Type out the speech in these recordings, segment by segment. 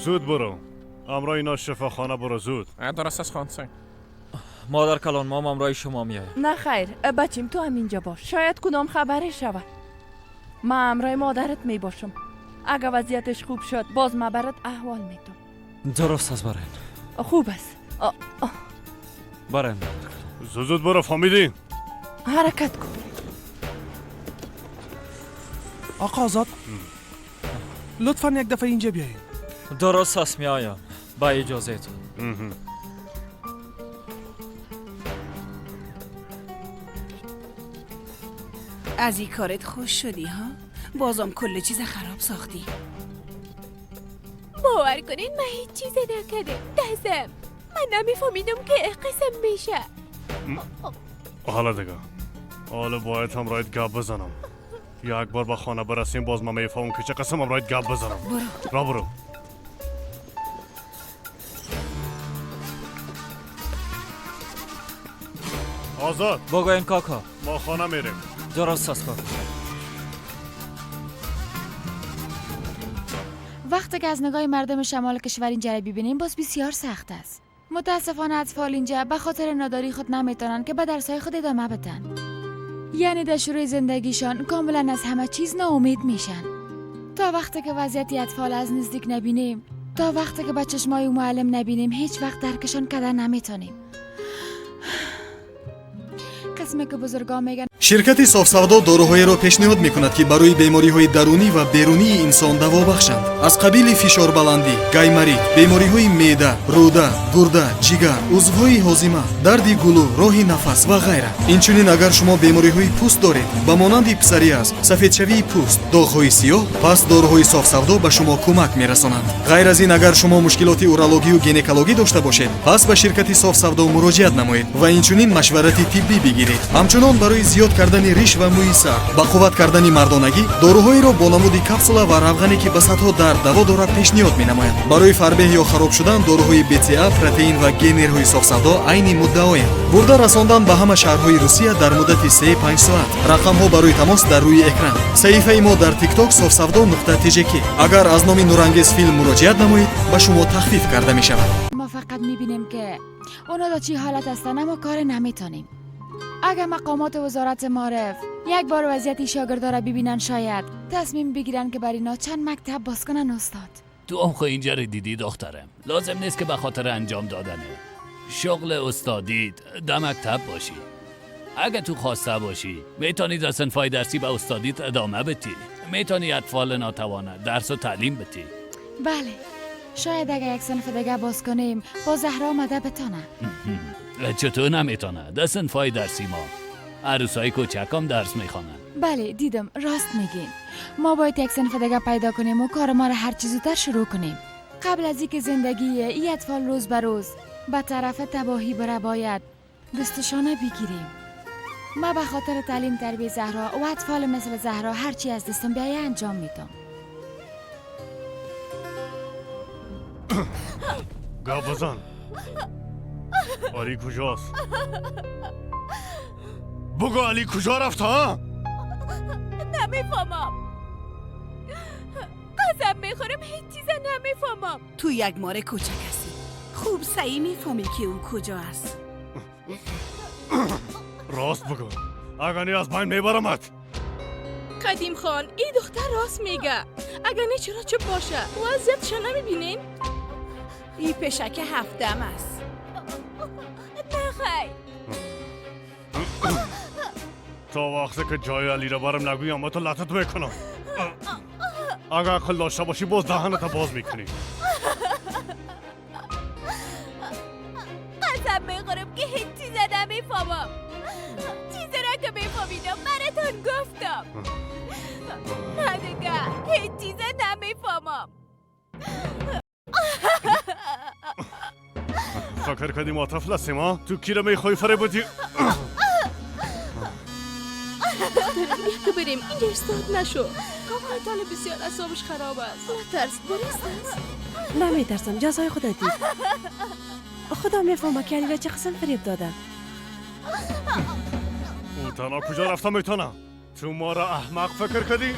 زود برو. امرای اینا شفاخانه برو زود. درست است خان سنگ. مادر کلان ما امرای شما میایم. نه خیر بچیم تو هم اینجا باش. شاید کدام خبری شود. ما امرای مادرت می باشم. اگه وضعیتش خوب شد باز ما برات احوال میتم. درست است برین. خوب است. برین. زود زود برو فهمیدی؟ حرکت کن. آقا آزاد لطفا یک دفعه اینجا بیایید. درست است میایم. با اجازه تون. از این کارت خوش شدی ها؟ بازم کل چیز خراب ساختی. باور کنین من هیچ چیز نکردم. دستم من نمیفهمیدم که قسم میشه. حالا دیگه حالا باید هم رایت گپ بزنم. یک بار به خانه برسیم باز من میفهمم که چه قسم هم رایت گپ بزنم. برو را برو. آزاد بگوین کاکا. ما خانه میریم. درست است کاکا. وقتی که از نگاه مردم شمال کشور اینجا را ببینیم باز بسیار سخت است. متاسفانه اطفال اینجا به خاطر ناداری خود نمیتونن که به درسای خود ادامه بدن. یعنی در شروع زندگیشان کاملا از همه چیز ناامید میشن. تا وقتی که وضعیت اطفال از نزدیک نبینیم، تا وقتی که به چشمای معلم نبینیم، هیچ وقت درکشان کردن نمیتونیم. قسمی که بزرگا میگن. شرکت صاف‌سودا داروهایی را پیشنهاد میکند که برای بیماری‌های درونی و بیرونی انسان دوا بخشند. از قبیل فشار بلندی، گایماریت، بیماری‌های معده، روده، گرده، جگر، عضوهای هاضمه، درد گلو، راه نفس و غیره. اینچنین اگر شما بیماری‌های پوست دارید، به مانند پسوریاز، سفیدشوی پوست، داغ‌های سیاه، پس داروهای صاف‌سودا به شما کمک میرسانند. غیر از این اگر شما مشکلات اورولوژی و گینکولوژی داشته باشید، پس به شرکت صاف‌سودا مراجعت نمایید و اینچنین مشورت طبی بگیرید. همچنان برای زیاد کردن ریش و موی سر، با قوت کردن مردانگی، داروهایی را با نمود کپسولا و روغنی که به صدها درد دوا دارد پیشنهاد می‌نماید. برای فربه یا خراب شدن داروهای BCA، پروتئین و گینرهای صاف‌سودا عین مدعایند. برده رساندن به همه شهرهای روسیه در مدت 3-5 ساعت. رقم ها برای تماس در روی اکران. صحیفه ما در تیک تاک صاف‌سودا.tjk. اگر از نام نورانگیز فیلم مراجعت نمایید به شما تخفیف کرده می شود. ما فقط می‌بینیم که اونا در چه حالت هستند اما کار نمی‌تونیم. اگر مقامات وزارت معارف یک بار وضعیت شاگردا را ببینن شاید تصمیم بگیرن که برای اینا چند مکتب باز کنن. استاد تو هم خو اینجا رو دیدی دخترم. لازم نیست که به خاطر انجام دادنه شغل استادیت در مکتب باشی. اگه تو خواسته باشی میتونی در صنفای درسی به استادیت ادامه بدی. میتونی اطفال ناتوانه درس و تعلیم بدی. بله شاید اگر یک صنف دیگه باز کنیم با زهرا آمده بتانه. چطور نمیتونه؟ در صنفای درسی ما عروسای کوچکم درس میخوانن. بله دیدم راست میگین. ما باید یک صنف دیگه پیدا کنیم و کار ما را هر چیز زودتر شروع کنیم. قبل از اینکه زندگی ای اطفال روز به روز به طرف تباهی بره باید دستشانه بگیریم. ما به خاطر تعلیم تربیه زهرا و اطفال مثل زهرا هرچی از دستم بیایه انجام میدم. گپ بزن. علی کجاست؟ بگو علی کجا رفت ها؟ نمیفهمم. قسم میخورم هیچ چیز نمیفهمم. تو یک ماره کوچک هستی. خوب سعی میفهمی که او کجا است. راست بگو. اگر نی از بین میبرمت. قدیم خان این دختر راست میگه. اگر نه چرا چپ باشه؟ وضعیتش نمیبینین؟ این پشک هفتم است. نه خیر. تا وقتی که جای علی را برم نگویم ما تو لطت میکنم. اگر عقل داشته باشی باز دهنت باز میکنی. قسم میخورم که هیچ چیز نمیفهمم. چیزی را که میفهمیدم براتون گفتم. نه دیگه هیچ چیز نمیفهمم. فکر کردی ما طفل هستیم ها؟ تو کی را میخوای فریب بدی؟ دخترم بیا که بریم اینجا استاد نشو. کاکای طالب بسیار اعصابش خراب است. نترس درست است. نمیترسم جزای خدا دید. خدا میفهمه که علی را چه قسم فریب داده. او تنها کجا رفته میتونه؟ تو ما را احمق فکر کردی؟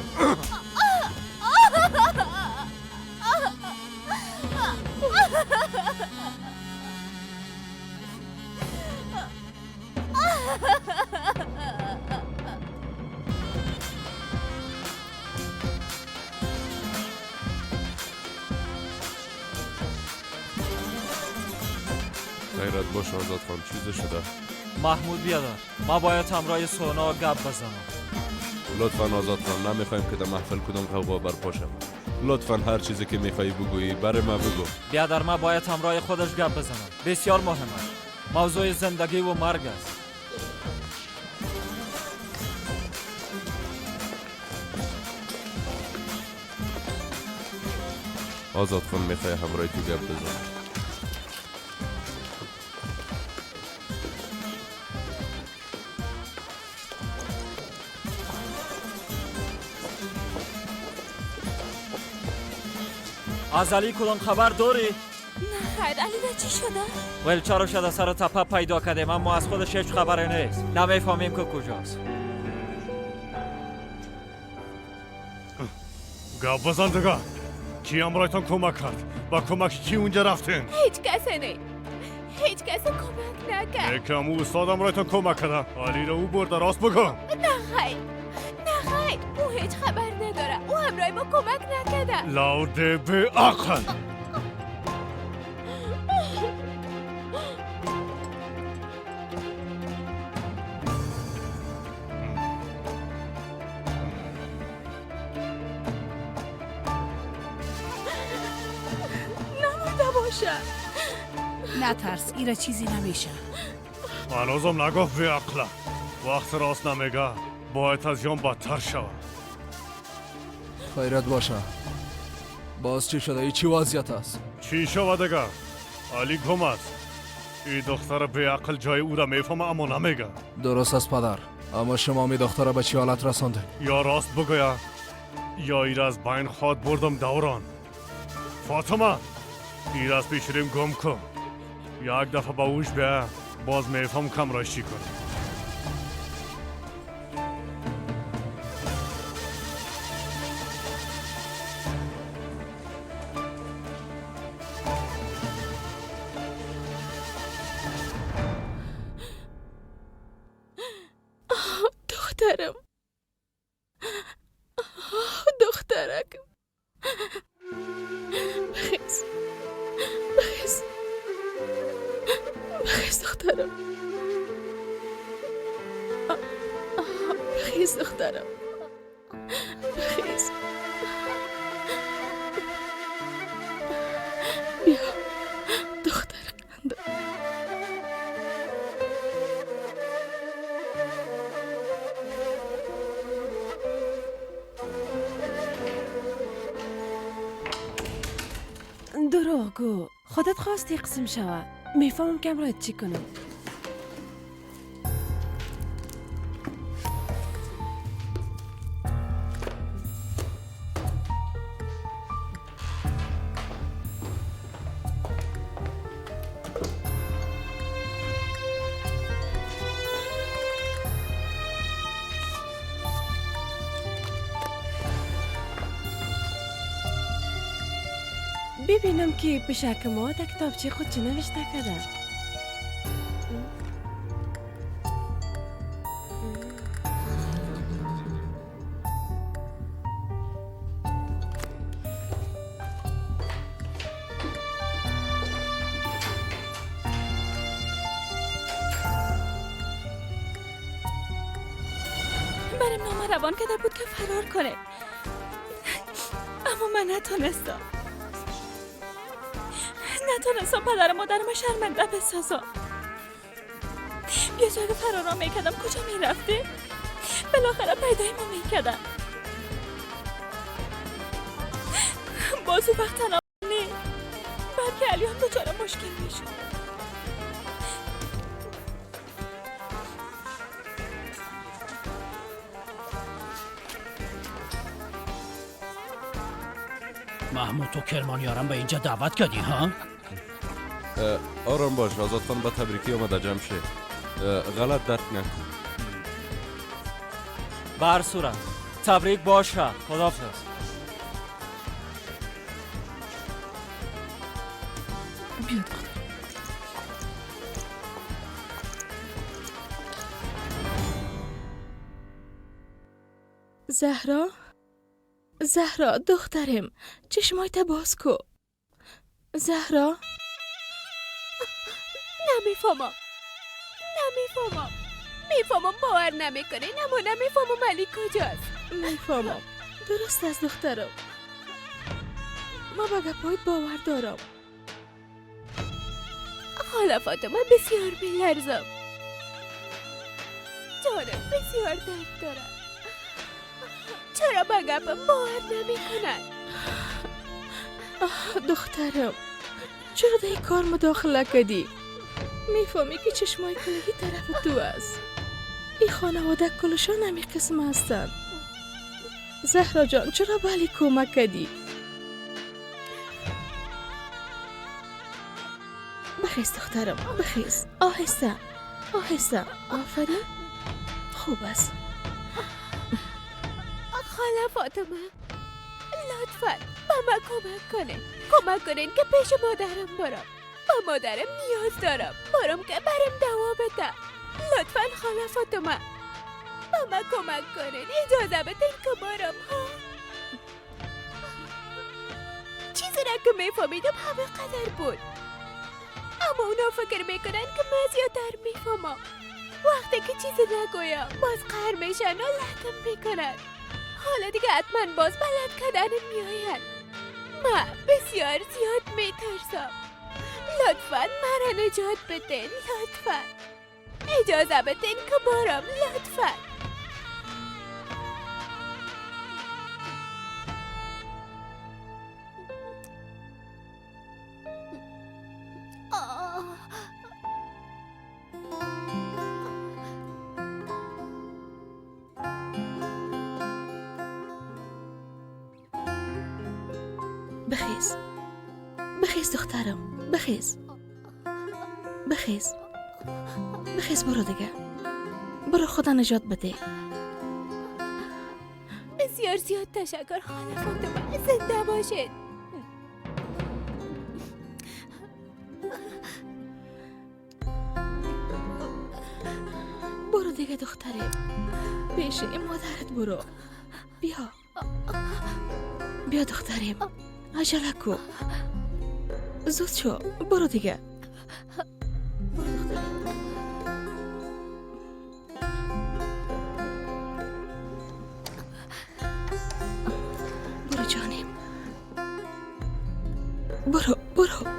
خیریت باشه آزاد خان، چیزی شده؟ محمود بیادر، ما باید همراه سونا گپ بزنم. لطفا آزاد خان، نمیخوایم که در محفل کدام غوغا برپا شود. لطفا هر چیزی که میخوایی بگویی برای ما بگو. بیادر، ما باید همراه خودش گپ بزنم. بسیار مهم است. موضوع زندگی و مرگ است. آزاد خان میخوای همراه تو گپ بزنم. از علی کدام خبر داری؟ نه خیر، علی ده چی شده؟ ولچارو شده سر تپه پیدا کردیم، اما از خودش هیچ خبری نیست. نمیفهمیم که کجاست. گپ بزن دیگه. کی همراهتان کمک کرد؟ با کمک کی اونجا رفتین؟ هیچ کس نه، هیچ کس کمک نکرد. یکم او استاد همراهتان کمک کرده. علی را او برده، راست بگو. نه خیر، نه خیر، او هیچ خبر نداره. او همراه ما کمک نکرده. لاوده به عقل. نمورده باشه. نترس، ایرا چیزی نمیشه. هنوزم نگفت به عقله. وقت راست نمیگه باید از جان بدتر شود. خیرت باشه. باز چی شده؟ ای چی وضعیت است؟ چی شود دیگه؟ علی گم است. این دختر به عقل جای او را میفهمه اما نمیگه. درست است پدر، اما شما می دختر به چی حالت رسانده؟ یا راست بگویا یا ای را از بین خواد بردم دوران. فاطمه، ای را از پیشریم گم کن. یک دفعه با اوش بیا باز میفهم کم را چی کنم. دخترم، دخترک، بخیز بخیز بخیز دخترم، بخیز دخترم، بخیز. بیا دختر قندم. دروغگو، خودت خواستی قسم شود. میفهمم که امرایت چی کنم. ببینم که پشک ما در کتابچه خود چه نوشته کرده. برم نامه روان کرده بود که فرار کنه، اما من نتونستم. نتونستم پدر و مادرم شرمنده بسازم. بیا جای فرارا میکردم کجا میرفتی؟ بالاخره پیدای ما میکردم. باز او وقت تنها نه، بلکه علی هم دچار مشکل میشد. محمود، تو کرمانیارم به اینجا دعوت کردی ها؟ آرام باش آزاد خان، به تبریکی آمده جمشید. غلط درک نکن. بر صورت تبریک باشه. خداحافظ. بیا دختر. زهرا، زهرا دخترم، چشمایت باز کو. زهرا، نمیفهمم. نمیفهمم. میفهمم باور نمیکنین، اما نمیفهمم علی کجاست. میفهمم. درست از دخترم. ما به گپایت باور دارم. خاله فاطمه بسیار میلرزم. جانم بسیار درد دارم. چرا به گپم باور نمیکنن؟ دخترم چرا در این کار مداخله کردی؟ میفهمی که چشمای کلگی طرف تو است. این خانواده کلشان همی قسم هستند. زهرا جان چرا به علی کمک کردی؟ بخیز دخترم، بخیز. آهسته آهسته. آفرین، خوب است. خاله فاطمه لطفا به من کمک کنین. کمک کنین که پیش مادرم برم. با مادرم نیاز دارم. برم که برم دوا بده. لطفا خاله فاطمه به من کمک کنین. اجازه بدین که برم. ها چیزی را که میفهمیدم همه قدر بود، اما اونا فکر میکنن که من زیادتر میفهمم. وقتی که چیزی نگویم باز قهر میشن و لطم میکنن. حالا دیگه حتما باز بلد کردنم میآید. من بسیار زیاد میترسم. لطفا مرا نجات بدین. لطفا اجازه بدین که برم. لطفا. بخیز بخیز دخترم، بخیز بخیز بخیز. برو دیگه، برو خدا نجات بده. بسیار زیاد تشکر خاله فاطمه، زنده باشید. برو دیگه دخترم، پیش مادرت برو. بیا بیا دخترم، عجله کو، زود شو، برو دیگه. برو دخترم. برو جانم، برو برو.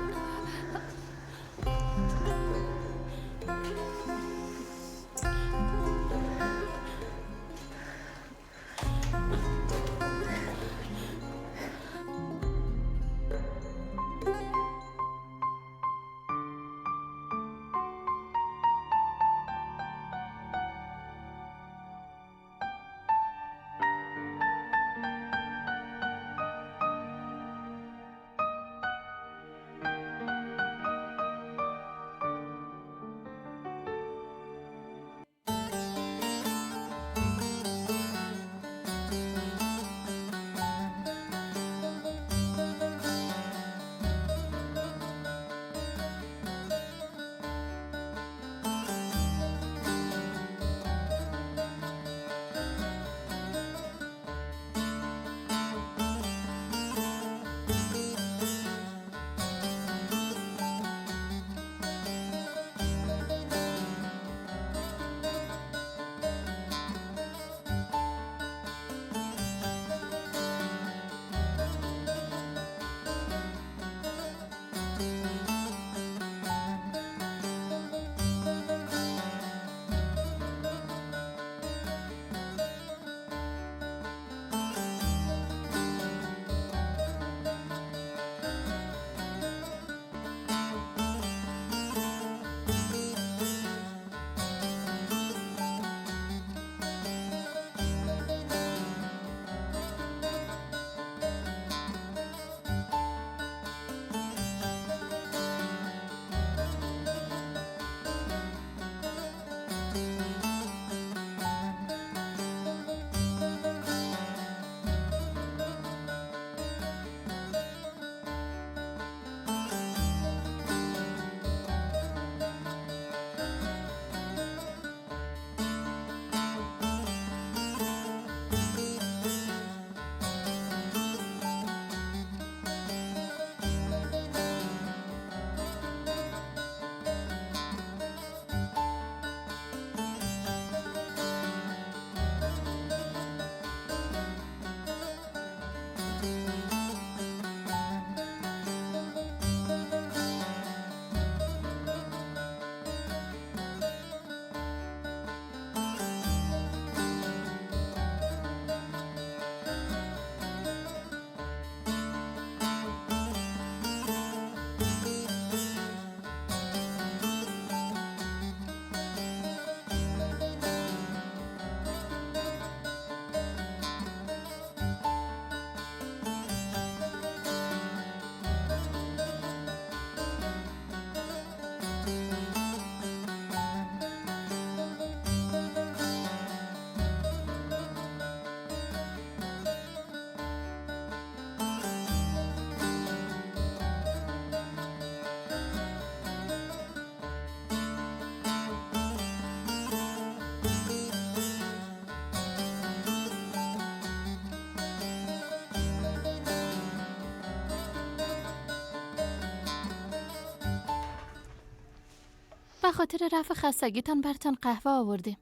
به خاطر رفع خستگیتان براتان قهوه آوردیم.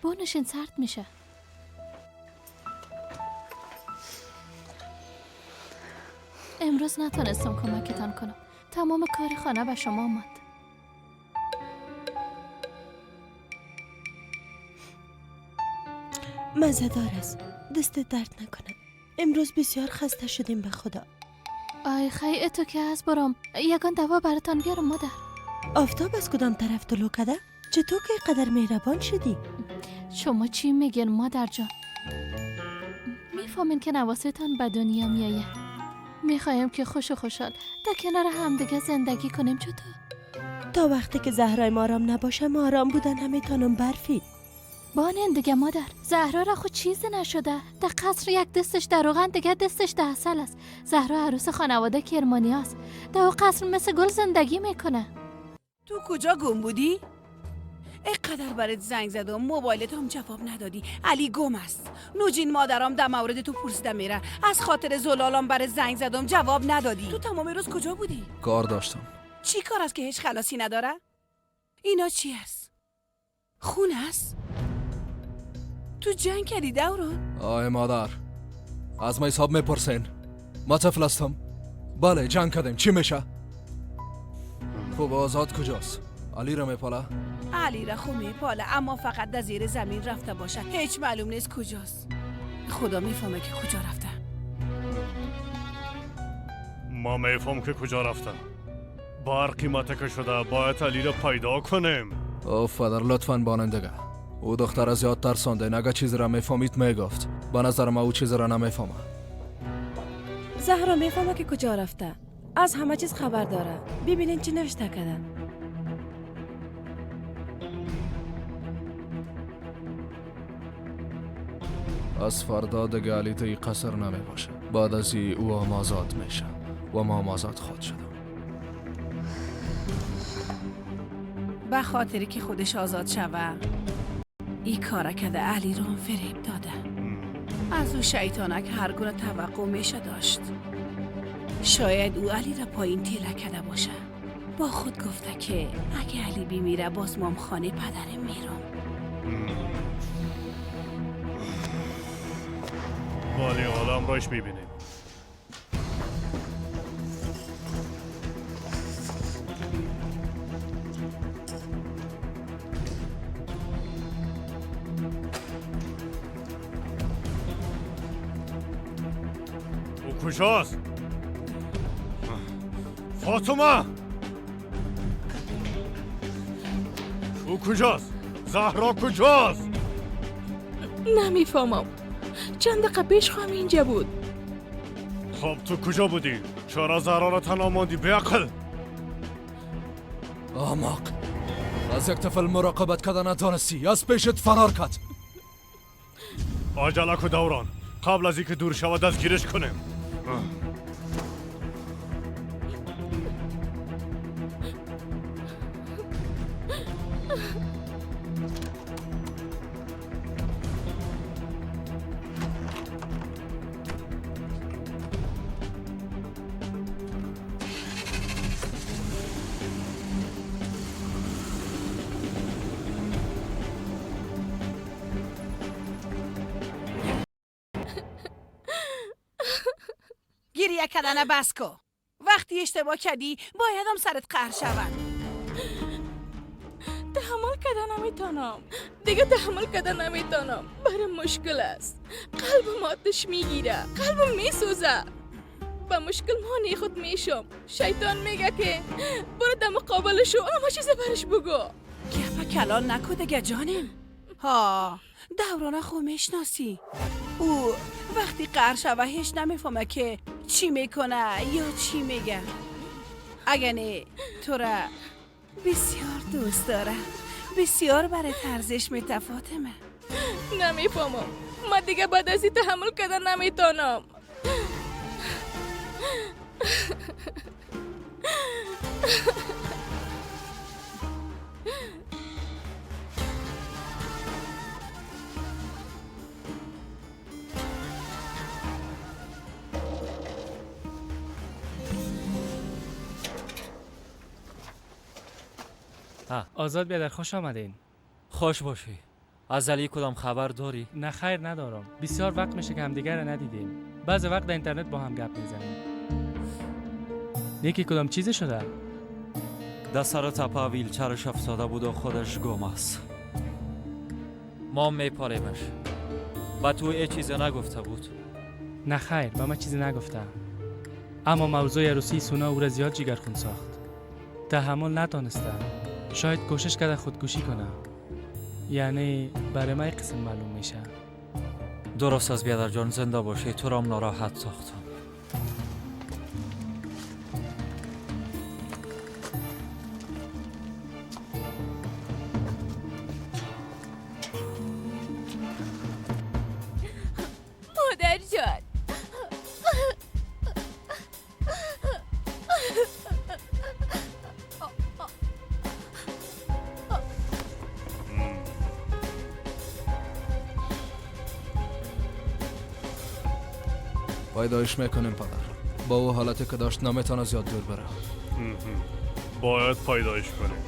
بونشین سرد میشه. امروز نتونستم کمکتان کنم. تمام کار خانه به شما آمد. مزه‌دار است. دست درد نکنه. امروز بسیار خسته شدیم به خدا. آی خیلی تو که از برام یگان دوا براتان بیارم مادر. آفتاب از کدام طرف طلوع کرده؟ چطور که قدر مهربان شدی؟ شما چی میگین مادر جان؟ میفهمین که نواستان به دنیا میایه. میخوایم که خوش و خوشحال در کنار همدیگه زندگی کنیم. چطور؟ تا وقتی که زهرای ما آرام نباشه ما آرام بودن نمیتونم برفی. بانین دیگه مادر، زهرا را خود چیزی نشده. در قصر یک دستش در روغن دیگه دستش در عسل است. زهرا عروس خانواده کرمانی است. در او قصر مثل گل زندگی میکنه. تو کجا گم بودی؟ اینقدر برات زنگ زدم موبایلت هم جواب ندادی. علی گم است. نوجین مادرام در مورد تو پرسیده میره. از خاطر زلالام برات زنگ زدم جواب ندادی. تو تمام روز کجا بودی؟ کار داشتم. چی کار است که هیچ خلاصی نداره؟ اینا چی است؟ خون است؟ تو جنگ کردی دوران؟ آی مادر، از ما حساب میپرسین. ما طفل هستم. بله جنگ کردیم، چی میشه؟ خب آزاد کجاست؟ علی را میپاله؟ علی را خو میپاله، اما فقط در زیر زمین رفته باشه. هیچ معلوم نیست کجاست. خدا میفهمه که کجا رفته. ما میفهم که کجا رفته. بار قیمت که شده باید علی را پیدا کنیم. او فدر لطفاً بانندگه. او دختر زیاد ترسانده، اگه چیز را میفهمید میگفت. به نظر ما او چیز را نمیفهمه. زهرا میفهمه که کجا رفته. از همه چیز خبر داره. ببینین چی نوشته کرده. از فردا دیگه علی توی قصر نمی باشه. بعد از این او هم آزاد میشه و ما هم آزاد خواهد شدم. به خاطری که خودش آزاد شوه ای کاره کرده. علی رو هم فریب داده. از او شیطانک هر گونه توقع میشه داشت. شاید او علی را پایین تیله کرده باشه. با خود گفته که اگه علی بیمیره باز مام خانه پدرم میرم. ولی حالا هم راش میبینیم. او کجاست؟ فاطمه! او کجاست؟ زهرا کجاست؟ نمیفهمم. چند دقیقه پیش خواهم اینجا بود. خب تو کجا بودی؟ چرا زهرا را تنها ماندی بیعقل؟ احمق، از یک طفل مراقبت کردن نتانستی، از پیشت فرار کرد. عجله کو دوران، قبل از اینکه دور شود دستگیرش کنیم. گریه کردن بس کو. وقتی اشتباه کردی باید هم سرت قهر شود. تحمل کردن نمیتونم دیگه، تحمل کردن نمیتونم. برام مشکل است. قلبم آتش میگیره، قلبم میسوزه. با مشکل مانی خود میشم. شیطان میگه که برو در مقابلش و همه چیز برش بگو. گپا کلان نکو دیگه جانم. ها دورانه خو میشناسی. او وقتی قهر شوه هیچ نمیفهمه که چی میکنه یا چی میگه. اگه نه تو را بسیار دوست داره، بسیار برای ارزش میته فاطمه. نمیفهمم. من دیگه بعد از این تحمل کردن نمیتونم. آزاد بیادر خوش آمدین. خوش باشی. از علی کدام خبر داری؟ نه خیر ندارم. بسیار وقت میشه که همدیگر را ندیدیم. بعض وقت در اینترنت با هم گپ میزنیم. یکی کدام چیزی شده؟ در سر تپه ویلچرش افتاده بود و خودش گم است. ما میپاریمش. با تو ای چیزی نگفته بود؟ نه خیر، با من چیزی نگفته. اما موضوع عروسی سونا او را زیاد جگرخون ساخت. تحمل نتانسته. شاید کوشش کرده خودکشی کنه. یعنی برای من قسم معلوم میشه. درست از بیادر جان، زنده باشی. تو را ناراحت ساختم. مادر جان، پیدایش میکنیم پدر. با او حالتی که داشت نمیتونه زیاد دور بره. باید پیدایش کنیم.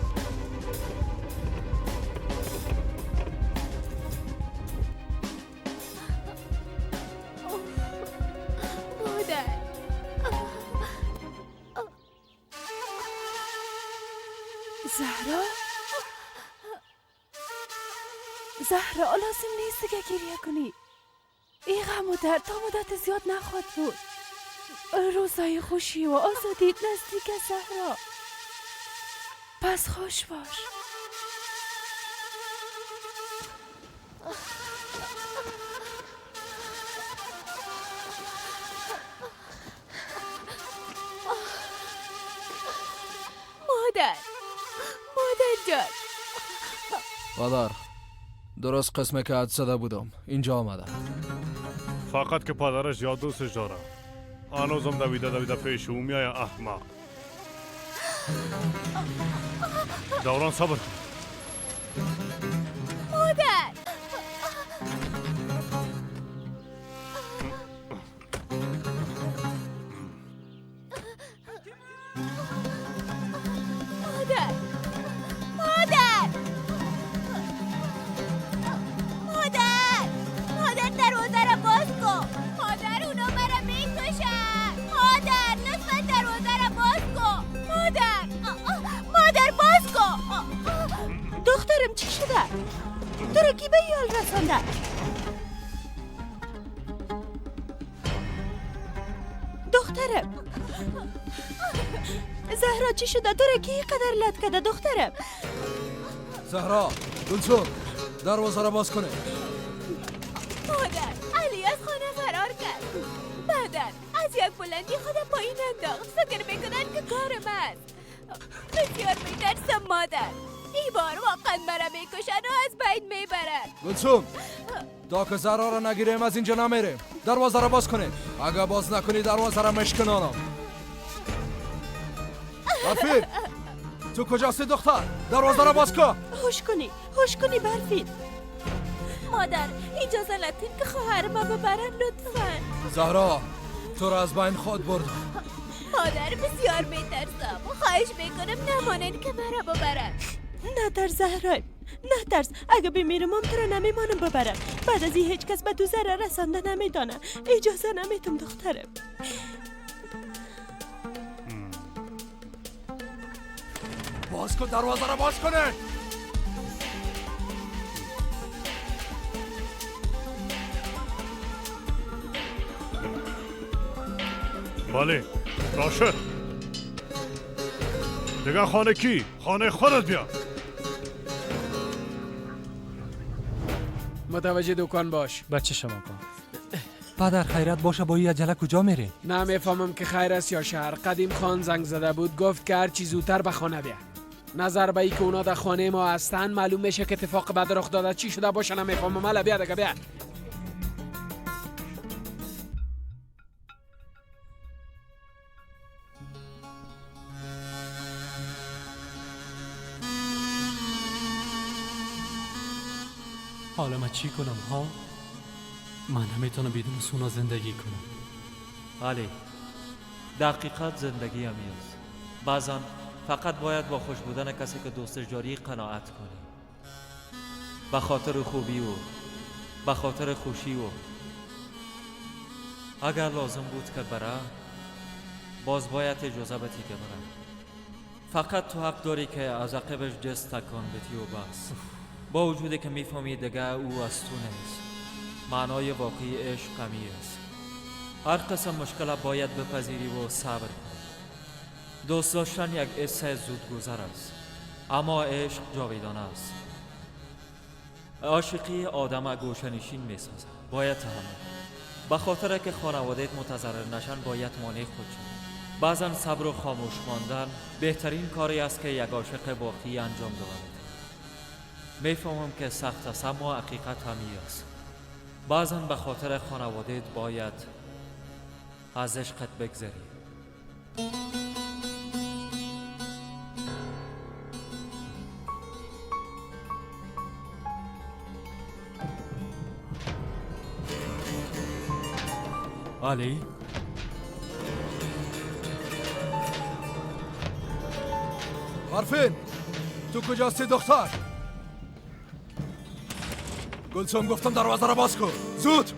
مادر، زهرا، زهرا لازم نیست که گریه کنی. این غم و درد تا مدت زیاد نخواد بود. روزای خوشی و آزادیت نزدیک زهرا. پس خوش باش. مادر، مادر جان. پدر، درست قسمه که حد زده بودم اینجا آمده. فقط که پدرش زیاد دوستش داره. هنوزم دویده دویده پیش او میآید احمق. دوران صبر کن. مادر، مادر، مادر، مادر، مادر دروازه را باز کن. مادر اونا مرا میکشن. مادر لطفا دروازه را باز کن. مادر، مادر باز کن. دخترم چی شده؟ تو را کی به یال رسانده؟ دخترم زهرا چی شده؟ تو را کی قدر لط کرده دخترم؟ زهرا، گلسوم، دروازه را باز کنه. مادر، علی از خانه فرار کرد. بعدا از یک بلندی خود پایین انداخت. فکر میکنن که کارم است. بسیار میترسم مادر. این بار واقعا مرا میکشن و از بین میبرن. گلسوم، تا که زهرا را نگیریم از اینجا نمیریم. دروازه را باز کنه. اگه باز نکنی دروازه را مشکنانم. برفین، تو کجاستی دختر؟ دروازه را باز کن. هوش کنی، هوش کنی برفین. مادر اجازه ندین که خواهر ما ببرن لطفا. زهرا، تو را از بین خود بردم. مادر بسیار میترسم. خواهش میکنم نمانن که مرا ببرن. نه ترس زهرا، نه ترس. اگه بمیرم هم تو را نمیمانم ببرم. بعد از این هیچ کس به تو ضرر رسانده نمیدانه. اجازه نمیتم دخترم. باز کن دروازه را، باز کنه. بله راشد، دیگه خانه کی؟ خانه خودت بیا. متوجه دکان باش. بچه شما با پدر خیرت باشه. با این عجله کجا میری؟ نمیفهمم که خیر است یا شر. قدیم خان زنگ زده بود، گفت که هر چی زودتر به خانه بیا. نظر به ای که اونا در خانه ما هستن معلوم میشه که اتفاق بد رخ داده. چی شده باشه نمیفهمم. حالا بیا دیگه، بیا. حالا من چی کنم ها؟ من نمیتونم بدون سونا زندگی کنم. علی، دقیقت زندگی همی است. بعضا فقط باید با خوش بودن کسی که دوستش داری قناعت کنی. به خاطر خوبی او، به خاطر خوشی او. اگر لازم بود که بره، باز باید اجازه بدی که بره. فقط تو حق داری که از عقبش دست تکان بدی و بس. با وجودی که میفهمی دیگه او از تو نیست. معنای واقعی عشق غمی است. هر قسم مشکل باید بپذیری و صبر کنی. دوست داشتن یک حس زودگذر است، اما عشق جاویدانه است. عاشقی آدم گوشه‌نشین میسازد. باید تحمل. به خاطر که خانواده‌ات متضرر نشن باید مانع خود شوی. بعضا صبر و خاموش ماندن بهترین کاری است که یک عاشق واقعی انجام داد. میفهمم که سخت است، اما حقیقت همی است. بعضا به خاطر خانواده‌ات باید از عشقت بگذری. علی؟ آرفین، تو کجاستی دختر؟ گلسوم گفتم دروازه را باز کن، زود!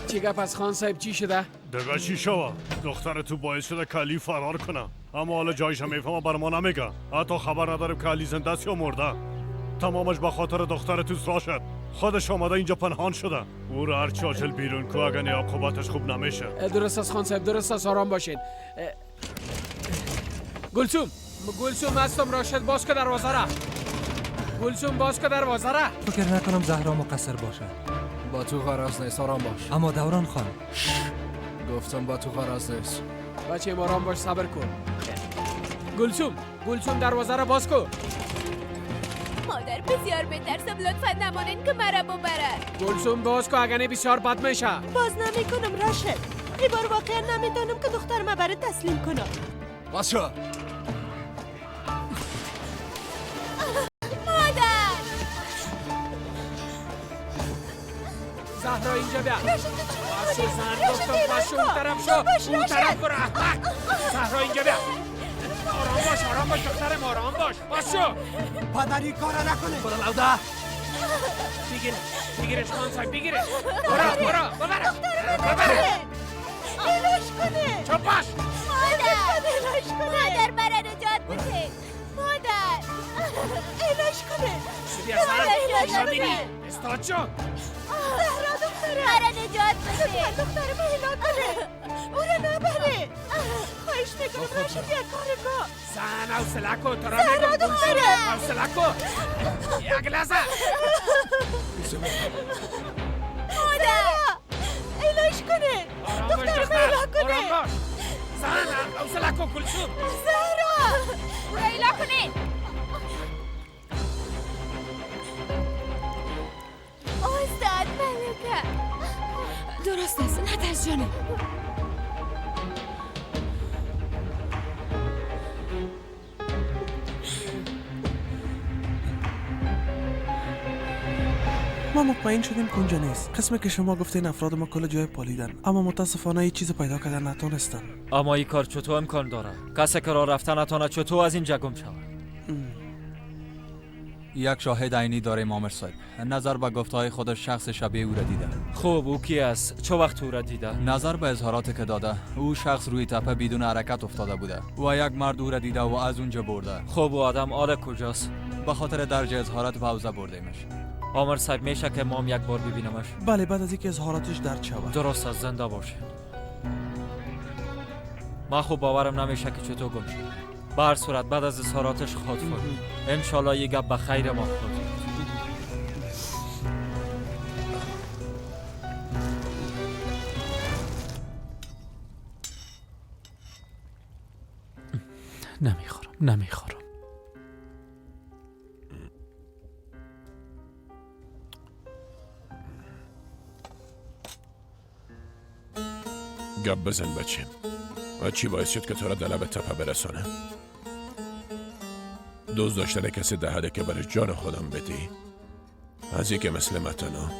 چی گپ از خان صاحب چی شده؟ دیگه چی شوه؟ دختر تو باعث شده که علی فرار کنه، اما حالا جایش هم میفهمم بر ما نمیگه. حتی خبر نداریم که علی زنده است یا مرده. تمامش به خاطر دختر تو راشد. خودش آمده اینجا پنهان شده. او را هرچی عاجل بیرون کو، اگر نه عاقبتش خوب نمیشه. درست است خان صاحب، درست است، آرام باشین. گلسوم، گلسوم هستم راشد، باز که دروازه را. گلسوم باز که دروازه را. فکر نکنم زهرا مقصر باشه. با تو غرض نیست، آرام باش. اما دوران خان. گفتم با تو غرض نیست. بچه آرام باش، صبر کن. گلسوم، گلسوم دروازه را باز کن. مادر بسیار میترسم، لطفا نمانین که مرا ببرد. گلسوم باز کن، اگه نه بسیار بد میشه. باز نمیکنم راشد. ای بار واقعا نمیدانم که دخترم برای تسلیم کنم. باز شو. مادر زهرا اینجا بیا. راشد تو چی میکنی؟ راشد گفتم باش، اون طرف شو، اون طرف برو احمق. زهرا اینجا بیا. آرام باش، آرام باش دخترم، آرام باش. باش شو. پدر این کارا نکنه. برو لوده. بگیرش، بگیرش خان صاحب، بگیرش. برو، برو، ببرش. ببرش. الاش کنه. چپ باش. مادر، مادر مرا نجات بده. مادر. الاش کنه. مادر الاش کنه. استاد شو. زهرا دخترم. مرا نجات بده. دخترم الا کنه. او را نبره. خواهش میکنم راشد یک کار کن. زن حوصله کن، تو را میگم. دخترم حوصله کن. یک لحظه. مادر الاش کنه. دخترم الا کنه. آرام باش. زن حوصله کن کلثوم. زهرا او را الا کنه. استاد ملکه. درست است، نترس جانم. ما مطمئن شدیم که اونجا نیست. قسمی که شما گفتین افراد ما کل جای پالیدن، اما متاسفانه هیچ چیز پیدا کردن نتونستن. اما این کار چطور امکان داره؟ کسی که راه رفتن نتونه چطور از اینجا گم شود؟ یک شاهد عینی داره آمر صاحب. نظر به گفتهای خودش شخص شبیه او را دیده. خب او کی است؟ چه وقت او را دیده؟ نظر به اظهاراتی که داده، او شخص روی تپه بدون حرکت افتاده بوده و یک مرد او را دیده و از اونجا برده. خب او آدم آره کجاست؟ به خاطر درج اظهارات به حوزه بردیمش. آمر صاحب میشه که مام یک بار ببینمش؟ بله، بعد از اینکه اظهاراتش درج شود. درست است، زنده باشه. ما خوب باورم نمیشه که چطور گم شد. به هر صورت بعد از اظهاراتش خود فوت. انشالله یه گپ به خیر ما خود. نمیخورم، نمیخورم. گپ بزن بچه. و چی باعث شد که تو را دلب تپه برسانه؟ دوست داشتن کسی دهده که برای جان خودم بدی از یکی مثل متنا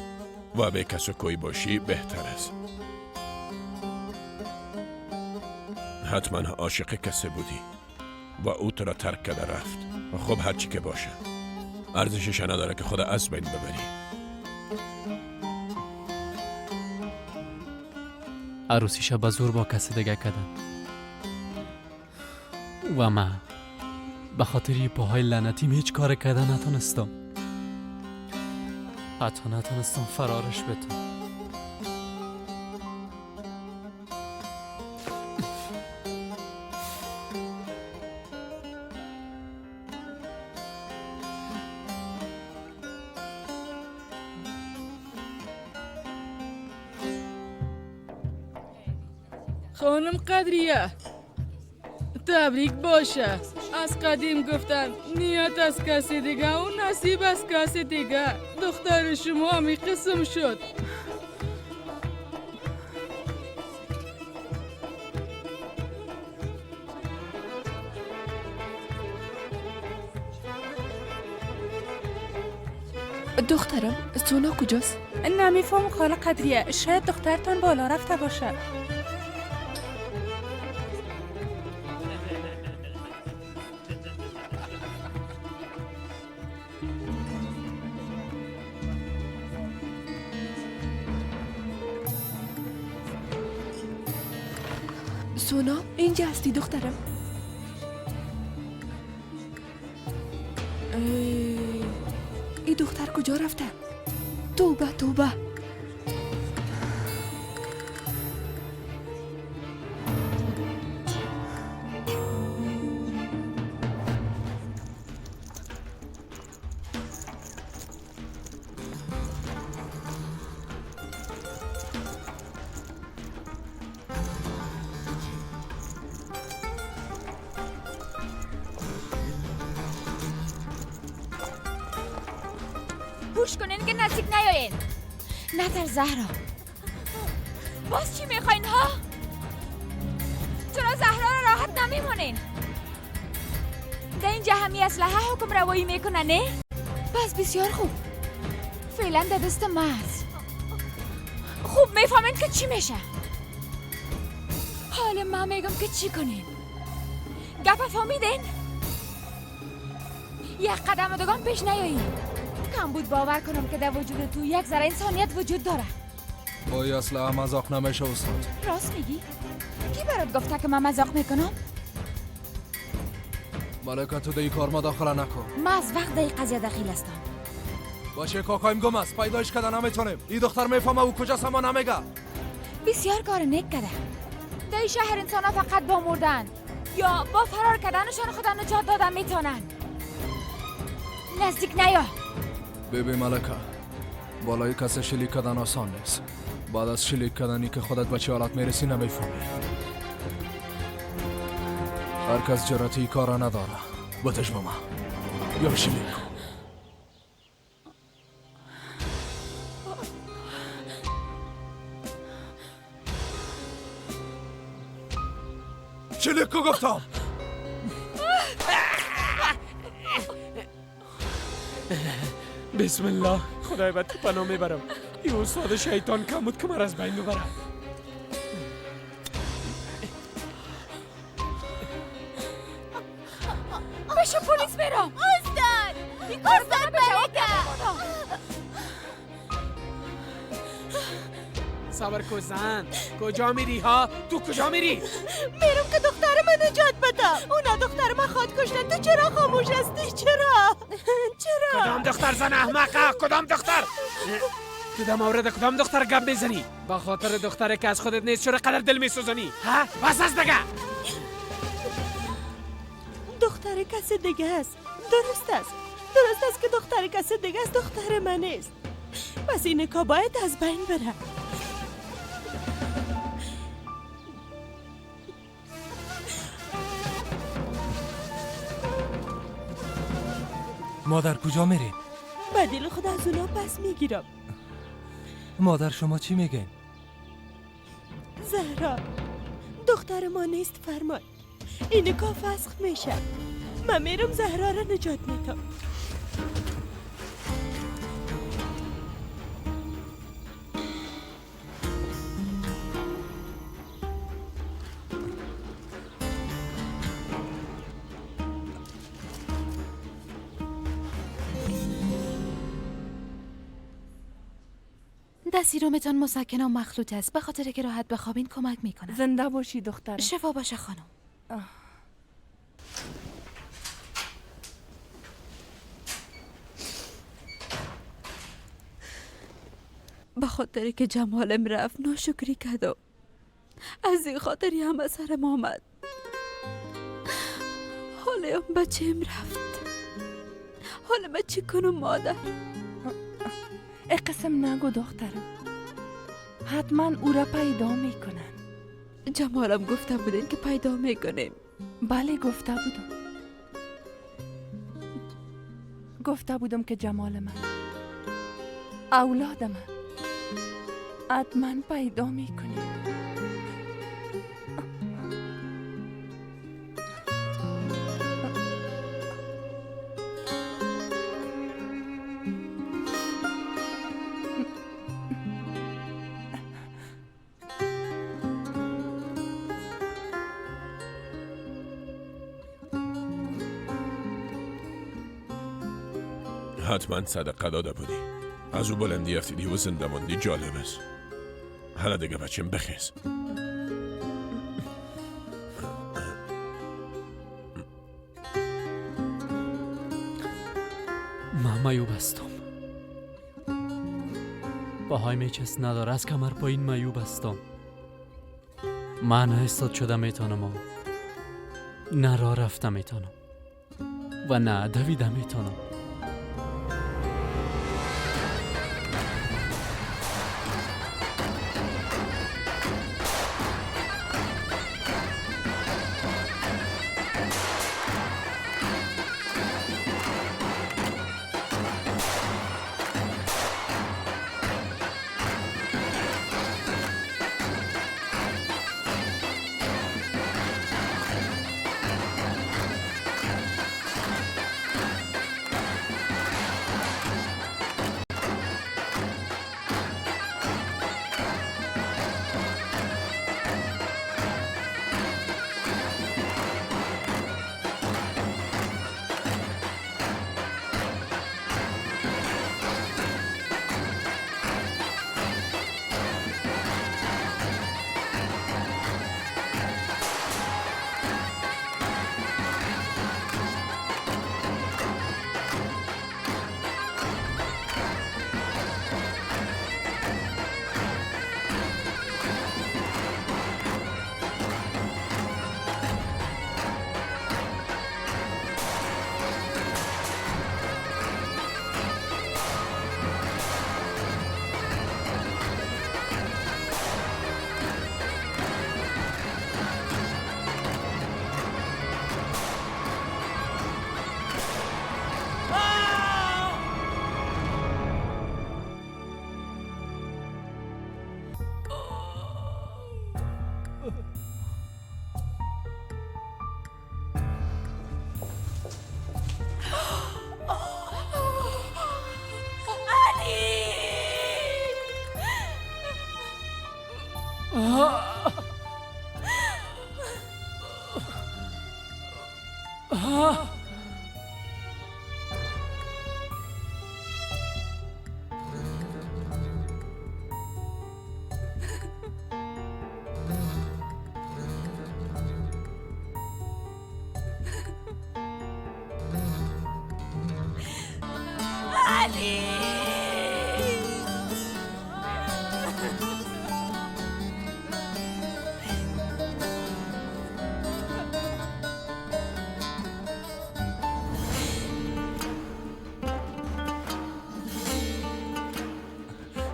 و به کس و کوی باشی بهتر است. حتما عاشق کسی بودی و او تو را ترک کرده رفت. خب هرچی که باشه ارزشش نداره که خود از بین ببری. عروسیش به زور با کسی دیگه کردن و من به خاطر پاهای لعنتیم هیچ کار کرده نتونستم. حتی نتونستم فرارش بدم. خانم قدریه، تبریک باشه. از قدیم گفتن نیت از کسی دیگه و نصیب از کسی دیگه. دختر شما همی قسم شد. دخترم سونا کجاست؟ نمیفهم خاله قدریه، شاید دخترتان بالا رفته باشه. سونا اینجا هستی دخترم؟ ای دختر کجا رفته؟ توبه توبه. گوش کنین که نزدیک نیاین. نتر زهرا، باز چی میخواین ها؟ چرا زهرا را راحت نمیمونین؟ در اینجا همی اسلحه حکم روایی میکنه نه؟ بس بسیار خوب، فعلا در دست ما است. خوب میفهمین که چی میشه. حالا من میگم که چی کنین. گپ فهمیدین؟ یک قدم دوگان پیش نیایین. کم بود باور کنم که در وجود تو یک ذره انسانیت وجود داره. با این اسلحه مذاق نمیشه استاد. راست میگی؟ کی برات گفته که من مذاق میکنم؟ ملکه تو در کار مداخله نکن. من از وقت در این قضیه دخیل هستم. باشه کاکایم گم است، پیدایش کردن نمیتونیم. این دختر میفهمه او کجاست اما نمیگه. بسیار کار نیک کرده. در این شهر انسان ها فقط با مردن یا با فرار کردنشان خود نجات دادن میتونن. نزدیک نیا. بیبی ملکه، بالای کسی شلیک کردن آسان نیست. بعد از شلیک کردنی که خودت به چه حالت میرسی نمیفهمی. هر کس جرأت این کار نداره. بتش با من یا شلیک کن. شلیک کن گفتم. بسم الله، خدای به تو پناه میبرم. این استاد شیطان کم بود که مرا از بین ببره. بشه پلیس برم. استاد این کار ملکه. صبر کو زن، کجا میری ها؟ تو کجا میری؟ میرم که دختر من نجات بدم. اونا دختر من خود کشتن. تو چرا خاموش هستی؟ چرا؟ چرا؟ کدام دختر زن احمقه؟ کدام دختر؟ تو در مورد کدام دختر گپ میزنی؟ با خاطر دختر که از خودت نیست چرا قدر دل میسوزانی؟ ها؟ بس از دیگه. دختر کس دیگه است. درست است. درست است که دختر کس دیگه است، دختر من نیست. پس این نکاح باید از بین بره. مادر کجا میرین؟ بدیل خود از اونا پس میگیرم. مادر شما چی میگین؟ زهرا دختر ما نیست فرمان. این نکاح فسخ میشه. من میرم زهرا را نجات میدم. در سیرومتان مسکن و مخلوط است، به خاطر که راحت بخوابین کمک میکنه. زنده باشی دخترم. شفا باشه خانم. به خاطر که جمالم رفت ناشکری کردم، از این خاطری هم سرم آمد. حالا هم بچه‌م رفت، حالا من چی کنم مادر؟ ای قسم نگو دخترم، حتما او را پیدا میکنن. جمالم گفته بودین که پیدا میکنیم. بله گفته بودم، گفته بودم که جمال من، اولاد من حتما پیدا میکنیم. حتما صدقه داده بودی. از او بلندی افتیدی و زنده ماندی. جالب است. حالا دیگه بچیم بخیز. من معیوب هستم. پاهایم هیچ حس نداره، از کمر پایین معیوب هستم. من نه استاد شده میتونم و نه راه رفته میتونم و نه دویده میتونم.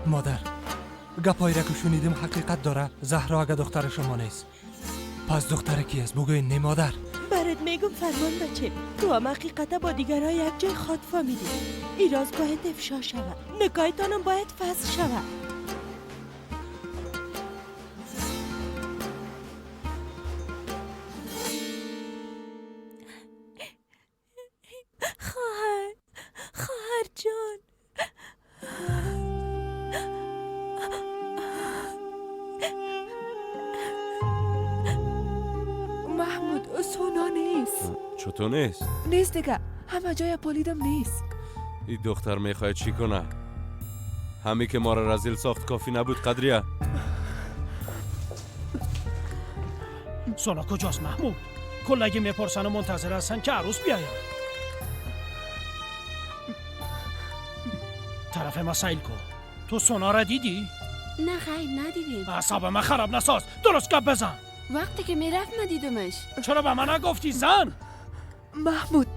مادر، گپایی را که شنیدیم حقیقت داره. زهرا اگه دختر شما نیست، پس دختر کی است؟ بگوین. نه مادر، برات میگم فرمان بچه، تو هم حقیقت با دیگرها یک جای خود فهمیدی. این راز باید افشا شود، نکایتانم باید فضح شود. خواهر، خواهر جان، محمود سونا نیست. چطور نیست؟ نیست دیگه، همه جای پالیدم نیست. این دختر میخواد چی کنه؟ همی که ما را رزیل ساخت کافی نبود قدریه. سونا کجاست محمود؟ کلگی میپرسن و منتظر هستن که عروس بیاید. طرف ما سیل کن. تو سونا را دیدی؟ نه خیر ندیدیم. اعصاب من خراب نساز، درست گپ بزن. وقتی که میرفت من دیدمش. چرا به من نگفتی زن؟ محمود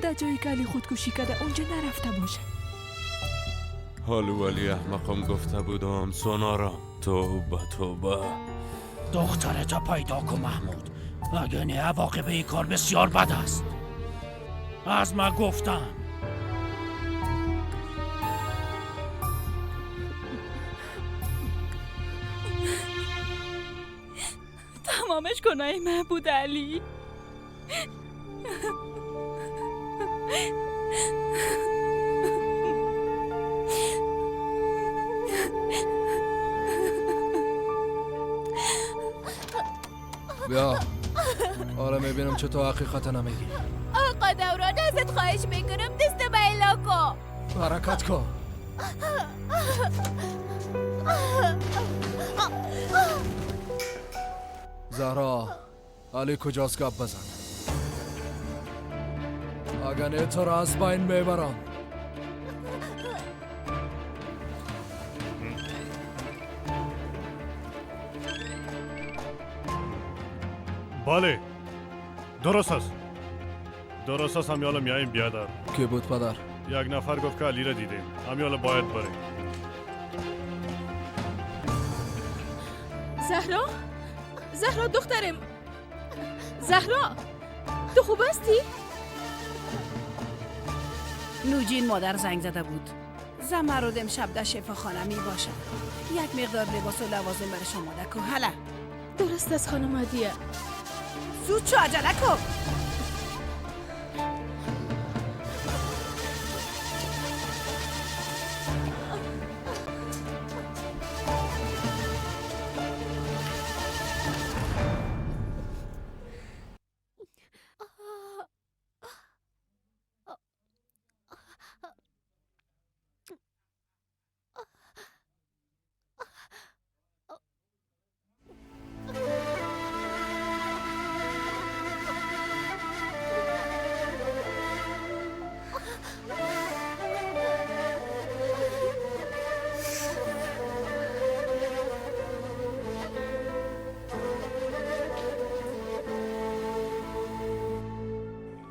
در جایی که علی خودکشی کرده اونجا نرفته باشه. حالو علی احمقم گفته بودم سونا را. توبه توبه. دخترتا پیدا کن محمود، اگه نه عواقب این کار بسیار بد است. از من گفتم. تمامش گناه من بود علی. بیا آره میبینم چطور حقیقت نمیگی. آقا دوران ازت خواهش میکنم دست بیلا کن. حرکت کن. زهرا علی کجاست؟ گپ بزن، اگر نه تو را از بین میبرم. بله درست است، درست است. همیالا میاییم بیادر. کی بود پدر؟ یک نفر گفت که علی را دیدیم، همیالا باید بریم. زهرا، زهرا دخترم، زهرا تو خوب هستی؟ نوجین مادر زنگ زده بود. زمرد امشب در شفاخانه می باشه. یک مقدار لباس و لوازم برش آماده کن. هلا درست از خانم هدیه. زود شو، عجله کن.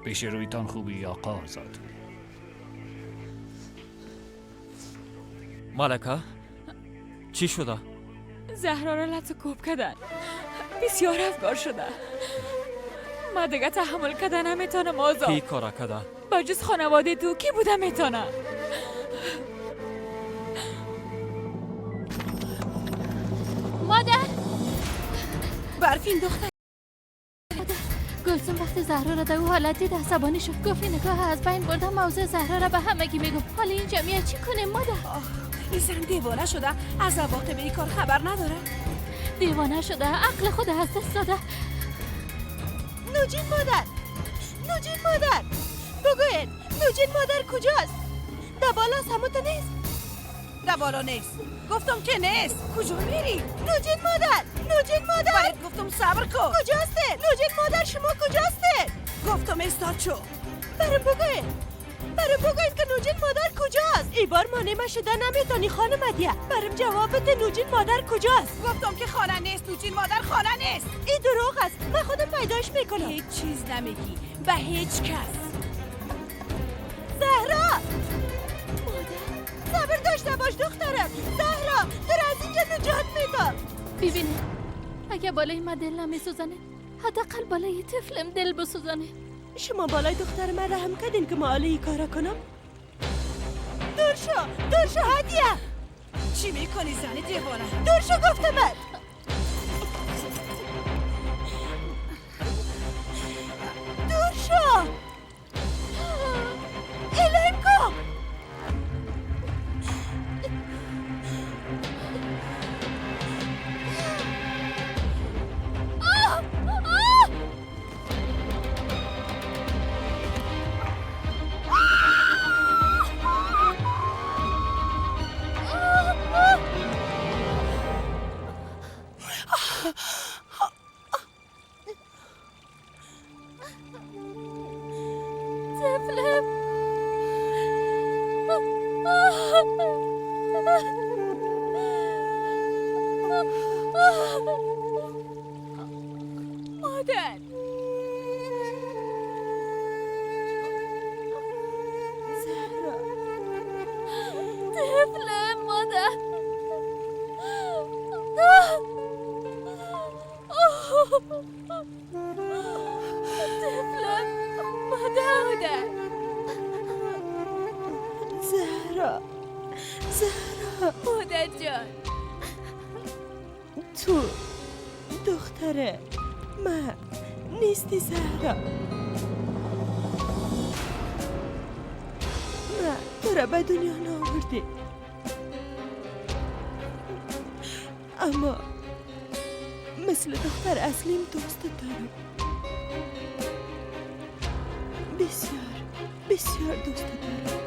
پیش رویتان خوبی آقا آزاد. ملکه چی شده؟ زهرا را لط و کوب کردن، بسیار افگار شده. ما دیگه تحمل کردن نمیتونم آزاد. کی کارا کرده؟ با جز خانواده تو کی بوده میتونه؟ مادر برفین دختر. گلسون وقتی زهرا را در او حالت دید عصبانی شد، گفت این نگاه از بین بردم موضوع زهرا را به همگی میگم. حالا اینجا میاد چی کنه مادر؟ این زن دیوانه شده، از عواقب این کار خبر نداره. دیوانه شده، عقل خود از دست داده. نوجین مادر، نوجین مادر، بگوید نوجین مادر کجاست؟ در بالاست، همون نیست. در بالا نیست، گفتم که نیست. کجا میری؟ نوجین مادر، نوجین مادر، برات گفتم صبر کن. کجاسته؟ نوجین مادر شما کجاسته؟ گفتم استاد شو. برام بگوید، برام بگوید که نوجین مادر کجاست؟ ای بار مانع من شده نمیتونی خانم هدیه. برام جواب بده نوجین مادر کجاست؟ گفتم که خانه نیست، نوجین مادر خانه نیست. این دروغ است، من خودم پیداش میکنم. هیچ چیز نمیگی به هیچ کس. زهرا صبر داشته باش دخترم. زهرا تو را از اینجا نجات میدم. ببینی اگه بالای ما دل نمیسوزنه، حداقل بالای طفلم دل بسوزنه. شما بالای دختر من رحم کردین که ما علی کارا کنم؟ دور شو، دور شو هدیه. چی میکنی زن دیوانه؟ دور شو گفتمت. دور شو. الهیم کن. طفلم. مادر، زهرا، طفلم، مادر. طفلم، مادر. مادر، زهرا، زهرا، مادر جان، تو دختره من نیستی زهرا. من تو را به دنیا نآوردی، اما مثل دختر اصلیم دوست دارم، بسیار بسیار دوست دارم.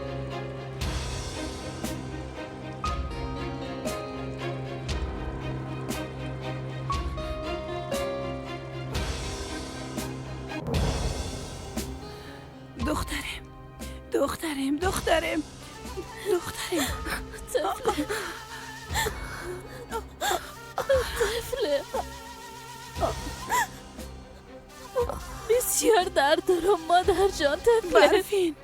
دخترم، دخترم، دخترم، دخترم. طفلم، طفلم، بسیار درد دارم مادر جان. طفلم، برفین،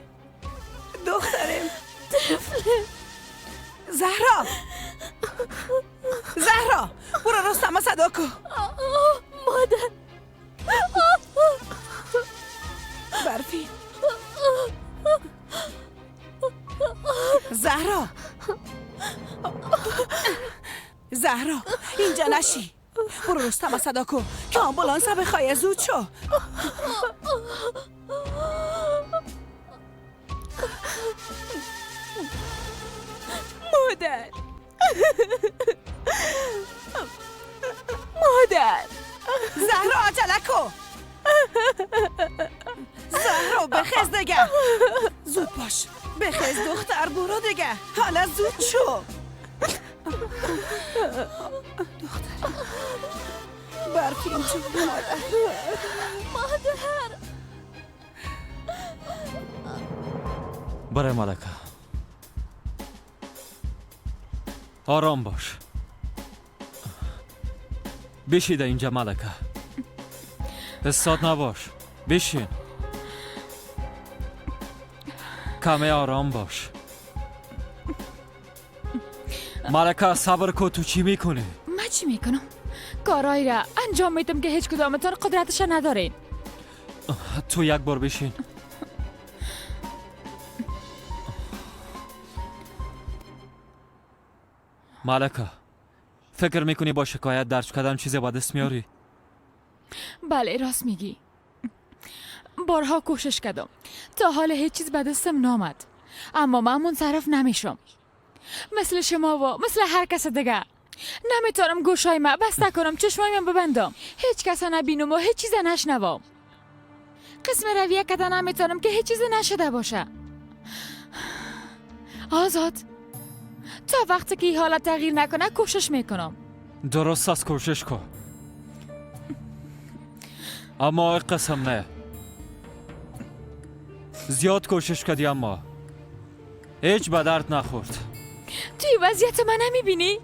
دخترم، طفلم. زهرا، زهرا، برو رستم صدا کن. مادر. برفین، زهرا، زهرا، اینجا نشی. برو رستم صدا کن که آمبولانس بخوای. زود شو. مادر، مادر. زهرا عجله کن. زهرا بخیز دیگه، زود باش، بخیز دختر، برو دیگه، حالا زود شو. دختر، برفین جون. مادر، مادر. برای ملکه، آرام باش. بشید اینجا ملکه، استاد نباش، بشین. کمی آرام باش ملکه، صبر کن. تو چی میکنی؟ من چی میکنم؟ کارایی را انجام میدم که هیچ کدامتان قدرتش ندارین. تو یک بار بشین. ملکه، فکر میکنی با شکایت درج کردن چیزی به دست میاری؟ بله راست میگی. بارها کوشش کردم، تا حال هیچ چیز به دستم نامد، اما من منصرف نمیشم. مثل شما و مثل هر کس دیگه نمیتونم گوشای من بسته کنم، چشمای من ببندم، هیچ کس نبینم و هیچ چیز نشنوم. قسم رویه کده نمیتونم که هیچ چیز نشده باشه. آزاد، تا وقتی که این حالت تغییر نکنه کوشش میکنم. درست است، کوشش کن، اما قسم نه. زیاد کوشش کردی اما هیچ به درد نخورد. توی وضعیت من نمیبینی؟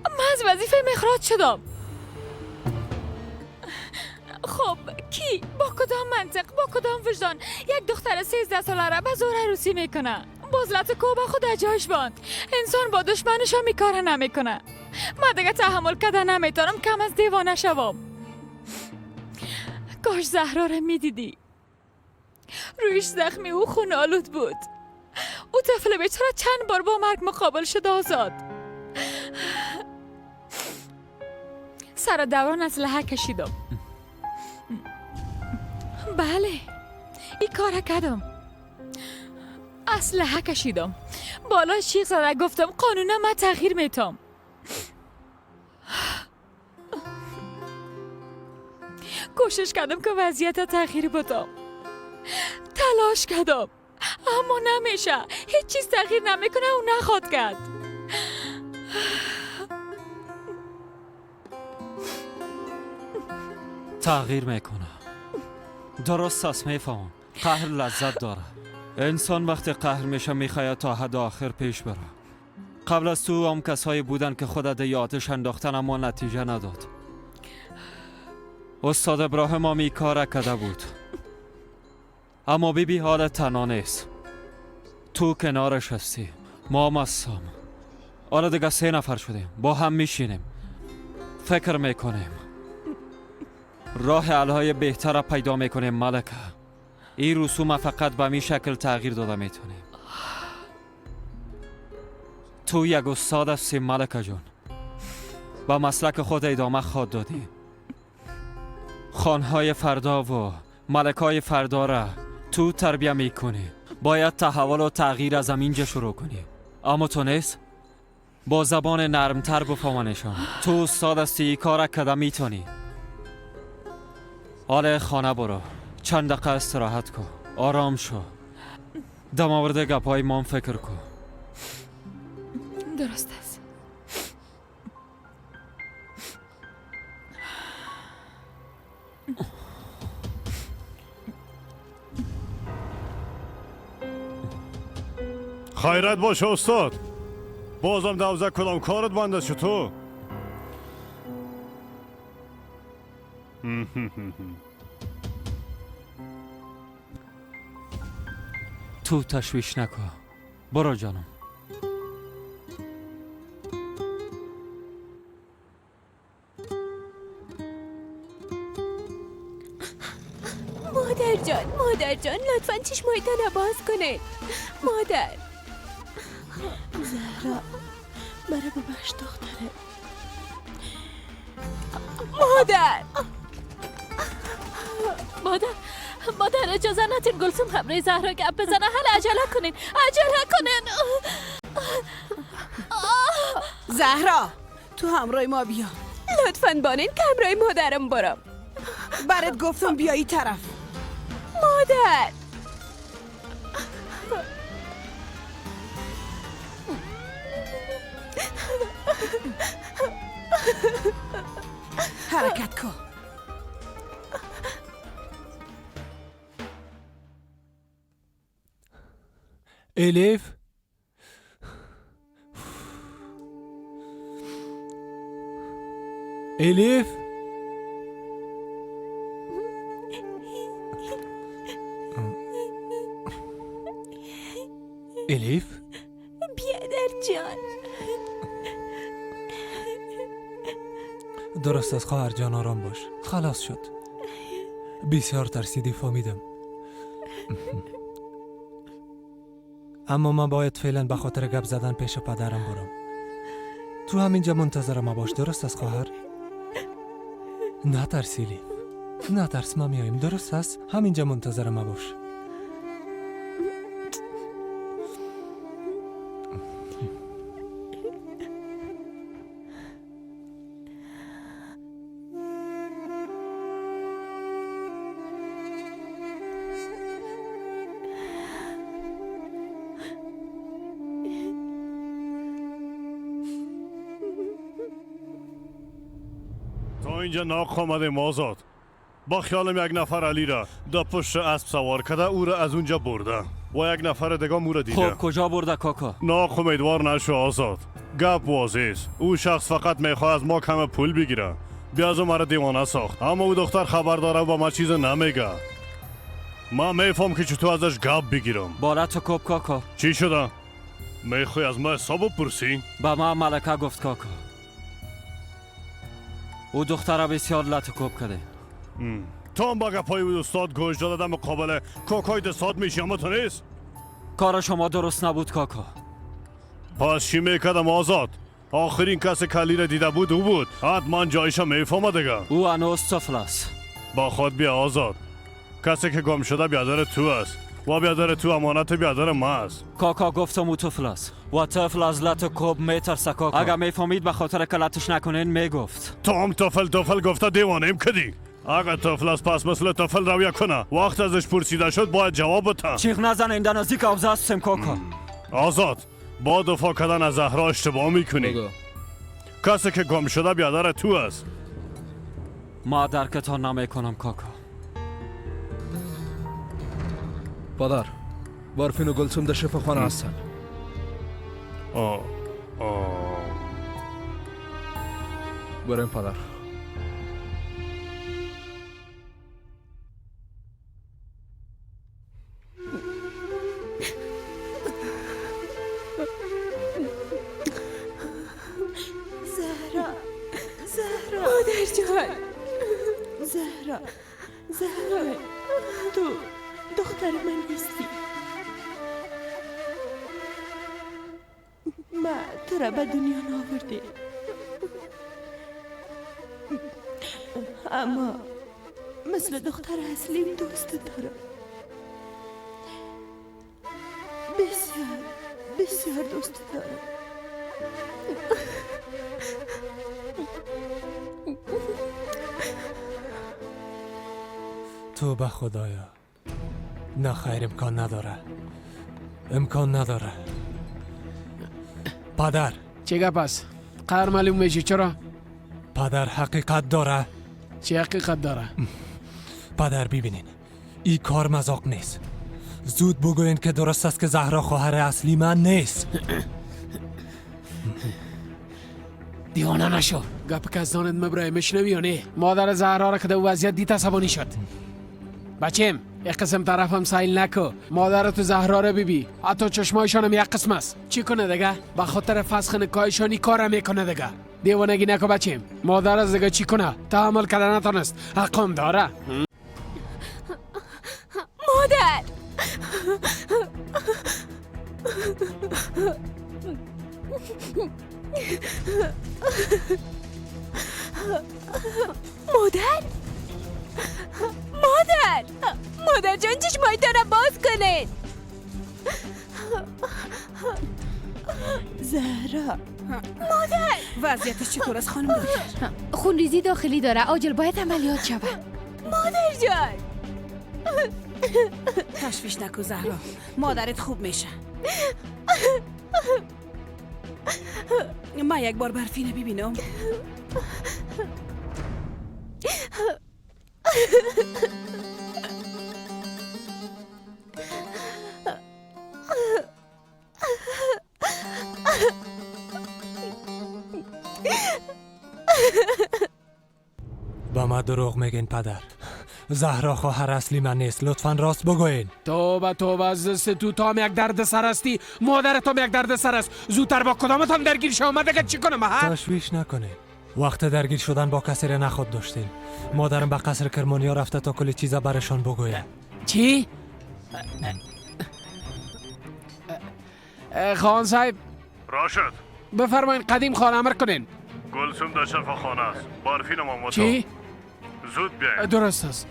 من از وظیفه اخراج شدم. خب کی با کدام منطق، با کدام وجدان یک دختر 13 ساله را به زور عروسی میکنه؟ باز لط کوبه خود جایش باند. انسان با دشمنش هم کار نمیکنه. من دیگه تحمل کردن نمیتونم، کم از دیوانه شوم. کاش زهرا را میدیدی. رویش زخمی او خون آلود بود. او طفل بیچاره چند بار با مرگ مقابل شد. آزاد سر دوران اسلحه کشیدم. بله این کار کردم، اسلحه کشیدم، بالا شیخ زده گفتم قانون ما تغییر میتم. کوشش کردم که وضعیت تغییر بدم، تلاش کردم، اما نمیشه، هیچ چیز تغییر نمیکنه و نخواد کرد. تغییر میکنه، درست است، میفهمم، قهر لذت داره. انسان وقتی قهر میشه میخواید تا حد آخر پیش بره. قبل از تو هم کسایی بودن که خود در آتش انداختن اما نتیجه نداد. استاد ابراهیم هم این کار کرده بود. اما بی حال تنها نیست. تو کنارش هستی، ما هم هستم. حالا دیگه 3 نفر شدیم، با هم میشینیم، فکر میکنیم، راه حل‌های بهتر را پیدا میکنیم. ملکه، این رسوم فقط به می شکل تغییر داده میتونیم. تو یک استاد هستی ملکه جان، به مسلک خود ادامه خواد دادی. خانهای فردا و ملکای فردا را تو تربیه میکنی. باید تحول و تغییر از اینجا شروع کنی. اما تو نیست با زبان نرمتر بفهمانشان. تو استاد هستی، ای کار کده میتونی. حالا خانه برو، چند دقیقه استراحت کن، آرام شو، در مورد گپای مام فکر کن. درست است. خیرت باشه استاد. بازم دوزه کدام کارت بنده شد تو؟ تو تشویش نکن، برو جانم. مادر جان، مادر جان، لطفا چشمایتان را باز کنید. مادر. زهرا، مرا ببخش دختره. مادر. مادر، مادر اجازه ندین گلسوم همراه زهرا گپ بزنه. حالا عجله کنین، عجله کنین. زهرا تو همراه ما بیا. لطفاً بانین که همراه مادرم برم. برات گفتم بیایی طرف. مادر. حرکت کن. الیف، الیف، الیف. بیادر جان. درست است خواهر جان، آرام باش، خلاص شد. بسیار ترسیدی فهمیدم. اما من باید فعلا به خاطر گپ زدن پیش پدرم برم. تو همینجا منتظر ما باش، درست است خواهر؟ نترس الیف، نترس، ما میاییم، درست است؟ همینجا منتظر ما باش. اینجا ناق آمدیم آزاد. با خیالم یک نفر علی را در پشت اسب سوار کرده، او را از اونجا برده و یک نفر دیگه او را دیده. خب کجا برده کاکا؟ ناق امیدوار نشو آزاد، گپ واضح است. او شخص فقط میخواد از ما کم پول بگیره. بیاز مرا دیوانه ساخت، اما او دختر خبر داره و با ما چیز نمیگه. من میفهم که چطور ازش گپ بگیرم. بالا تو کوب کاکا. چی شده؟ میخوای از ما حساب بپرسی؟ به ما ملکه گفت کاکا. او دختر بسیار لط کوب کرده. تو هم با گپای او استاد گوش داده مقابل کاکای دستات میشی، اما تو نیست. کار شما درست نبود کاکا. پس چی میکردم آزاد؟ آخرین کس کلی را دیده بود او بود. حتما جایش میفهمه دیگه. او هنوز طفل است. با خود بیا آزاد. کسی که گم شده بیادر تو است و بیادر تو امانت بیادر ما است. کاکا گفتم او طفل است و طفل از لط کوب میترسه کاکا. اگر میفهمید به خاطر که لطش نکنین میگفت. تو هم طفل طفل گفته دیوانه کدی. اگر طفل است پس مثل طفل رویه کنه. وقت ازش پرسیده شد باید جواب بده. چیغ نزن، در نزدیک حوزه هستیم کاکا. آزاد، با دفاع کردن از زهرا اشتباه میکنی. کسی که گم شده بیادر تو است. ما درکتان نمیکنم کاکا. پدر، برفین و گلسوم در شفاخانه هستن. بریم پدر. زهرا، زهرا، مادر جان. زهرا، زهرا، تو دختر من نیستی. ما تو را به دنیا نآوردی، اما مثل دختر اصلیم دوست دارم. بسیار بسیار دوست دارم. تو به خدایا. نه خیر، امکان نداره، امکان نداره. پدر، چه گپ است؟ قهر معلوم میشه چرا؟ پدر حقیقت داره. چه حقیقت داره؟ پدر ببینین، این کار مذاق نیست. زود بگوین که درست است که زهرا خواهر اصلی من نیست. دیوانه نشو. گپ که از دانت مبرای میشنوی یا نه؟ مادر زهرا را که در وضعیت دید عصبانی شد. بچیم یک قسم طرفم سایل نکو. مادر تو زهرا را ببی، حتی چشمایشان هم یک قسم است. چی کنه دیگه؟ به خاطر فسخ نکاحشان این کار میکنه دیگه. دیوانگی نکو بچیم. مادر از دیگه چی کنه؟ تحمل کرده نتانست. حقم داره. مادر، مادر، مادر، مادر جان، چشمایتان را باز کنید. زهرا، مادر، وضعیتش چطور است خانم دکتر؟ خونریزی داخلی داره، عاجل باید عملیات شود. مادر جان، تشویش نکو زهرا، مادرت خوب میشه. ما یک بار برفینه ببینم. با ما دروغ میگین پدر. زهرا خواهر اصلی من نیست. لطفا راست بگوین. توبه توبه، از دست تو تام یک درد سر هستی، مادر تو یک درد سر است. زودتر با کدامتان درگیر شوم؟ من دیگه چی کنم؟ تشویش نکنین. وقت درگیر شدن با کسی را نخود داشتیم. مادرم به قصر کرمانیا رفته تا کلی چیزا برشان بگوید. چی؟ خان صاحب. راشد، بفرمایین قدیم خان امر کنین. گلسوم در شفاخانه است. برفین ماما. چی؟ زود بیاین. درست است.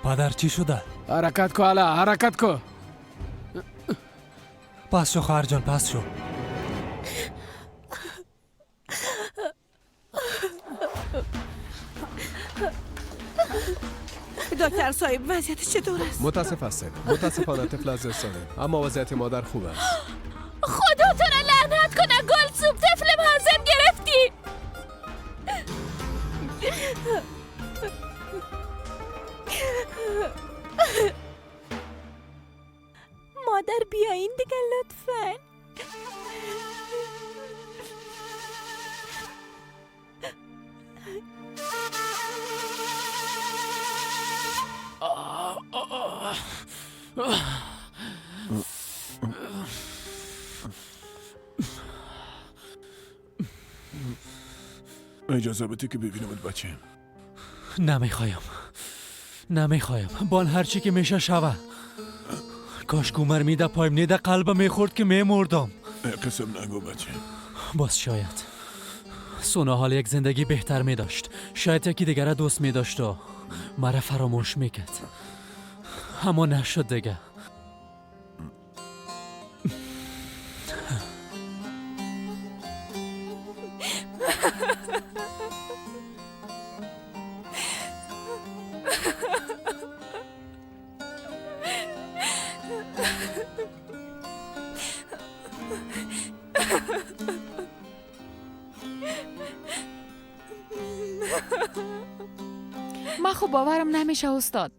پدر چی شده؟ حرکت کو علا، حرکت کو. پس شو خواهر جان، پس شو. دکتر صاحب وضعیتش چطور است؟ متاسف هستم، متاسفانه طفل از دست داده، اما وضعیت مادر خوب است. خدا تو را لعنت کنه گلسوم، طفلم هنزم گرفتی. مادر بیاین دیگه لطفاً. اجازه بده که ببینمت بچه. نمیخوایم، نمیخوایم. بان هرچی که میشه شوه. کاش کومر میده پایم نیده قلبم میخورد که میمردم. قسم نگو بچه. باز شاید سونا حال یک زندگی بهتر میداشت. شاید یکی دیگر دوست میداشت و مرا فراموش میکرد. اما نشد دیگه. من خب باورم نمیشه استاد.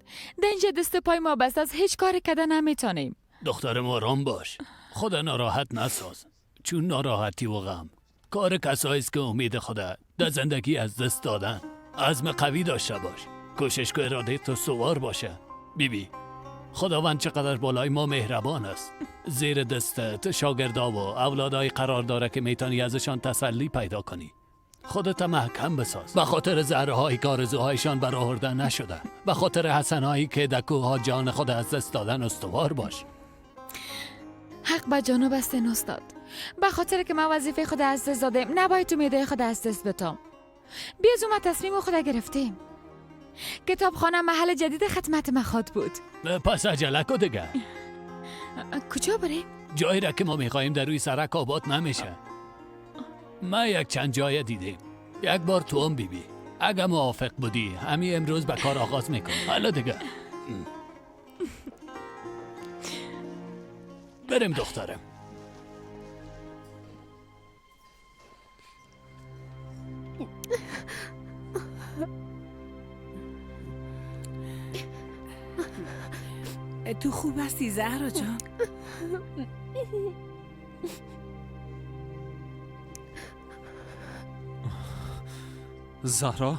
در اینجا دست پای ما بست از هیچ کاری کده نمیتونیم. دخترم آرام باش، خدا ناراحت نساز، چون ناراحتی و غم کار کسایی است که امید خدا در زندگی از دست دادن. عزم قوی داشته باش، کوشش که اراده تو سوار باشه. بیبی خداوند چقدر بالای ما مهربان است. زیر دستت شاگردا و اولادای قرار داره که میتونی ازشان تسلی پیدا کنی. خودت محکم بساز. به خاطر زهرهایی که آرزوهایشان برآورده نشده، به خاطر حسنهایی که در کوه‌ها جان خود از دست دادن استوار باش. حق به جانب است استاد. به خاطر که من وظیفه خود از دست دادم، نباید امیدهای خود از دست بدم. بیازو ما تصمیم خود گرفتیم. کتابخانه محل جدید خدمت ما خواد بود. پس عجله کو دیگه. کجا بریم؟ جایی را که ما میخواهیم در روی سرک آباد نمیشه. ما یک چند جای دیدیم. یک بار تو هم بیبی. اگه موافق بودی همین امروز به کار آغاز میکنم. حالا دیگه بریم دخترم. تو خوب هستی زهرا جان؟ زهرا؟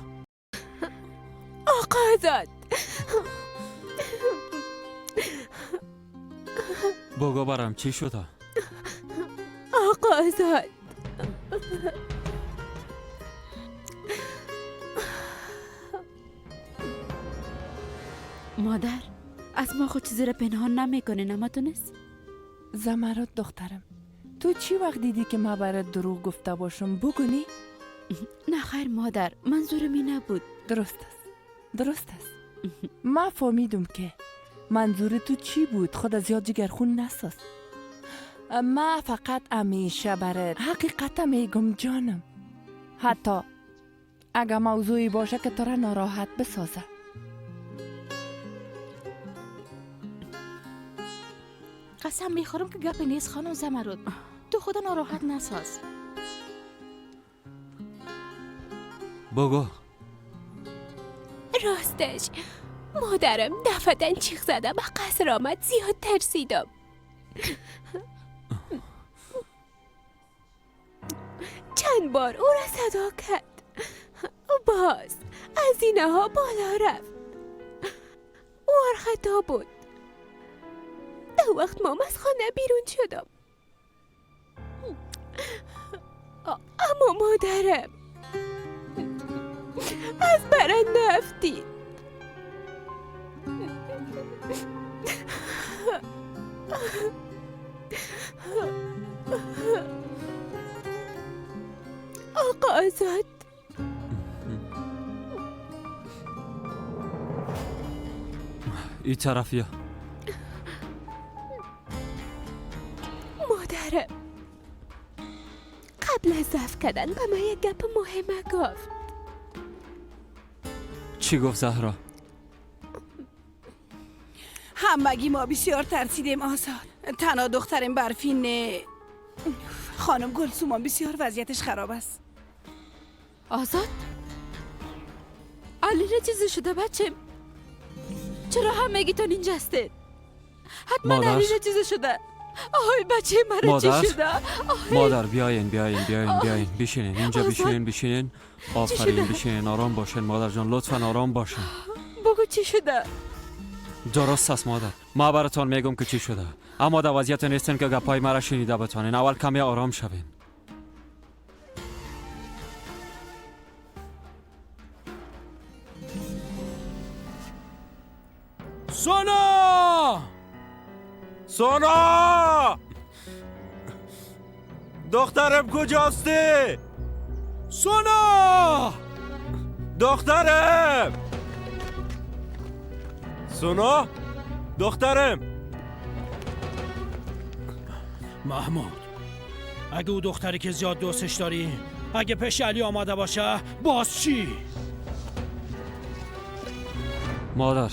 آقا آزاد بگو برام چی شده؟ آقا آزاد مادر از ما خود چیزی را پنهان نمیکنه نماتونست؟ زمرد دخترم تو چی وقت دیدی که ما برات دروغ گفته باشم؟ بگونی؟ نه خیر مادر، منظورم این نبود. درست است درست است. ما فهمیدم که منظور تو چی بود. خود از یاد جگرخون نساز. ما فقط همیشه برات حقیقت میگم جانم، حتی اگه موضوعی باشه که تو را ناراحت بسازه. قسم میخورم که گپی نیست خانم زمرد، تو خدا ناراحت نساز. بگو. راستش مادرم دفعتاً چیخ زدم و قصر آمد، زیاد ترسیدم. چند بار او را صدا کرد، باز از اینها بالا رفت. او خطا بود. در وقت مام از خانه بیرون شدم، اما مادرم از برن نفتید. آقا آزاد این طرفیه. مادرم قبل از ضعف کردن به من یک گپ مهمه گفت. چی گفت زهرا؟ همگی ما بسیار ترسیدیم آزاد. تنها دخترم برفین نه. خانم گلسومان بسیار وضعیتش خراب است. آزاد علی را چیزی شده بچه؟ چرا همگیتان اینجا هستید؟ حتما علی را چیزی شده. آهای بچه مرا چی شده؟ مادر بیاین بیاین بیاین بیاین بشینین اینجا، بشینین بشینین. آفرین بشینین، آرام باشین مادر جان، لطفا آرام باشین. بگو چی شده؟ درست است مادر، ما براتان میگم که چی شده، اما در وضعیت نیستین که گپای مرا شنیده بتانین. اول کمی آرام شوین. سونا! سونا! دخترم کجاستی؟ سونا! دخترم! سونا! دخترم! محمود اگه او دختری که زیاد دوستش داری اگه پیش علی آماده باشه باز چی؟ مادر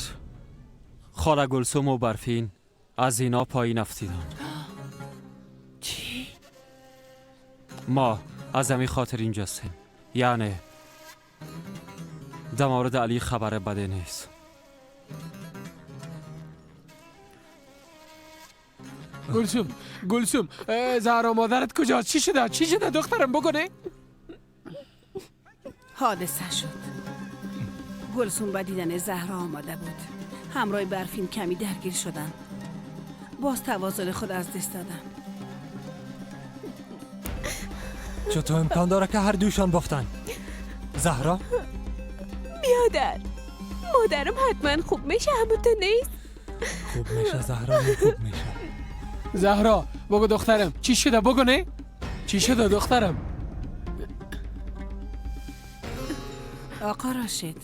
خاله گلسوم و برفین از اینا پایین افتیدن. چی؟ ما از همین خاطر اینجاستیم. یعنی در مورد علی خبر بده نیست. گلسوم گلسوم، زهرا مادرت کجاست؟ چی شده؟ چی شده دخترم بگو؟ حادثه شد. گلسوم به دیدن زهرا آماده بود. همراه برفین کمی درگیر شدن. باز توازن خود از دست دادن. چطور امکان داره که هر دوشان بافتن؟ زهرا؟ بیادر، مادرم حتما خوب میشه، اما تو نیست. خوب میشه زهرا، خوب میشه. زهرا بگو دخترم چی شده؟ بگو نه چی شده دخترم؟ آقا راشد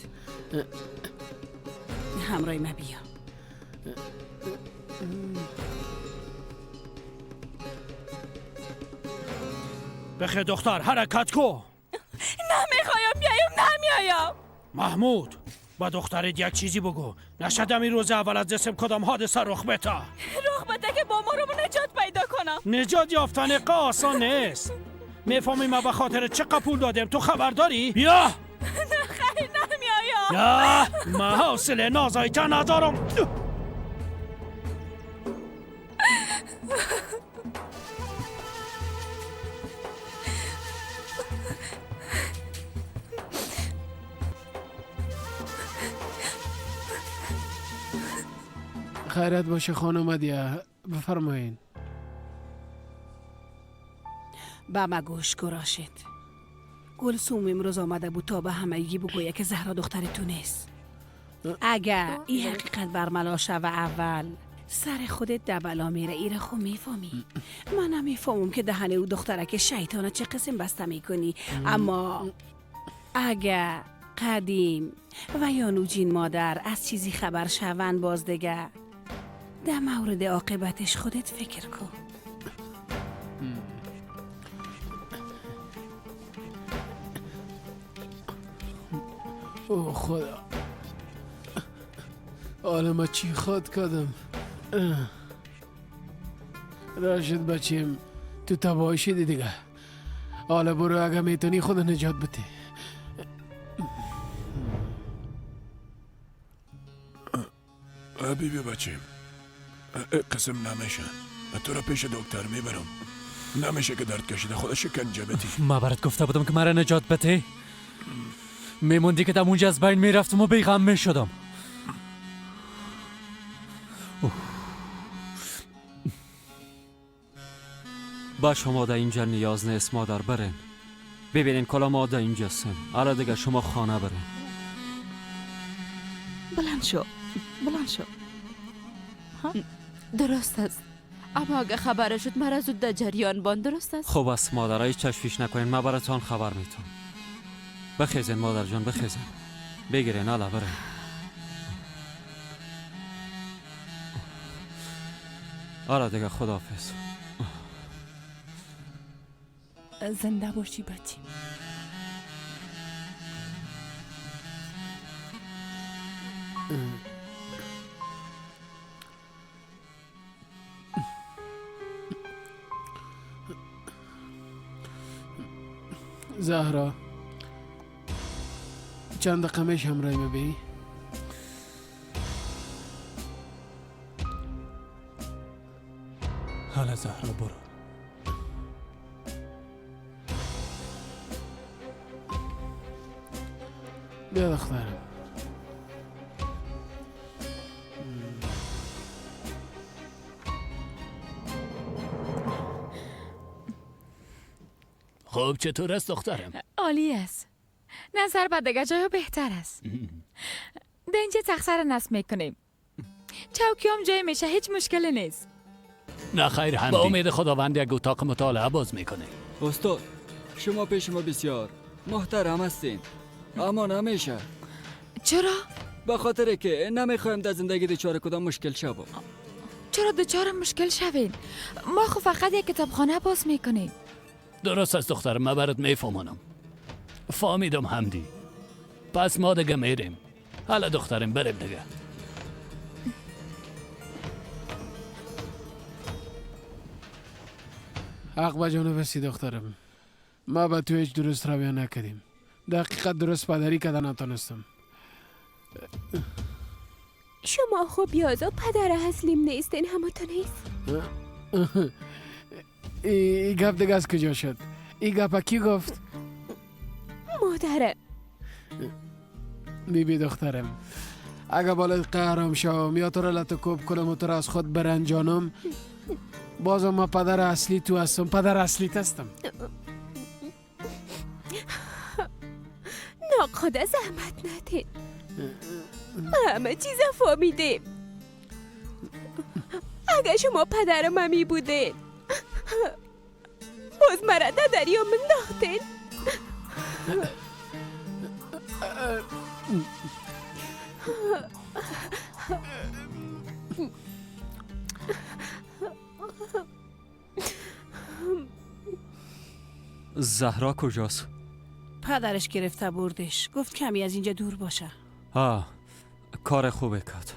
همراه ما بیا. بخیر دختر، حرکت کو. نمیخوایم بیایم، نمیایم. محمود با دخترت یک چیزی بگو، نشدم این روز اول از دستم کدام حادثه رخ بده. رخ بده که با ما رو نجات پیدا کنم. نجات یافتن آسان نیست. میفهمی ما به خاطر چه پول دادم؟ تو خبر داری؟ بیا. نه خیر نمیایم. یا ما حوصله نازای تا ندارم. خیرت باشه خانم دیه، بفرمایین. به ما گوش کو راشد. گلسوم امروز آمده بود تا به همگی بگویه که زهرا دختر تو نیست. اگر این حقیقت برملا شوه اول سر خودت دبلا میره. ایره خو میفهمی. من نمیفهمم که دهن او دخترک شیطانه چه قسم بسته میکنی، اما اگر قدیم و یا نوجین مادر از چیزی خبر شوند باز دیگه در مورد عاقبتش خودت فکر کن. او خدا، حالا ما چی خود کردم؟ راشد بچیم تو تباهی شدی دیگه. حالا برو اگه میتونی خود نجات بده. بیبی بچیم قسم نمیشه، تو را پیش دکتر میبرم. نمیشه که درد کشیده خودش شکنجه بدی. ما برات گفته بودم که مرا نجات بده. میموندی که در اونجا از بین میرفتم و بیغم میشدم. با شما در اینجا نیاز نیست مادر، برین ببینین کلا ما در اینجا هستیم. حالا دیگه شما خانه برین. بلند شو، بلند شو. درست است، اما اگه خبر شد مرا زود در جریان بان. درست است؟ خوب است مادر، هیچ تشویش نکنین، من براتان خبر میتونم. بخیزین مادر جان، بخیزین، بگیرین، حالا برین. حالا دیگه خداحافظ. زنده باشی بچی. زهرا چند دقیقه میشه همراه ما بی؟ حالا زهرا برو. بیا دخترم. خب چطور است دخترم؟ عالی است. نظر به دیگه جای بهتر است. در اینجا تخته نصب میکنیم. چوکی هم جای میشه، هیچ مشکلی نیست. نه خیر همدی. با امید خداوند یک اتاق مطالعه باز میکنه. استاد شما پیش ما بسیار محترم هستین، اما نمیشه. چرا؟ به خاطر که نمیخوایم در زندگی دچار کدام مشکل شوم. چرا دچار مشکل شوین؟ ما خو فقط یک کتابخانه باز میکنیم. درست است دختر، من برات میفهمانم. فهمیدم همدی. پس ما دیگه میریم. حالا دخترم بریم دیگه. حق به جانب هستی دخترم. ما به تو هیچ درست رویه نکردیم. دقیقا درست پدری کده نتانستم. شما خب یازا پدر اصلیم نیستین، همه تو نیست. ای گپ دیگه از کجا شد؟ ای گپ کی گفت؟ مادرم. بیبی دخترم، اگه بالای قهرم شوم یا تو را لطو کوب کنم و تو را از خود برنجانم، بازم ما پدر اصلی تو هستم، پدر اصلیت هستم. ناخدا زحمت ندید، ما همه چیز فهمیدیم. اگه شما پدر من می بودین باز مرا در دریا منداختین. زهرا کجاست؟ پدرش گرفته بردش، گفت کمی از اینجا دور باشه. آه، کار خوبه کرد.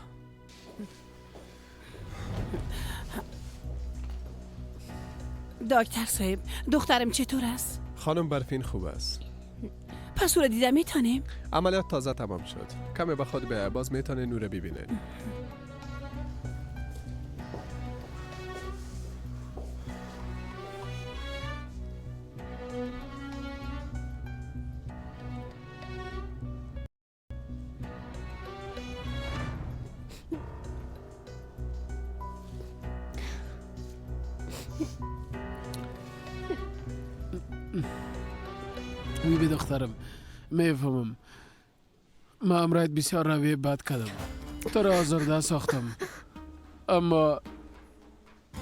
دکتر صاحب، دخترم چطور است؟ خانم برفین خوب است. پس او را دیده میتونیم؟ عملیات تازه تمام شد. کمی به خود به باز میتونه نور ببینه. بیبی دخترم، میفهمم ما امرایت بسیار رویه بد کردم، تو را آزرده ساختم، اما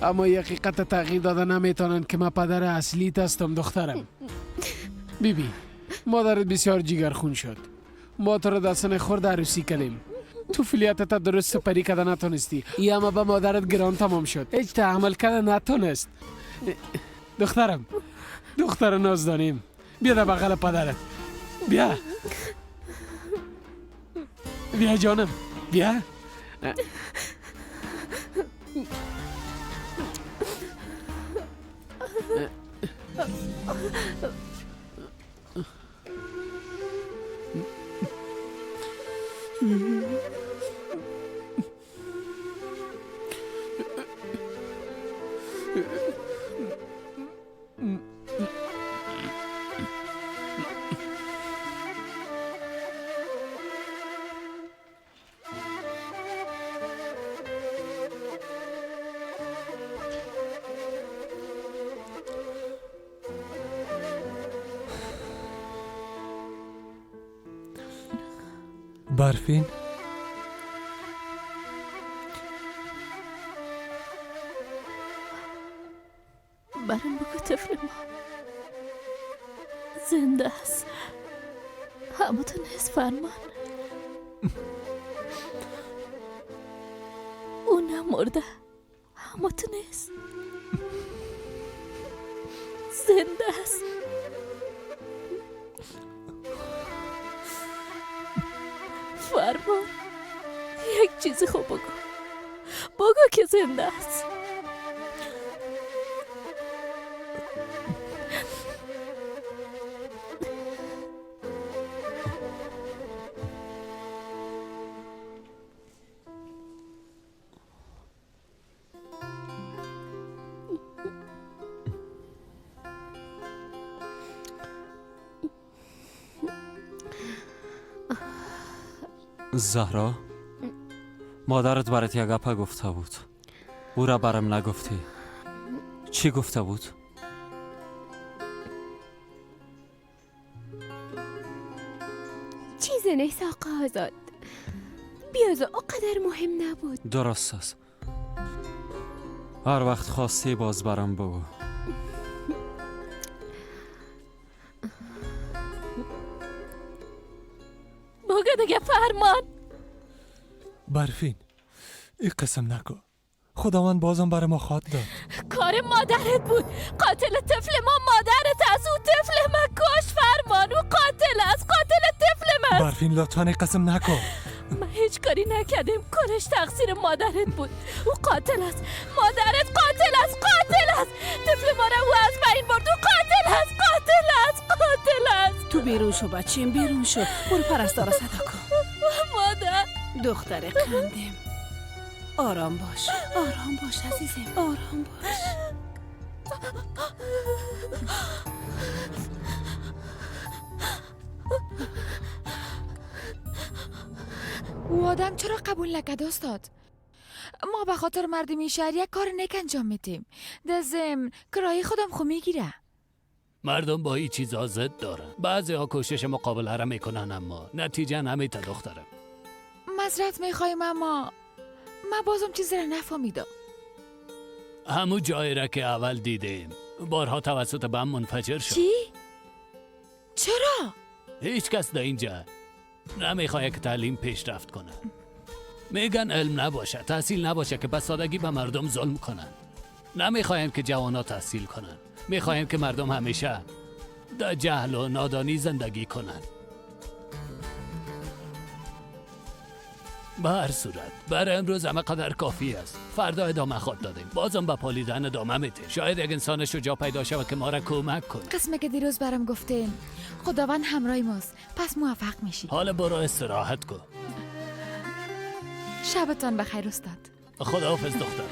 حقیقت تغییر داده نمیتونن که من پدر اصلیت هستم دخترم. بیبی، مادرت بسیار جیگرخون شد. ما تو را در سن خرد عروسی کردیم، تو فلیتت درست سپری کرده نتونستی، ای اما به مادرت گران تمام شد، هیچ تحمل کرده نتونست. دخترم، دختر ناز دانیم، بیا در بغل پدرت، بیا بیا جانم، بیا. برفین، برام بگو طفل ما زنده است. اما تو نیست فرمان، او نمرده، اما تو نیست، زنده است. فرمان، یک چیزی خوب بگو، بگو که زنده است. زهرا، مادرت برات یک گپه گفته بود، او را برم نگفتی. چی گفته بود؟ چیزی نیست آقا آزاد، بیاز اونقدر مهم نبود. درست است، هر وقت خواستی باز برم بگو. بگو دیگه فرمان. برفین، این قسم نکن، خداوند بازم برای ما خواد داد. کار مادرت بود، قاتل طفل ما مادرت است. او طفل ما کش فرمان، او قاتل است، قاتل طفل من. برفین لطفا این قسم نکن. ما هیچ کاری نکردیم، کلش تقصیر مادرت بود. او قاتل است، مادرت قاتل است، قاتل است. طفل ما را او از بین برد. او قاتل است، قاتل است، قاتل است. تو بیرون شو بچیم، بیرون شو، برو پرستارا صدا کن. مادر، دختر قندیم، آرام باش، آرام باش عزیزم، آرام باش. او آدم چرا قبول نکرد استاد؟ ما به خاطر مردمی شهر یک کار نیک انجام میدیم. در ضمن کرایه خودم خو میگیره. مردم با این چیزا ضد دارن. بعضی ها کوشش مقابله را میکنن اما نتیجه نمیده دخترم. معذرت میخوایم اما من بازم چیزی را نفهمیدم. همون جایی را که اول دیدیم بارها توسط بم منفجر شد. چی؟ چرا؟ هیچ کس در اینجا نمیخواد که تعلیم پیشرفت کنه. میگن علم نباشه، تحصیل نباشه که به سادگی به مردم ظلم کنن. نمیخوایم که جوانا تحصیل کنن. میخوایم که مردم همیشه در جهل و نادانی زندگی کنن. به هر صورت برای امروز همه قدر کافی است. فردا ادامه خواهد دادیم. بازم به پالیدن ادامه میدیم. شاید یک انسان شجاع پیدا شود که ما را کمک کنه. قسمه که دیروز برام گفتین خداوند همراه ماست، پس موفق میشی. حالا برو استراحت کن. شبتان بخیر استاد. خداحافظ دخترم.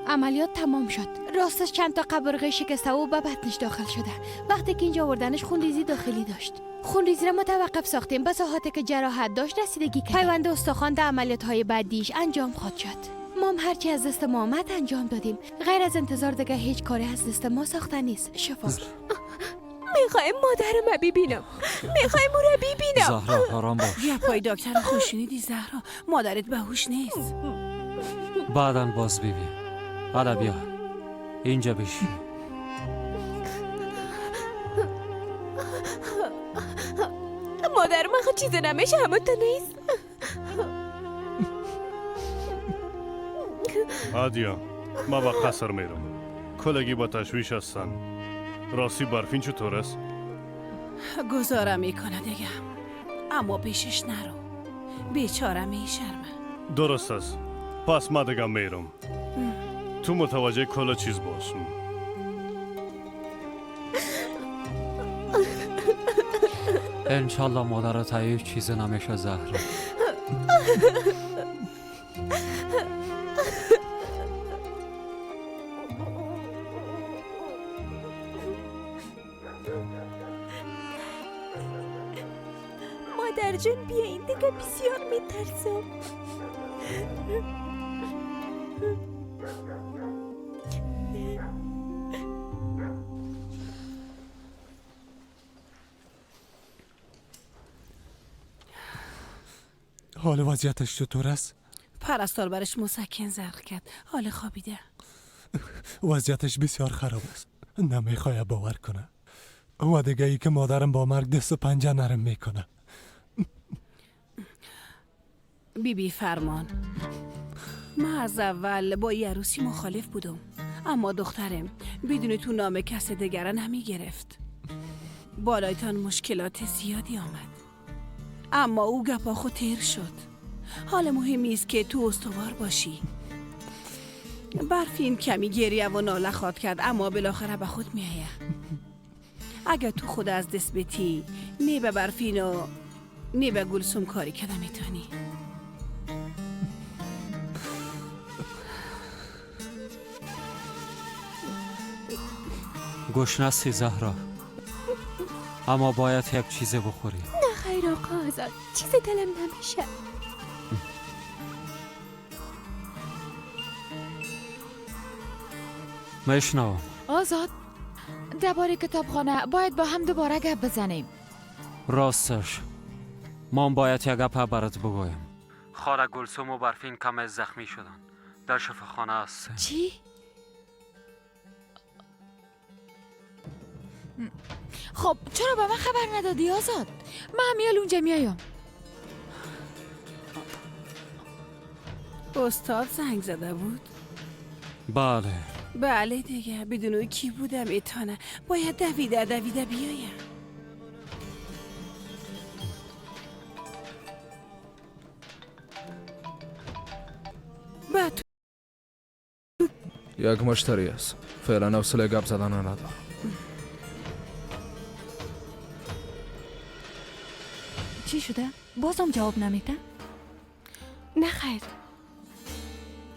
عملیات تمام شد. راستش چند تا قبرغه شکسته و به بطنش داخل شده. وقتی که اینجا آوردنش خونریزی داخلی داشت. خونریزی را متوقف ساختیم. به ساحاتی که جراحت داشت رسیدگی کردیم. پیوند استخوان در عملیات های بعدیش انجام خواهد شد. ما هم هرچی از دست ما آمد انجام دادیم. غیر از انتظار دیگه هیچ کاری از دست ما ساخته نیست. شفا. میخوایم مادرم ببینم. میخوایم او را ببینم. زهرا آرام باش. یه پای دکتر خوشینیدی زهرا. مادرت به هوش نیست. بعداً باز ببین. حالا بیا اینجا بشین. مادر من خود چیز نمیشه، همون تو نیست. آدیا ما با قصر میرم. کلگی با تشویش هستن. راستی برفین چطور است؟ گزاره میکنه دیگه، اما پیشش نرو، بیچاره میشرمه. درست است، پس ما دیگه میرم. تو متوجه کل چیز باش. انشالله مادرت هیچ چیز نمیشه زهرا. مادر جون بیا، این دیگه بسیار میترسم. حال وضعیتش چطور است؟ پرستار برش مسکن زرق کرد. حال خوابیده. وضعیتش بسیار خراب است. نمیخواه باور کنه. و دیگه ای که مادرم با مرگ دست و پنجه نرم میکنه. بی بی فرمان، من از اول با یه عروسی مخالف بودم، اما دخترم بدون تو نام کس دیگر نمی گرفت. بالایتان مشکلات زیادی آمد، اما او گپا خود تیر شد. حال مهمی است که تو استوار باشی. برفین کمی گریه و ناله خواد کرد، اما بالاخره به خود می آید. اگر تو خود از دست بتی، نه به برفین و نه به گلسوم کاری کده میتونی. گشنه زهرا، اما باید یک چیز بخوری. نه خیر آقا آزاد، چیز دلم نمیشه. میشنوم. آزاد، درباره کتابخانه باید با هم دوباره گپ بزنیم. راستش ما باید یک گپ برات بگویم. خاله گلسوم و برفین کم زخمی شدن، در شفاخانه است. چی؟ خب چرا به من خبر ندادی آزاد؟ من هم اونجا میایم. استاد زنگ زده بود؟ بله بله دیگه، بدون او کی بودم ایتانه. باید دویده دویده بیایم. بعد یک مشتری است. فعلا حوصله گپ زدن ندارم. چی شده؟ بازم جواب نمیده؟ نه خیر.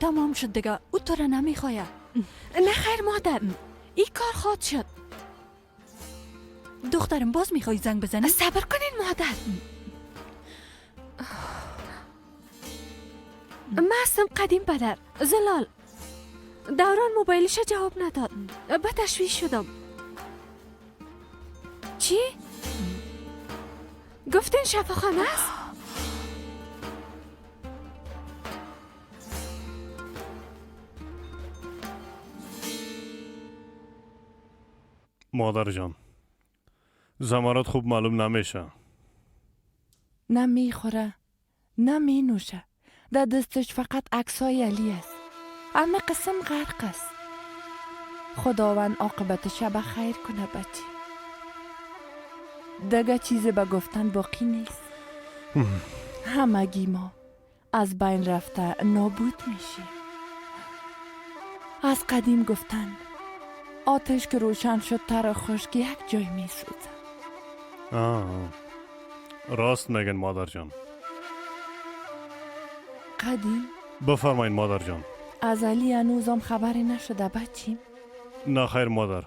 تمام شد دیگه، او تو را نمیخواید. نه خیر مادر، این کار خواد شد. دخترم باز میخوای زنگ بزنی؟ صبر کنین مادر. من هستم قدیم پدر زلال. دوران موبایلش جواب نداد، به تشویش شدم. چی؟ گفتین شفاخانه است؟ مادر جان، زمرد خوب معلوم نمیشه. نه میخوره نه مینوشه. در دستش فقط عکسای علی است. اما قسم غرق است. خداوند عاقبت شب خیر کنه بچه. دیگه چیزی به گفتن باقی نیست. همگی ما از بین رفته نابود میشیم. از قدیم گفتن آتش که روشن شد تر خشک یک جای میسوزه. راست میگن مادر جان. قدیم بفرمایین مادر جان. از علی هنوزم خبری نشده بچیم؟ نه خیر مادر،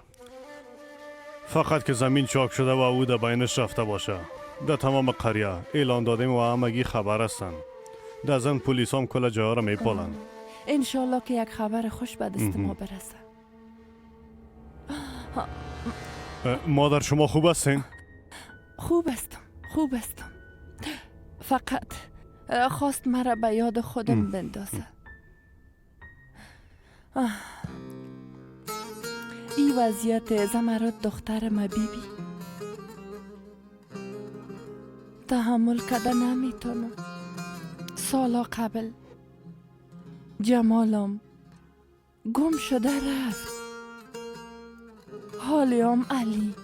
فقط که زمین چاک شده و او در بینش رفته باشه. در تمام قریه اعلان دادیم و همگی خبر هستن. در زن پلیس هم کل جاها را میپالن. انشالله که یک خبر خوش به دست ما برسه. مادر شما خوب هستین؟ خوب هستم، خوب هستم. فقط خواست مرا به یاد خودم بندازه. این وضعیت زمرد دختر ما بیبی تحمل کرده نمیتونم. سالا قبل جمالم گم شده رفت. حالیم علی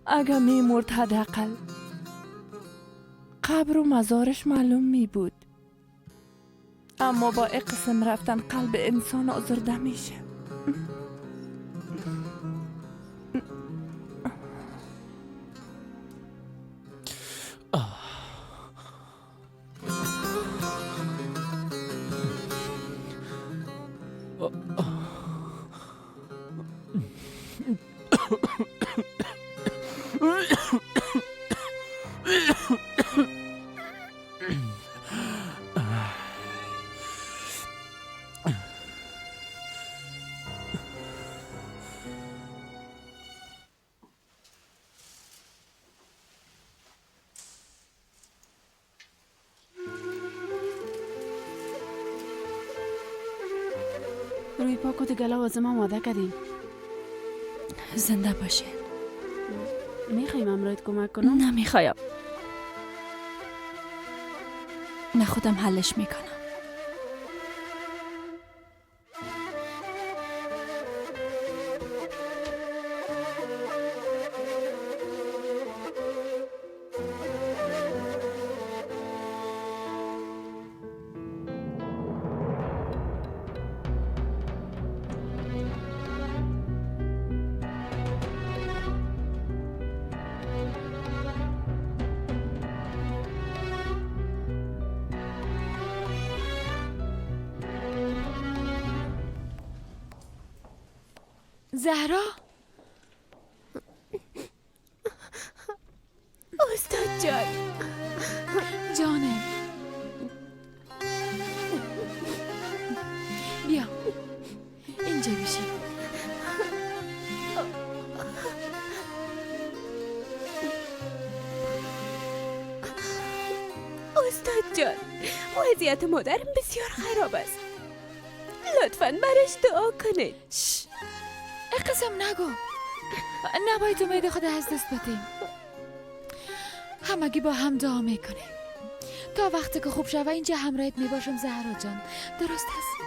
اگه میمرد حداقل قبر و مزارش معلوم می بود. اما با قسم رفتن قلب انسان آزرده میشه. روی پاک و دیگه لوازم آماده کردیم. زنده باشین. میخوایم امرایت کمک کنم؟ نمیخوایم. نه خودم حلش میکنم. زهرا، استاد جان. جانم بیا اینجا بشین. استاد جان، وضعیت مادرم بسیار خراب است. لطفاً برش دعا کنید. قسم نگو، نباید امید خود از دست بدیم. همگی با هم دعا میکنیم. تا وقتی که خوب شوه اینجا همراهت میباشم زهرا جان. درست است؟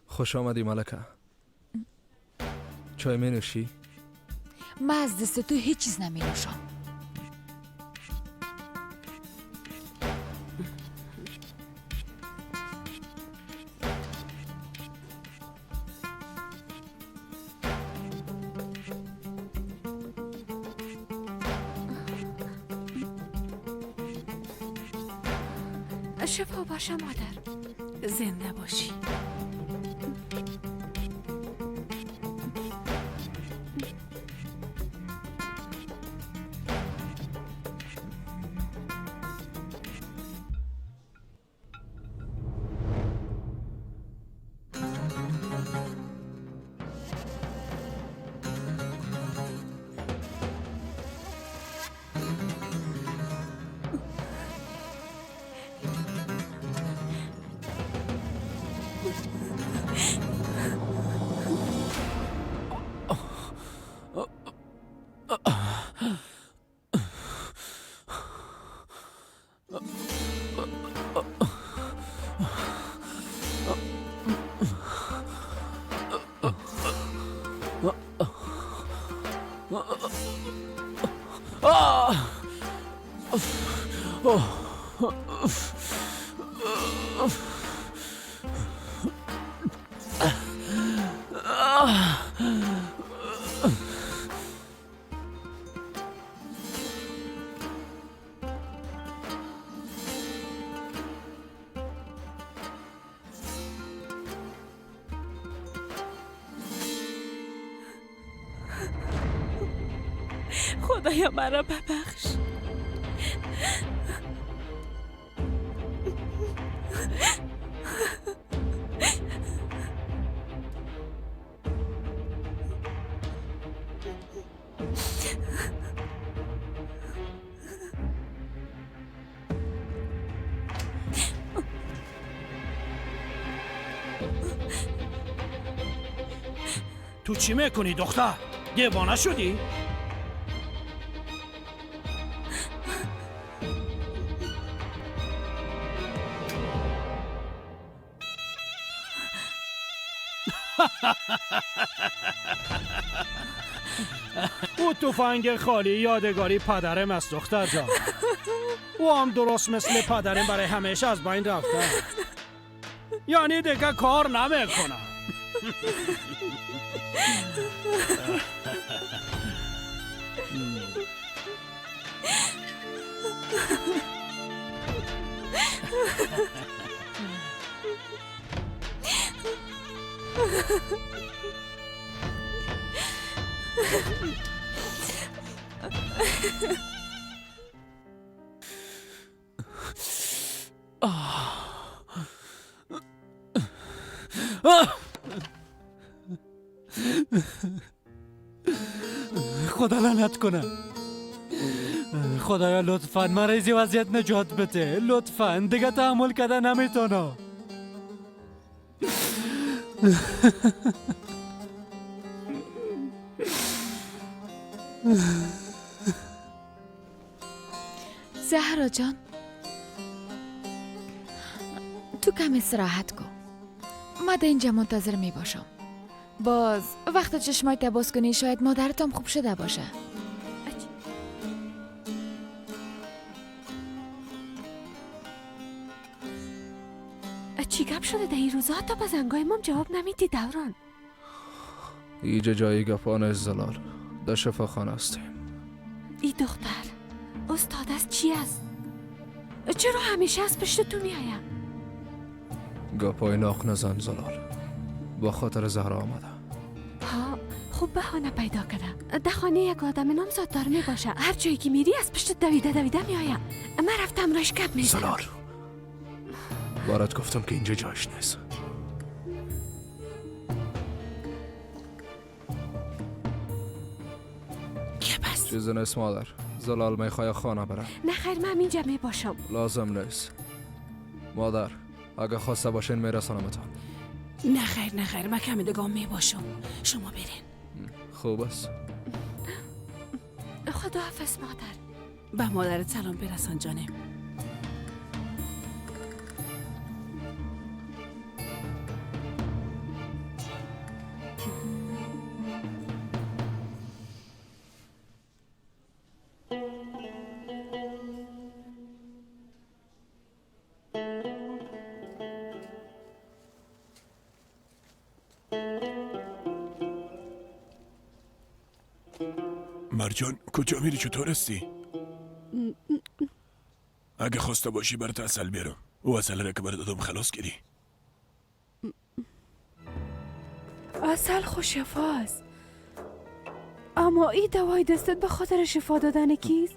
خوش آمدی ملکه. چای می نوشی؟ من از دست تو هیچ چیز نمی نوشم. شفا باشه مادر. زنده باشی. خدایا مرا ببخش. تو چی میکنی دختر؟ دیوانه شدی؟ او تفنگ خالی یادگاری پدرم است دختر جان. او هم درست مثل پدرم برای همیشه از بین رفته. یعنی دیگه کار نمیکنه. خدا لعنت کنه. خدایا لطفاً مرا از این وضعیت نجات بده. لطفاً دیگه تحمل کردن نمیتونم. زهرا جان تو کم استراحت کن. ما در اینجا منتظر می باشم. باز وقت چشمایت باز کنی شاید مادرتم خوب شده باشه. چی گپ شده در این روزا؟ حتی به زنگای مام جواب نمیدی دوران. اینجا جای گپان است زلال. در شفاخانه هستیم. ای دختر استاد از چی است؟ چرا همیشه از پشت تو میایم؟ گپای ناق نزن زلال. با خاطر زهرا آمده. ها خوب بهانه پیدا کرده. در خانه یک آدم نامزاد دار می باشه. هر جایی که میری از پشت دویده دویده میآیم. من رفتم راش گپ میزنم. زلال بارت گفتم که اینجا جایش نیست. که بس چیزی نیست مادر. زلال میخوای خانه بره. نه خیر من اینجا می باشم. لازم نیست مادر. اگه خواسته باشین میرسانمتان. نه خیر نه خیر، من کمی دیگه میباشم، شما برین. خوب است. خداحافظ مادر. به مادرت سلام برسان جانم. مرجان کجا میری؟ چطور هستی؟ اگه خواسته باشی برات عسل بیارم. او عسل را که برات دادم خلاص کردی. عسل خوش شفاست، اما این دوای دستت به خاطر شفا دادن کیست؟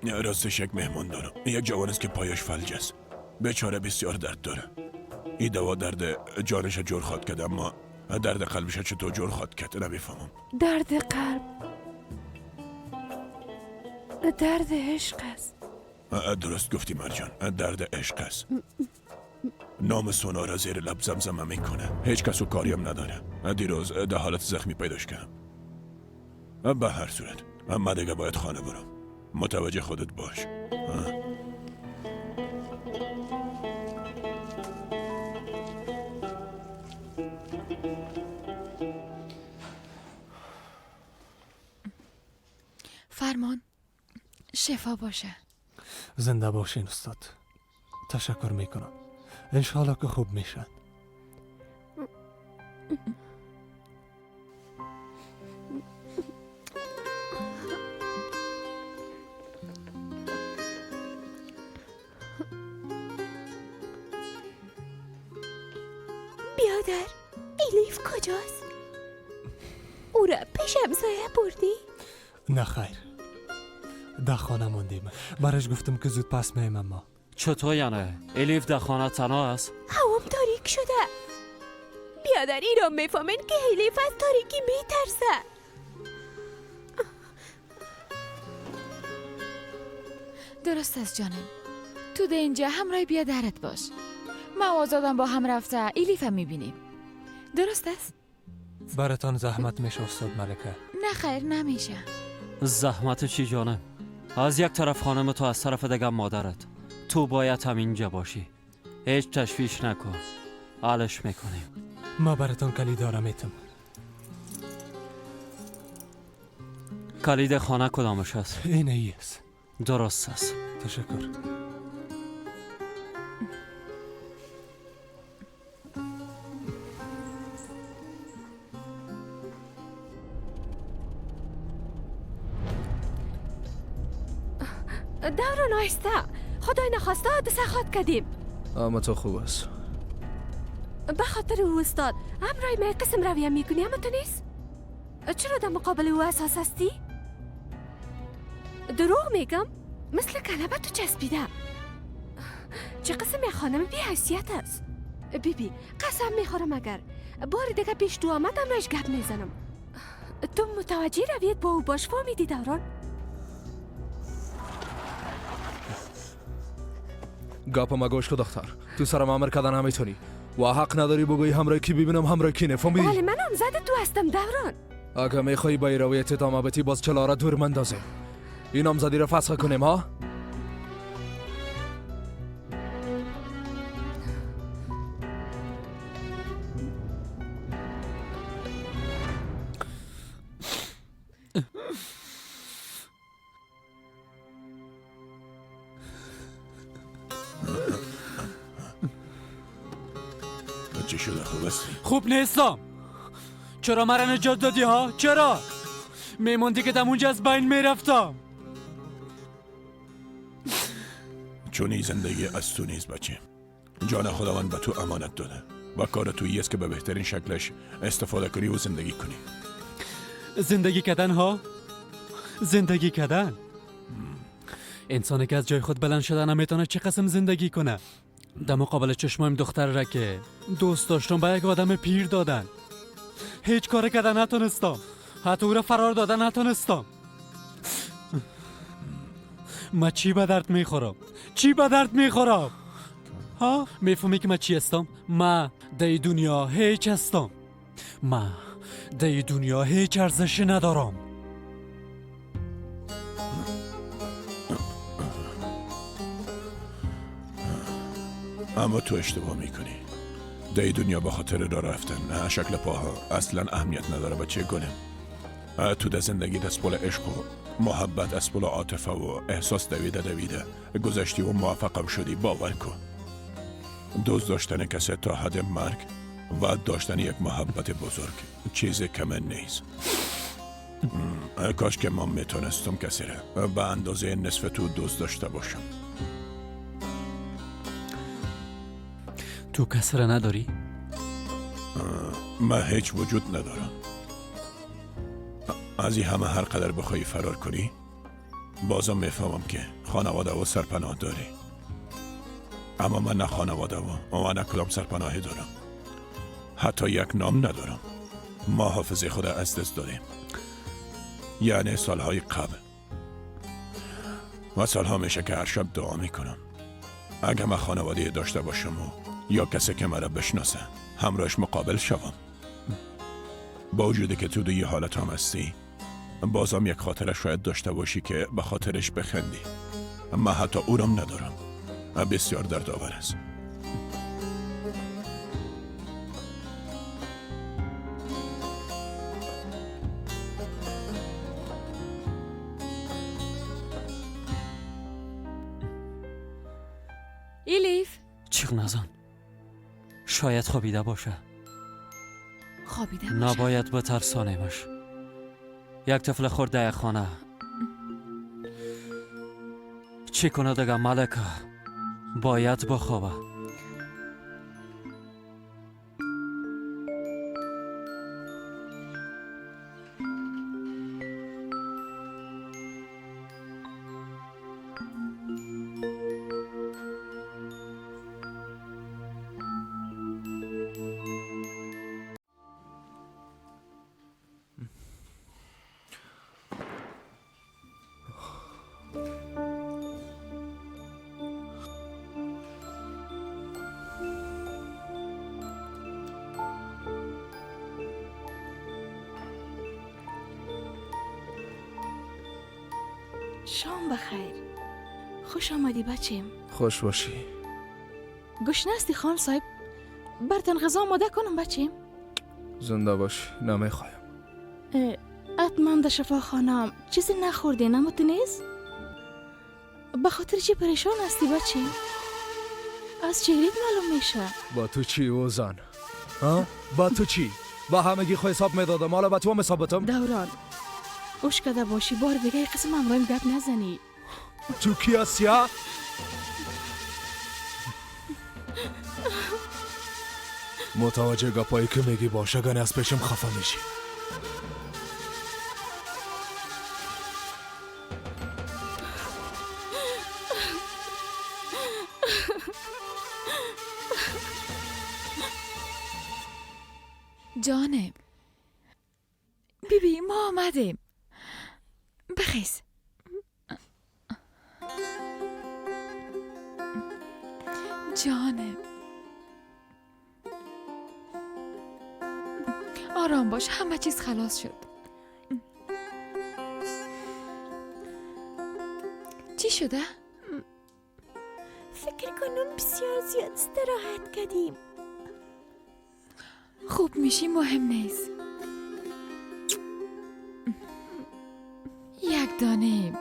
راستش یک مهمان دارم، یک جوان است که پایش فلج است، بیچاره بسیار درد داره. این دوا درد جانش جور خواد کرد، اما درد قلبش چطور جور خواد کرد نمیفهمم. درد قلب درد عشق است. درست گفتی مرجان، درد عشق است. نام سونا را زیر لب زمزمه میکنه. هیچ کس و کاریم نداره. دیروز در حالت زخمی پیداش کردم. به هر صورت من دیگه باید خانه برم. متوجه خودت باش. فرمان شفا باشه. زنده باشین استاد. تشکر میکنم. انشالله که خوب میشن. بیادر، الیف کجاست؟ او را پیش همسایه بردی؟ نه خیر، در خانه ماندیم. برش گفتم که زود پس میم. اما چطور یعنی؟ الیف در خانه تنها است؟ هوام تاریک شده. بیادر ای را میفهمین که الیف از تاریکی میترسه. درست است جانم، تو ده اینجا همراه بیادرت باش. ما و آزادم با هم رفته الیف هم میبینیم. درست است؟ براتان زحمت میشه استاد ملکه. نه خیر نمیشه. زحمت چی جانم؟ از یک طرف خانم تو، از طرف دیگه مادرت. تو باید هم اینجا باشی. هیچ تشویش نکن، حلش میکنیم. ما براتان کلید دارم میتم. کلید خانه کدامش است؟ این ای است. درست است. تشکر. دوران آهسته، خدای نخواسته حادثه خواد کردیم. اما تو خوب است. به خاطر او استاد همراه ما قسم رویه میکنی، اما تو نیست. چرا در مقابل او اساس هستی؟ دروغ میگم؟ مثل کلبه تو چسبیده. چه قسم یک خانم بی حیثیت است. بی بی قسم میخورم اگر بار دیگه پیش تو آمد همراهش گپ میزنم. تو متوجه رویت با او باش، فهمیدی دوران؟ گپ ما گوش کن دختر، تو سرم امر کردن نمیتونی و حق نداری بگویی همراه کی ببینم همراه کی نه، فهمیدی؟ ولی من نامزد تو هستم دوران. اگه میخوای با رویت ادامه بدی باز چلارا دور مندازه. این نامزدی رو فسخ کنیم ها؟ چی شده؟ خوب هستی؟ خوب نیستم. چرا مرا نجات دادی ها؟ چرا؟ میموندی که دم اونجا از بین میرفتم. چون این زندگی از تو نیست بچه. جان خداوند به تو امانت داده و کار تویی است که به بهترین شکلش استفاده کنی و زندگی کنی. زندگی کردن ها؟ زندگی کردن؟ انسانی که از جای خود بلند شده نمیتونه چه قسم زندگی کنه. در مقابل چشمایم دختر را که دوست داشتم به یک آدم پیر دادن. هیچ کار کردن نتونستم، حتی او را فرار دادن نتونستم. ما چی به درد میخورم؟ چی به درد میخورم؟ ها؟ میفهمی که من چی هستم؟ من در دنیا هیچ هستم. من در دنیا هیچ ارزشی ندارم. اما تو اشتباه میکنی. در دنیا به خاطر راه رفتن نه شکل پاها اصلا اهمیت نداره بچه گلم. تو در زندگی از پل عشق و محبت، از پل عاطفه و احساس دویده دویده گذشتی و موفقم شدی. باور کن دوست داشتن کسی تا حد مرگ و داشتن یک محبت بزرگ چیز کم نیست. کاش که من میتونستم کسی را به اندازه نصف تو دوست داشته باشم. تو کسی را نداری؟ من هیچ وجود ندارم. از این همه هر قدر بخوای فرار کنی بازم میفهمم که خانواده و سرپناه داری، اما من نه خانواده و نه کدام سرپناهی دارم. حتی یک نام ندارم. ما حافظه خود از دست دادیم، یعنی سالهای قبل. و سالها میشه که هر شب دعا میکنم اگه من خانواده داشته باشم و یا کسی که مرا بشناسه همراهش مقابل شوم. با وجودی که تو دیگه حالت هم هستی، بازم یک خاطره شاید داشته باشی که به خاطرش بخندی. من حتی اورم ندارم. بسیار دردآور است. ایلیف چیغ نزن، شاید خوابیده باشه. خوابیده باشه؟ نباید بترسانیمش. یک طفل خورده خانه چی کنه دیگه ملکه؟ باید بخوابه. شام بخیر. خوش آمدی بچیم. خوش باشی. گشنه هستی خان صاحب؟ برتن غذا آماده کنم بچیم؟ زنده باشی. نمیخوایم. حتما در شفاخانه چیزی نخوردی نموت نیست؟ به خاطر چی پریشان هستی بچیم؟ از چهریت معلوم میشه. با تو چی اوزان؟ ها؟ با تو چی؟ با همگی خو حساب میدادم، حالا با تو هم حساب بتم؟ دوران اوش کده باشی بار دیگه قسم امرایم گپ نزنی. تو کی هستی ها؟ متوجه گپایی که میگی باشه گنی از پیشم خفه میشی. جانم بیبی ما آمدیم. بخیز. جانم آرام باش، همه چیز خلاص شد. چی شده؟ فکر کنم بسیار زیاد استراحت کردیم. خوب میشی، مهم نیست. یک دانه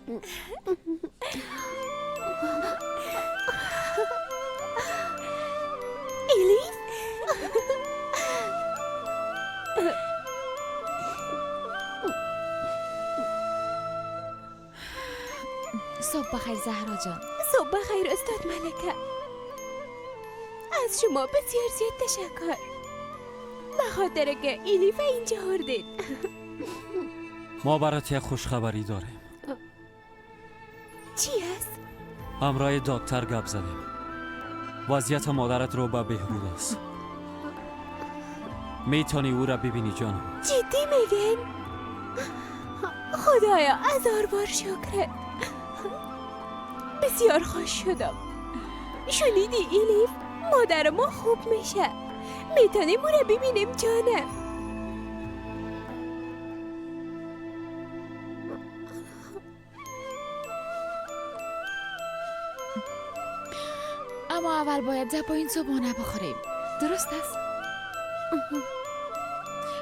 الیف، صبح بخیر زهرا جان. صبح بخیر استاد ملکه. از شما بسیار زیاد تشکر به خاطر که الیف اینجا آوردید. ما برات یک خوشخبری داریم. چی است؟ همراه دکتر گپ زدیم. وضعیت مادرت رو به بهبود است. میتونی او را ببینی جانم. جدی میگین؟ خدایا هزار بار شکرت. بسیار خوش شدم. شنیدی الیف؟ مادر ما خوب میشه. میتونیم او را ببینیم جانم. اما اول باید با این صبحانه بخوریم. درست است؟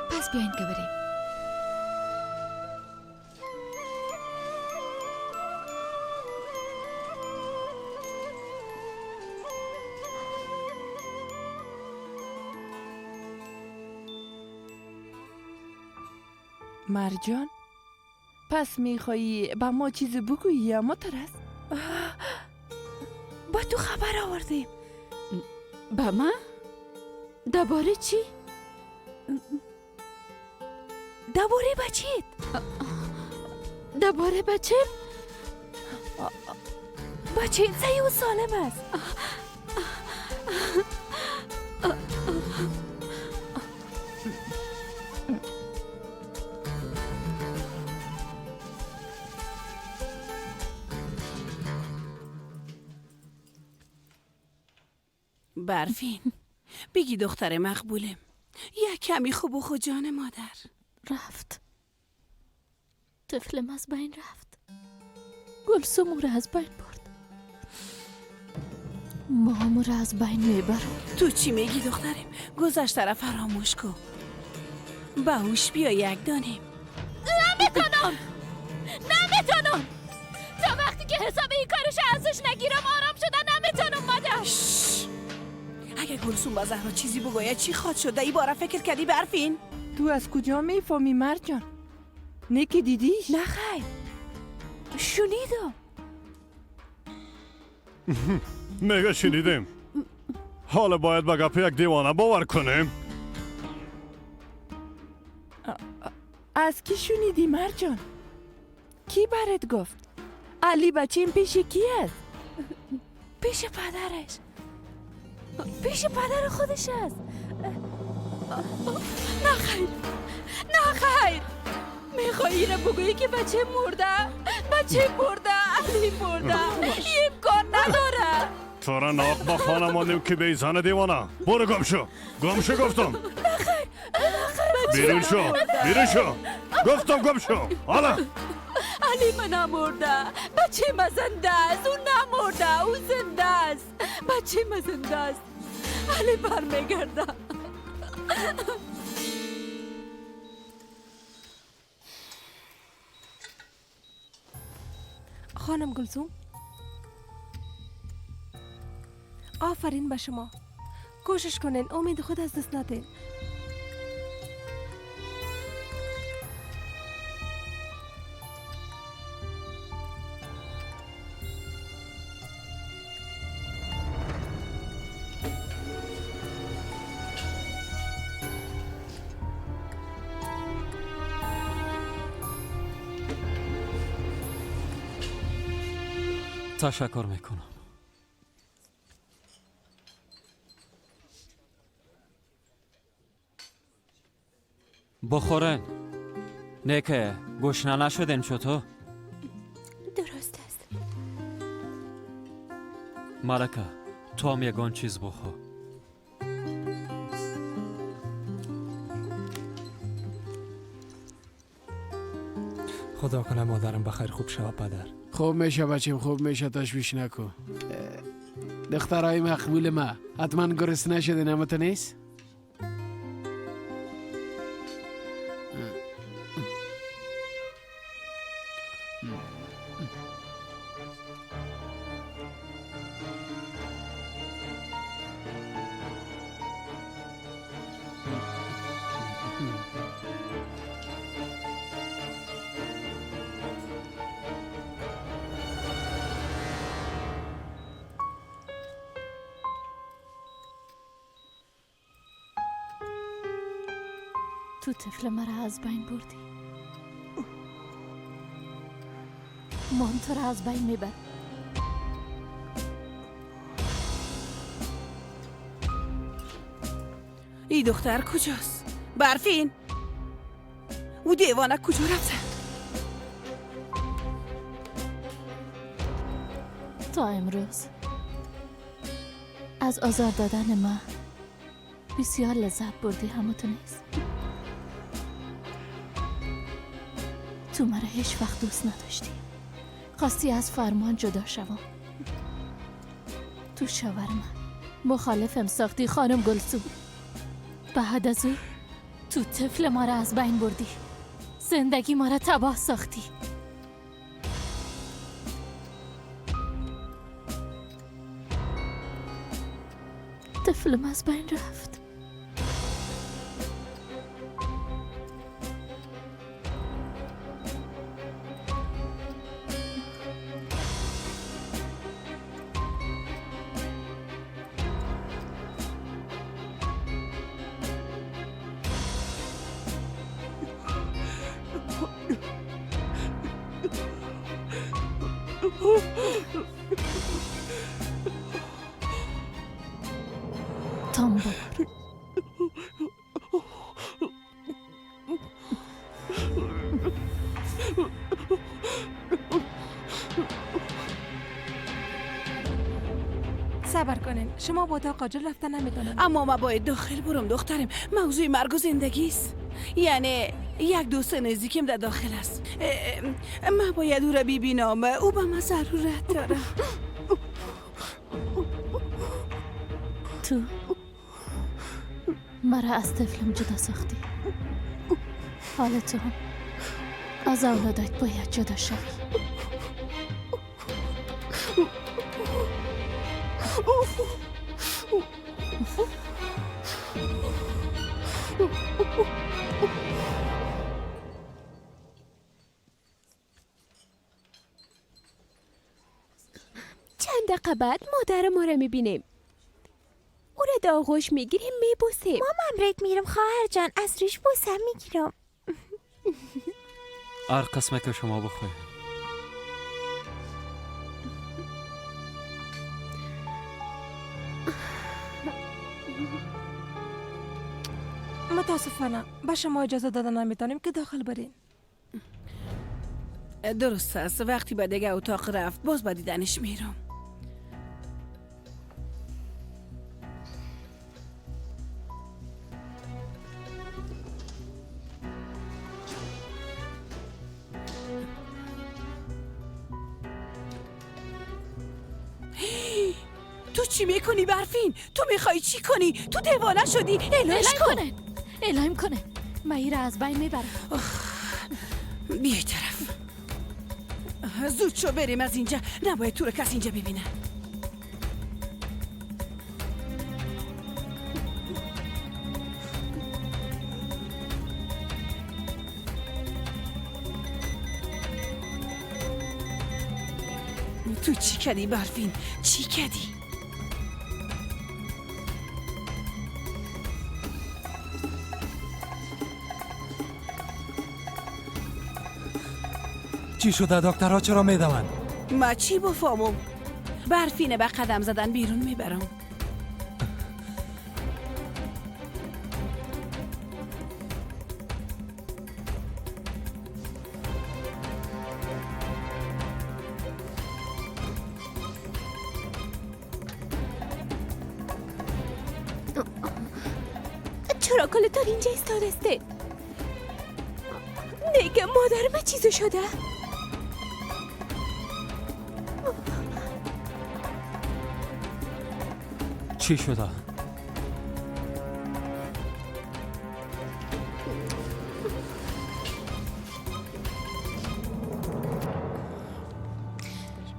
پس بیاین که بریم. مرجان، پس میخوایی به ما چیزی بگویی یا مترس؟ با تو خبر آوردیم. به من؟ درباره چی؟ درباره بچیت. درباره بچه؟ بچه صحیح و سالم است. برفین، بگی دختر مقبولم یک کمی خوب و خود جان مادر. رفت. طفلم از بین رفت. گلسوم را از بین برد. ما را از بین میبرم. تو چی میگی دخترم؟ گذشته را فراموش کن. به هوش بیا یک دانیم. نمیتونم، نمیتونم. تا وقتی که حساب این کارش ازش نگیرم آرام شده نمیتونم مادر. اگه گلسوم با زهرا چیزی بگوید چی خواد شده؟ ای بارا فکر کردی برفین؟ تو از کجا میفهمی مرجان؟ نه که دیدیش؟ نه خیر، شنیدم. میگه شنیدیم. حالا باید به گپ یک دیوانه باور کنیم؟ از کی شنیدی مرجان؟ کی برات گفت؟ علی بچیم پیش کی است؟ پیش پدرش. پیش پدر خودش است. نه خیر، نه خیر. میخوایی را بگویی که بچه مرده؟ بچه مرده، علی مرده. امکان نداره. تو را ناق با خانه ماندیم که بیزن دیوانه. برو گم شو، گم شو گفتم. نه خیر، نه خیر. بیرون شو، بیرون شو گفتم، گم شو. حالا علی من نمرده، بچه ما زنده است. او نمرده، او زنده است. بچه ما زنده است. علی برمیگرده. خانم گلسوم، آفرین به شما. کوشش کنین امید خود از دست ندین. تشکر میکنم. بخورن. نه که گشنه نشدین چطور؟ درست است. ملکه تو هم یگان چیز بخور. خدا کنه مادرم بخیر خوب شود پدر. خوب میشه بچیم، خوب میشه، تشویش نکن. دخترای مقبول ما حتما گرسنه شده نمت نیست؟ تو طفل مرا از بین بردی. من تو را از بین میبرم. ای دختر کجاست؟ برفین؟ او دیوانه کجا رفته؟ تا امروز از آزار دادن ما بسیار لذت بردی، همو تو نیست. تو مرا هیچ وقت دوست نداشتی. خواستی از فرمان جدا شوم. تو شوهر من مخالفم ساختی خانم گلسوم. بعد از او تو طفل ما را از بین بردی. زندگی ما را تباه ساختی. طفلم از بین رفت. تام ببر. صبر کنین، شما با اتاق عاجل رفتن نمیتونین. اما ما باید داخل برم دخترم. موضوع مرگ و زندگی است. یعنی یک دوست نزدیکم در داخل است. من باید او را ببینم. او به من ضرورت داره. تو مرا از طفلم جدا ساختی. حال تو هم از اولادت باید جدا شوی. چند دقیقه بعد مادر ما را میبینیم. او را در آغوش میگیریم، میبوسیم. مامان رد میرم خواهر جان، از روش بوسم میگیرم. هر قسمه که شما بخواید. متاسفانه به شما اجازه دادن نمیتونیم که داخل برین. درست است. وقتی به دیگه اتاق رفت باز به دیدنش میرم. تو چی میکنی برفین؟ تو میخوای چی کنی؟ تو دیوانه شدی. الهش کن. الهیم کنه. من را از بین میبرم. بیای طرف. زود شو بریم از اینجا. نباید تو رو کس اینجا ببینه. تو چی کردی برفین؟ چی کردی؟ چی شده؟ دکترها چرا میدوند؟ ما چی بفهمم؟ برفینه به قدم زدن بیرون میبرم. چرا کلتان اینجا ایستاده؟ دیگه مادر من چیزو شده؟ چی شده؟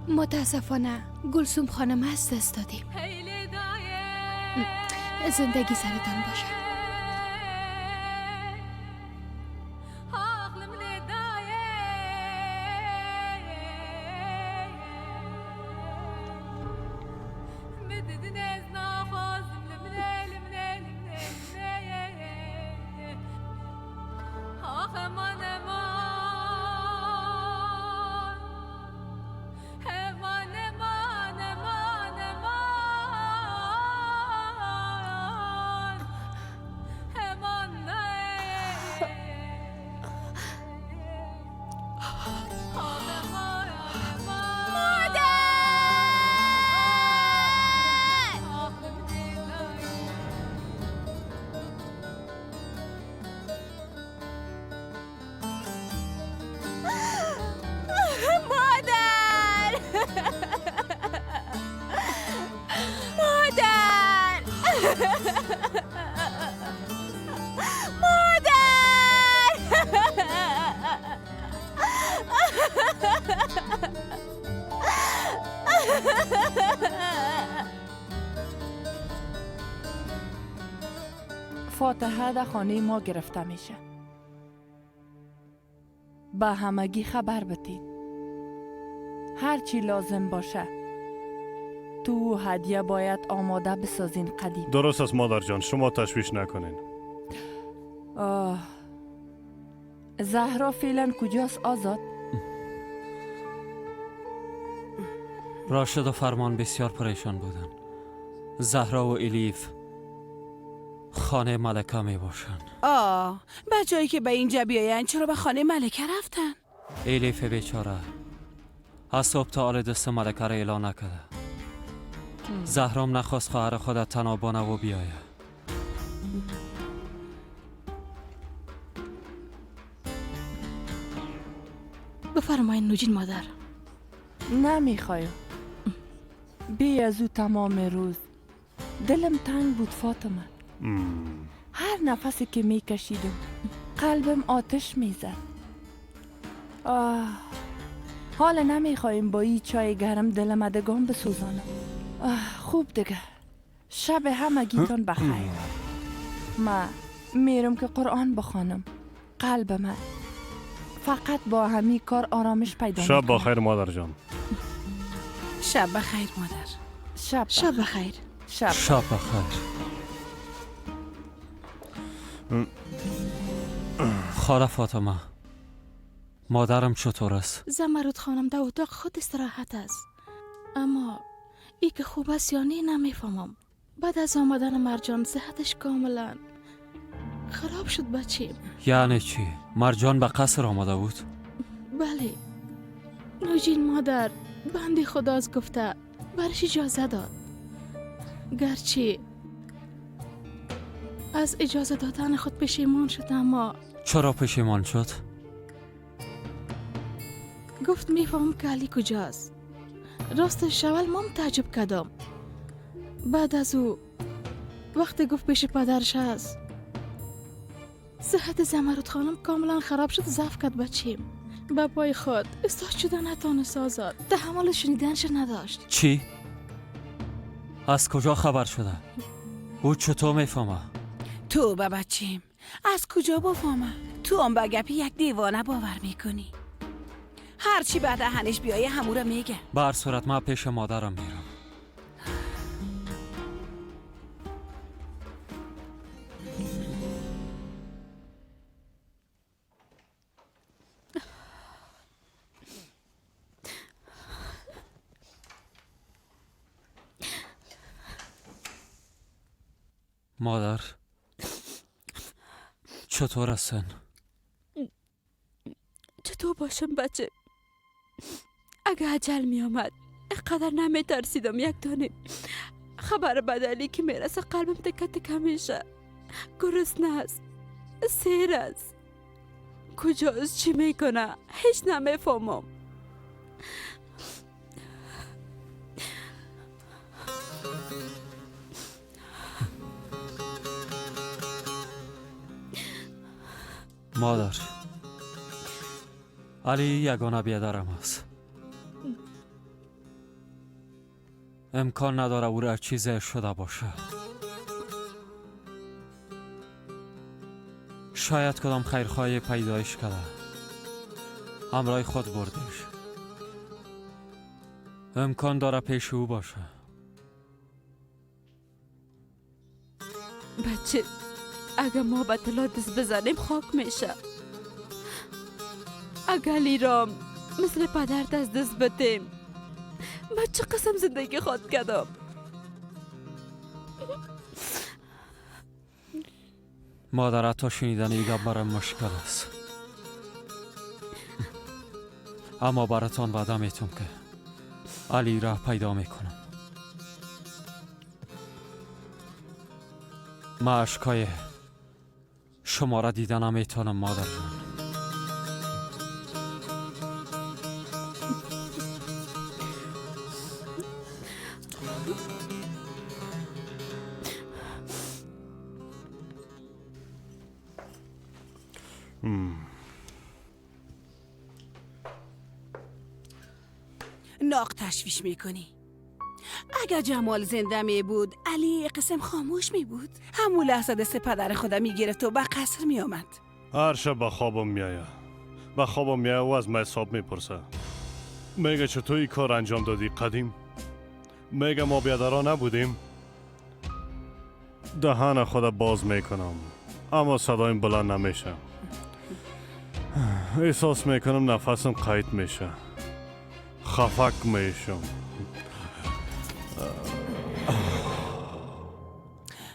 متاسفانه گلسوم خانم از دست دادیم. زندگی سرتان باشه. فاتحه در خانه ما گرفته میشه. به همگی خبر بتین. هرچی لازم باشه تو هدیه باید آماده بسازین قدیم. درست است مادر جان، شما تشویش نکنین. آه. زهرا فعلا کجاست آزاد؟ راشد و فرمان بسیار پریشان بودن. زهرا و الیف خانه ملکه می باشن. آه، به جایی که به اینجا بیاین چرا به خانه ملکه رفتن؟ الیف بیچاره از صبح تا حال دست ملکه را اعلان نکرده. زهرام نخواست خواهر خود تنها بانه و بیایه. بفرمایین نوجین مادر. نمیخوایم. بی از او تمام روز دلم تنگ بود فاطمه. هر نفسی که میکشیدم قلبم آتش میزد. آه، حالا نمیخوایم با این چای گرم دلم ادگان بسوزانم. آه، خوب دیگه، شب همگیتان بخیر. من میرم که قرآن بخوانم. قلب من فقط با همی کار آرامش پیدا شب بخیر مادر جان. شب بخیر مادر. شب بخیر. شب بخیر. خاله فاطمه، مادرم چطور است؟ زمرد خانم در اتاق خود استراحت است، اما ای که خوب است یا نه نمیفهمم. بعد از آمدن مرجان صحتش کاملا خراب شد بچیم. یعنی چی؟ مرجان به قصر آمده بود؟ بله، نوجین مادر بندی خداست گفته برش اجازه داد، گرچه از اجازه دادن خود پشیمان شد. اما چرا پشیمان شد؟ گفت میفهم که علی کجاست. راستش اول مام تعجب کردم. بعد از او وقتی گفت پیش پدرش هست، صحت زمرد خانم کاملا خراب شد. ضعف کرد بچیم. به پای خود استاد شده نتانست آزاد، تحمل شنیدنش نداشت. چی؟ از کجا خبر شده؟ او چطور میفهمه؟ تو به بچیم از کجا بفهمه؟ تو هم به گپی یک دیوانه باور میکنی. هرچی بعد دهنش بیایه همو را میگه. به هر صورت من پیش مادرم میرم. مادر چطور هستن؟ چطور باشم بچه؟ اگه عجل می آمد اینقدر نمی ترسیدم. یک دانه خبر بدلی که میرسه قلبم تکه تکه میشه. گرسنه است، سیر است، کجاست، چی میکنه، هیچ نمیفهمم. مادر، علی یگانه بیادرم است. امکان نداره او را چیزی شده باشه. شاید کدام خیرخواهی پیدایش کرده، همراه خود بردش. امکان داره پیش او باشه. بچه، اگه ما به طلا دست بزنیم خاک میشه. اگه علی را مثل پدر دست بدیم، من چه قسم زندگی خود کردم. مادر، تا شنیدن این گپ برایم مشکل است، اما براتان وعده میتم که علی را پیدا میکنم. من اشکای شما را دیده نمیتونم مادر جان. ناق تشویش میکنی. اگر جمال زنده می بود علی قسم خاموش می بود. همون لحظه دست پدر خودم می گرفت و به قصر می آمد. هر شب به خوابم میآید. به خوابم میآید و از من حساب میپرسه. میگه چطور این کار انجام دادی قدیم؟ میگه ما بیادرها نبودیم. دهن خود باز میکنم اما صدایم بلند نمیشه. احساس میکنم نفسم قید میشه، خفک میشم.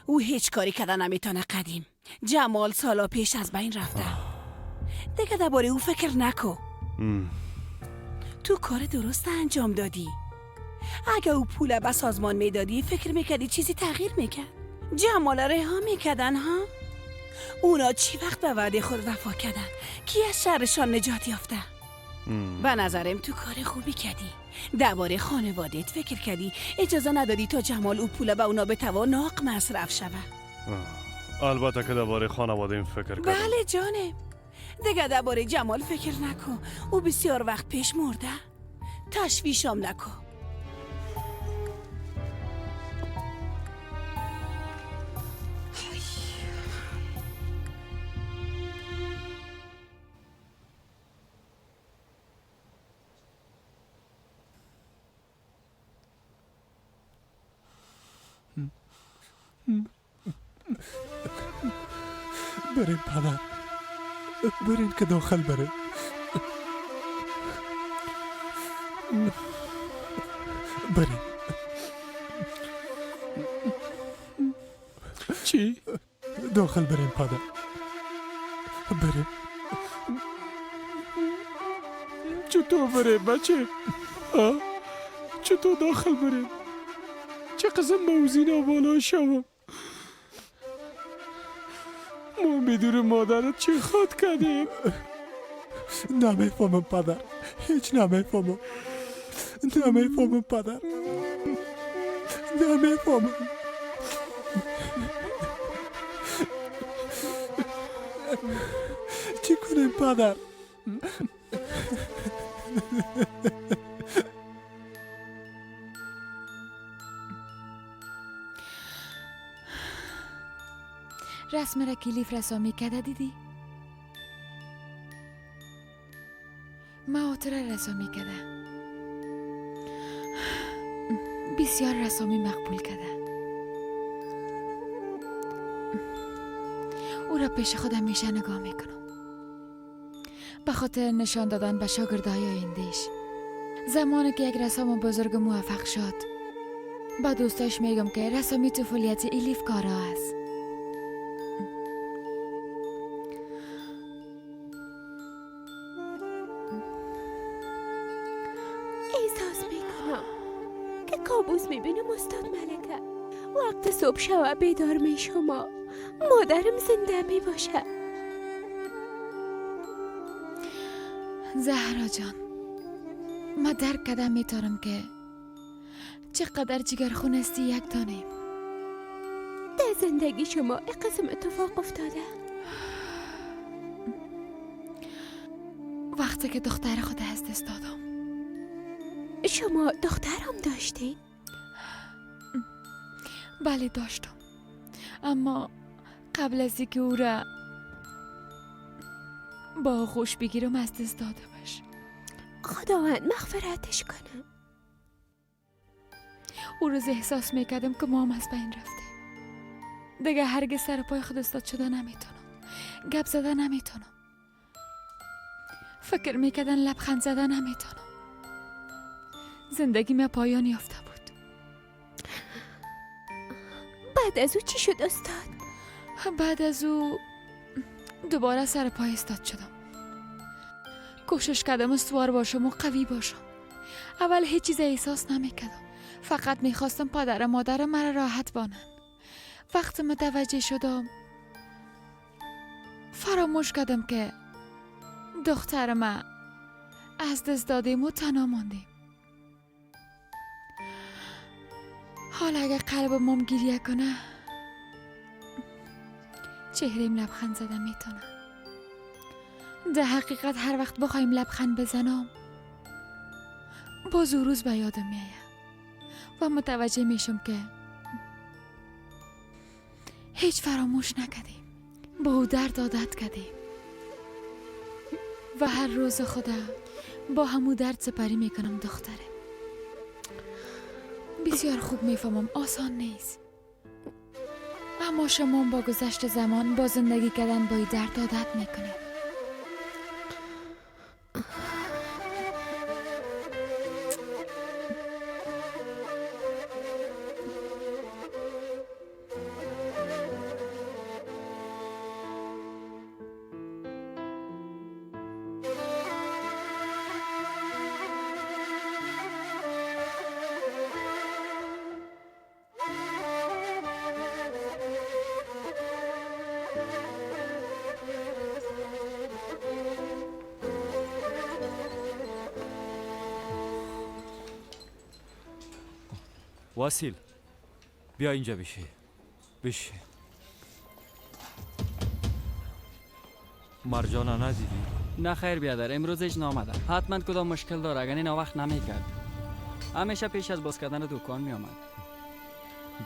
او هیچ کاری کده نمیتونه قدیم. جمال سالا پیش از بین رفته. دیگه درباره او فکر نکو. تو کار درست انجام دادی. اگه او پول به سازمان میدادی فکر میکردی چیزی تغییر میکرد؟ جمال رها میکردن ها؟ اونا چی وقت به وعده خود وفا کردن؟ کی از شرشان نجات یافته؟ به نظرم تو کار خوبی کردی. درباره خانوادت فکر کردی، اجازه ندادی تا جمال او پول به اونا به تواناق مصرف شوه. البته که درباره خانواده فکر کردم. بله جانم. دیگه درباره جمال فکر نکن. او بسیار وقت پیش مرده. تشویشم نکن. بریم پدر، بریم که داخل بریم. بریم. چی؟ داخل بریم پدر، بریم. چطور بریم بچه؟ چطور داخل بریم؟ چه قسم موزینا بالا شوم؟ ما بدون مادرت چه خود کردیم؟ نمیفهمم پدر، هیچ نمیفهمم. نمیفهمم پدر، نمیفهمم. چی کنیم پدر؟ رسم را کلیف رسامی کرده دیدی؟ ما را رسامی کرده. بسیار رسامی مقبول کرده. او را پیش خودم میشه نگاه میکنم. به خاطر نشان دادن به شاگردهای آیندهش. زمانی که یک رسام بزرگ موفق شد، با دوستاش میگم که رسامی طفولیت الیف کارا است. احساس میکنم که کابوس میبینم استاد ملکه. وقت صبح شوه بیدار می شما مادرم زنده می باشه. زهرا جان، ما درک کردم میتونم که چقدر جگرخون هستی یک دانیم. در زندگی شما قسم اتفاق افتاده. وقتی که دختر خود از دست دادم. شما دخترم داشتین؟ بله داشتم، اما قبل از اینکه او را با آغوش بگیرم از دست دادمش. خداوند مغفرتش کنه. او روز احساس میکردم که ما هم از بین رفتیم. دیگه هرگز سر پای خود استاد شده نمیتونم، گپ زده نمیتونم، فکر میکردن لبخند زده نمیتونم. زندگی می پایان یافته بود. بعد از او چی شد استاد؟ بعد از او دوباره سر پای استاد شدم. کوشش کردم استوار باشم و قوی باشم. اول هیچ چیز احساس نمیکردم، فقط میخواستم پدر و مادرم مرا راحت بانن. وقتی متوجه شدم فراموش کردم که دختر ما از دست دادیم و تنها ماندیم. حالا اگر قلب مام گریه کنه، چهریم لبخند زده میتونه. در حقیقت هر وقت بخوایم لبخند بزنم باز او روز به یادم میآید. و متوجه میشم که هیچ فراموش نکردیم، با او درد عادت کردیم و هر روز خدا با همو درد سپری میکنم. دختره بسیار خوب میفهمم آسان نیست، اما شما با گذشت زمان با زندگی کردن با این درد عادت میکنید. واسیل بیا اینجا بشی. بشی. مرجانه ندیدی؟ نه خیر بیادر، امروز هیچ نامده. حتما کدام مشکل داره، اگر این وقت نمیکرد. همیشه پیش از باز کردن دکان می آمد.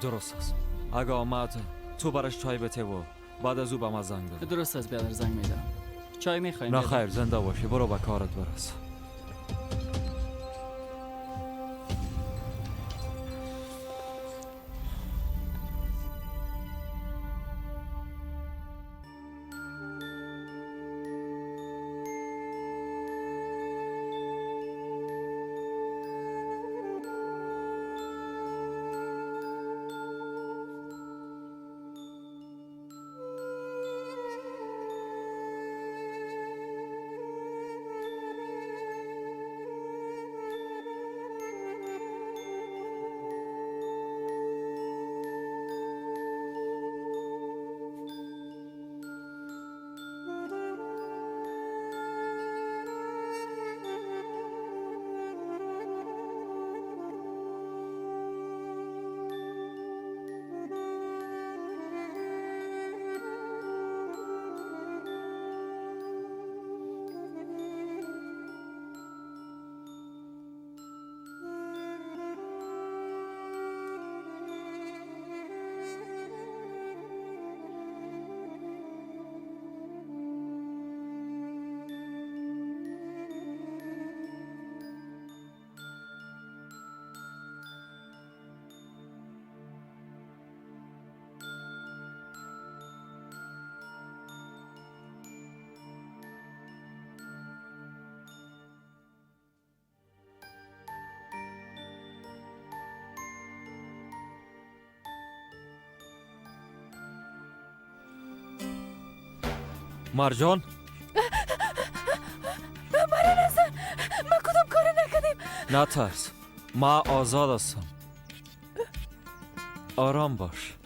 درست است. اگه آمد تو براش چای بده و بعد از او به ما زنگ بزن. درست است بیادر، زنگ میزنم. چای میخوایم؟ نه خیر، زنده باشی، برو به کارت برس. مرجان، مرا نزن، ما کدام کار نکردیم. نترس، ما آزاد هستم. آرام باش.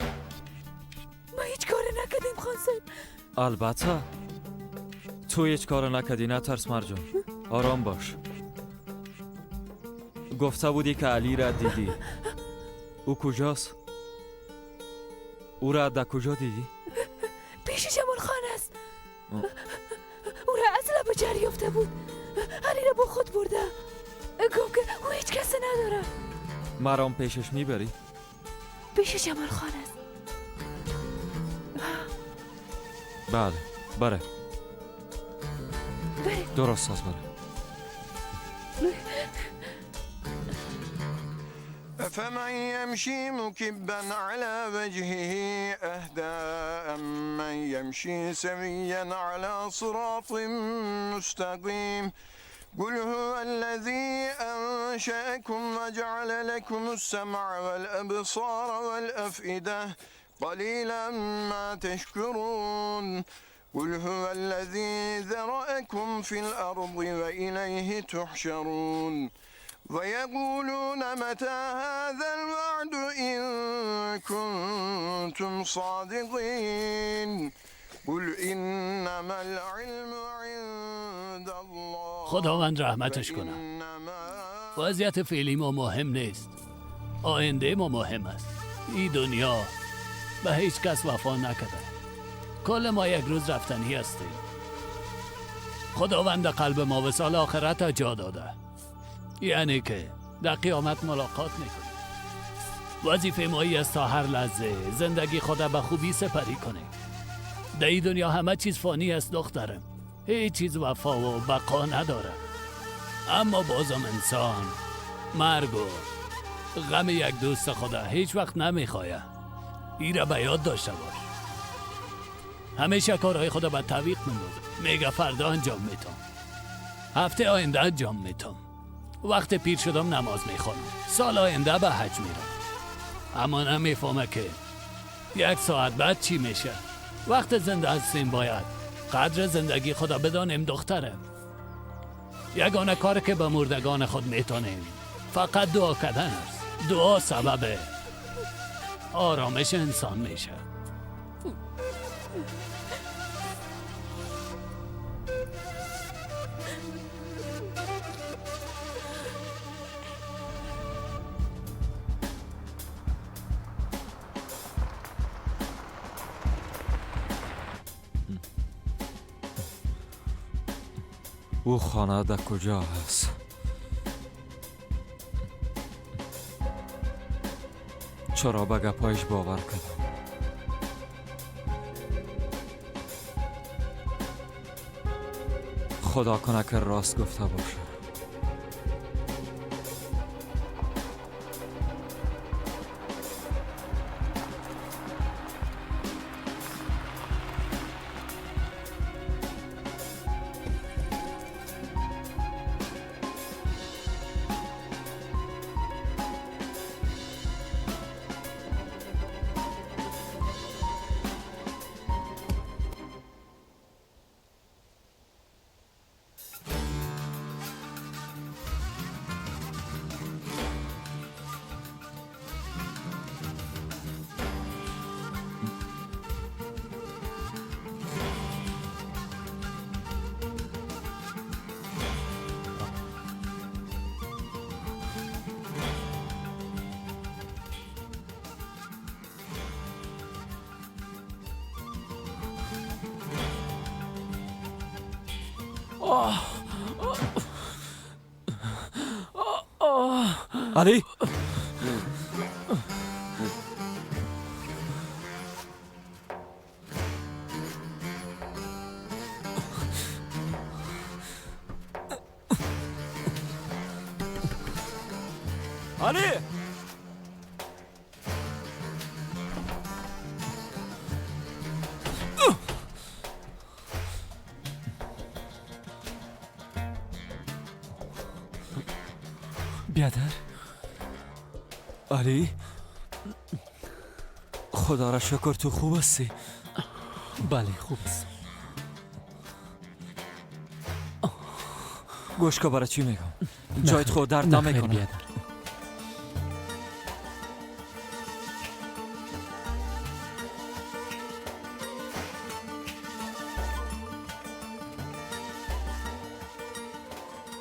ما هیچ کار نکردیم خان صاحب. البته تو هیچ کار نکردی. نترس مرجان، آرام باش. گفته بودی که علی را دیدی. او کجاست؟ او را در کجا دیدی؟ پیش جمال خان است. او را از لب جر یافته بود. علی را با خود برده. گفت که او هیچ کسی نداره. مرام پیشش میبری؟ پیش جمال خان است. بله، بره. درست است، بره. أفمن يمشي مكبا على وجهه أهدى أمن يمشي سويا على صراط مستقيم قل هو الذي أنشأكم وجعل لكم السمع والأبصار والأفئدة قليلا ما تشكرون قل هو الذي ذرأكم في الأرض وإليه تحشرون ويقولون متى هذا الوعد إن كنتم صادقين قل إنما العلم عند الله. خداوند رحمتش کنه. وضعیت فعلی ما مهم نیست، آینده ما مهم است. این دنیا به هیچ کس وفا نکرده. کل ما یک روز رفتنی هستیم. خداوند قلب ما وصال آخرت جا داده، یعنی که در قیامت ملاقات میکنیم. وظیفه مایی است تا هر لحظه زندگی خود به خوبی سپری کنیم. در این دنیا همه چیز فانی است دخترم، هیچ چیز وفا و بقا نداره. اما بازم انسان مرگ و غم یک دوست خدا هیچ وقت نمیخواه. ای را به یاد داشته باش. همیشه کارهای خدا به تعویق میندازه، میگه فردا انجام میتم، هفته آینده انجام میتم، وقت پیر شدم نماز میخوانم، سال آینده به حج میرم. اما نمیفهمه که یک ساعت بعد چی میشه. وقت زنده هستیم باید قدر زندگی خدا بدانیم دخترم. یگانه کار که به مردگان خود میتونیم فقط دعا کردن است. دعا سبب آرامش انسان میشه. او خانه در کجا هست؟ چرا به گپایش باور کردم؟ خدا کنه که راست گفته باشه. علی، علی، بیادر علی، خدا را شکر تو خوب هستی. بله خوب هستم. گوش که برای چی میگم؟ جایت خود درد نمیکنه.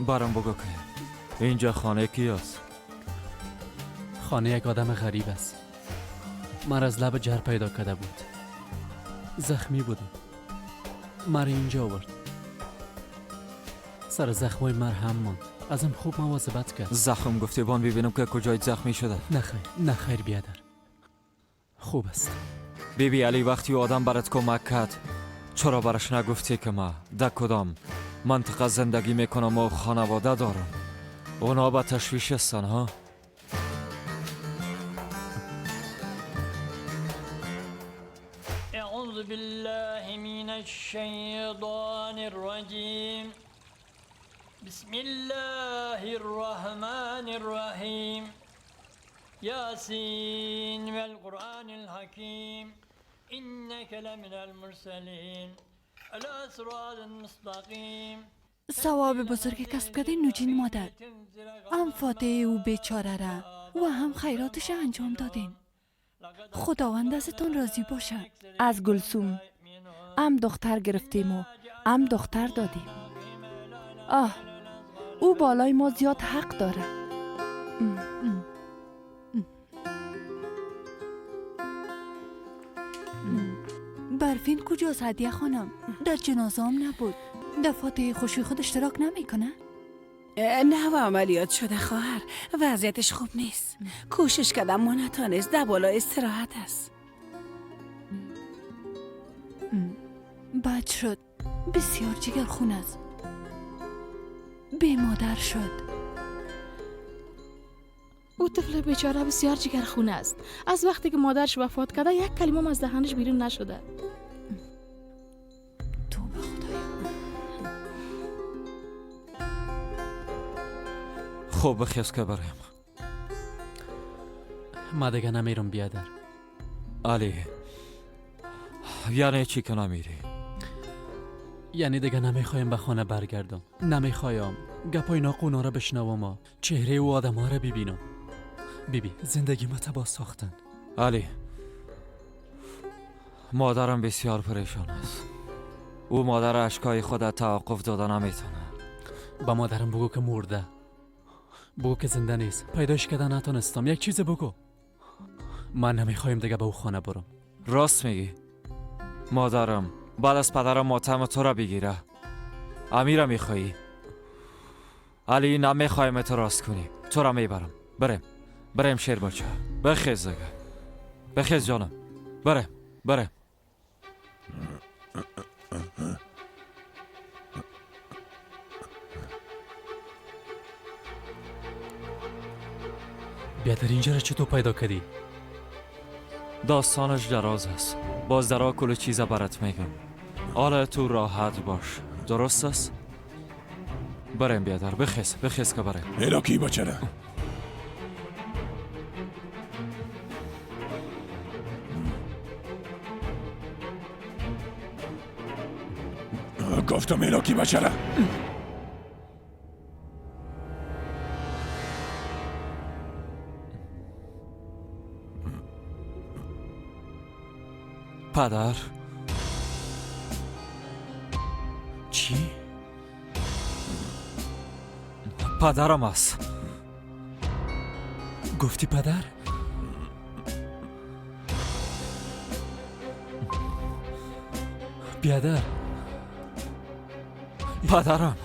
برام بگو که اینجا خانه کی است؟ خانه یک آدم غریب است. مرا از لب جر پیدا کرده بود. زخمی بودم. مرا اینجا آورد. سر زخمای مرهم ماند. ازم خوب مواظبت کرد. زخم گفتی بان ببینم که کجای زخمی شده. نه خیر، نه خیر بیادر، خوب است. بیبی بی علی، وقتی آدم برات کمک کرد چرا برش نگفتی که ما در کدام منطقه زندگی میکنم و خانواده دارم؟ اونا به تشویش هستن ها. اعوذ بالله من الشیطان الرجیم. بسم الله الرحمن الرحیم. یاسین والقرآن الحکیم. انک لمن المرسلین علی صراط مستقیم. ثواب بزرگ کسب کرده نوجین مادر. هم فاتحه او بیچاره را و هم خیراتش انجام دادین. خداوند ازتون راضی باشه. از گلسوم هم دختر گرفتیم و هم دختر دادیم. آه، او بالای ما زیاد حق داره. برفین کجاست هدیه خانم؟ در جنازه هم نبود. در فاتحه خوشی خود اشتراک نمیکنه؟ نه عملیات شده خواهر، وضعیتش خوب نیست. کوشش کردم ما نتانست، در بالا استراحت است. بد شد، بسیار جگر خون است. بی مادر شد. او طفل بیچاره بسیار جگرخون است. از وقتی که مادرش وفات کرده یک کلمه از دهنش بیرون نشده. توبه خدایا. خب بخیز که بریم. ما دیگه نمیرم بیادر. علی یعنی چی که نمیری؟ یعنی دیگه نمیخوایم به خانه برگردم. نمیخوایم گپای ناقونا را بشنوم و چهره و آدم ها را ببینم. بیبی زندگی ما تباه ساختن. علی مادرم بسیار پریشان است. او مادر اشکای خود توقف داده نمیتونه. با مادرم بگو که مرده، بگو که زنده نیست، پیداش کردن نتونستم. یک چیز بگو. من نمیخوایم دیگه به او خانه برم. راست میگی. مادرم بعد از پدرم ماتم تو را بگیره. امیرم میخوایی؟ علی نمیخوایم تو راست کنی، تو را میبرم. بریم بریم شیر بچه. بخیز دیگه، بخیز جانم، بریم بریم. بیادر اینجا را چطور پیدا کردی؟ داستانش دراز است. باز درا کل چیز برات میگم. حالا تو راحت باش، درست است؟ بریم بیادر، بخیز بخیز که بریم. الکی بچره. گفتم الکی بچره. پدر. چی؟ پدرم است. گفتی پدر؟ بیادر. پدرم.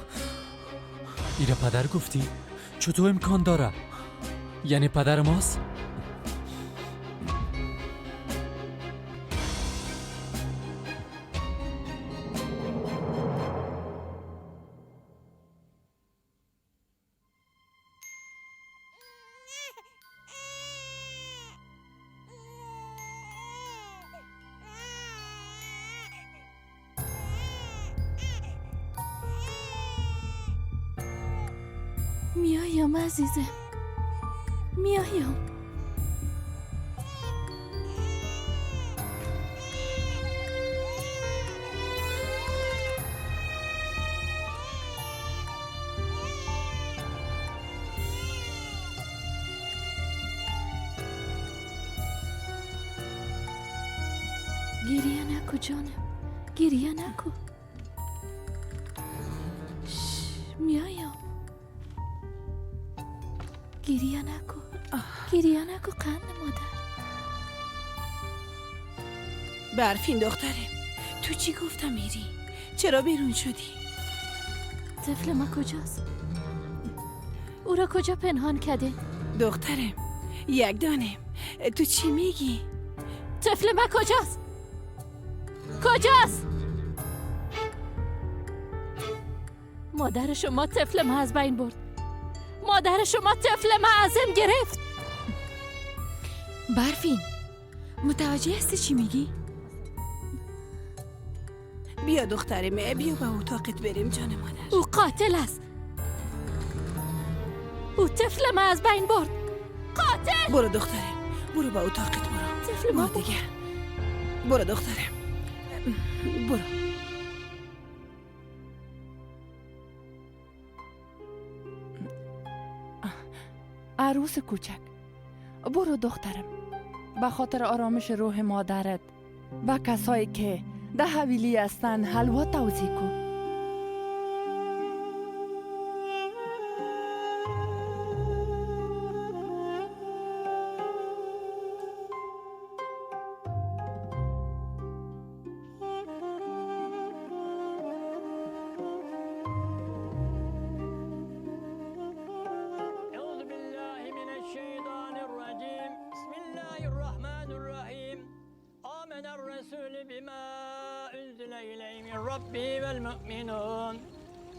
ایره پدر گفتی؟ چطور امکان داره؟ یعنی پدر ماست؟ میایم عزیزم، میایم. گریه نکو جانم، گریه نکو. میایم. گریه نکو، گریه نکو قند مادر. برفین دخترم، تو چی گفتم میری؟ چرا بیرون شدی؟ طفل ما کجاست؟ او را کجا پنهان کرده؟ دخترم یک دانه، تو چی میگی؟ طفل ما کجاست؟ کجاست؟ مادر شما طفل ما از بین برد. مادر شما طفل ما ازم گرفت. برفین متوجه هستی چی میگی؟ بیا دخترم، بیا به اتاقت بریم جان مادر. او قاتل است. او طفل ما از بین برد. قاتل. برو دخترم، برو به اتاقت برو. طفل ما دیگه. برو دخترم، برو. عروس کوچک، برو دخترم، به خاطر آرامش روح مادرت و کسایی که ده حویلی هستن حلوا توزیع کن. ربه والمؤمنون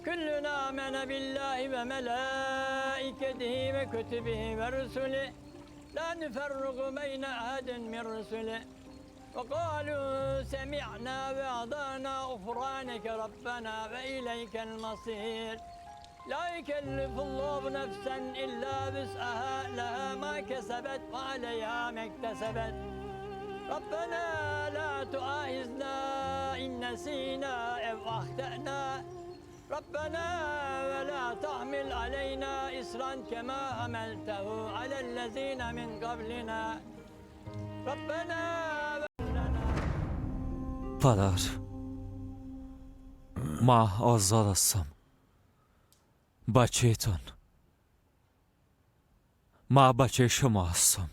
كلنا آمن بالله وملائكته وكتبه ورسله لا نفرق بين أحد من رسله وقالوا سمعنا وأطعنا غفرانك ربنا وإليك المصير لا يكلف الله نفسا إلا وسعها لها ما كسبت وعليها ما اكتسبت ربنا لا تؤاخذنا إن نسينا أو أخطأنا ربنا ولا تحمل علينا إصرا كما حملته على الذين من قبلنا ربنا. پدر، ما آزاد هستم. بچه تان، ما بچه شما هستم.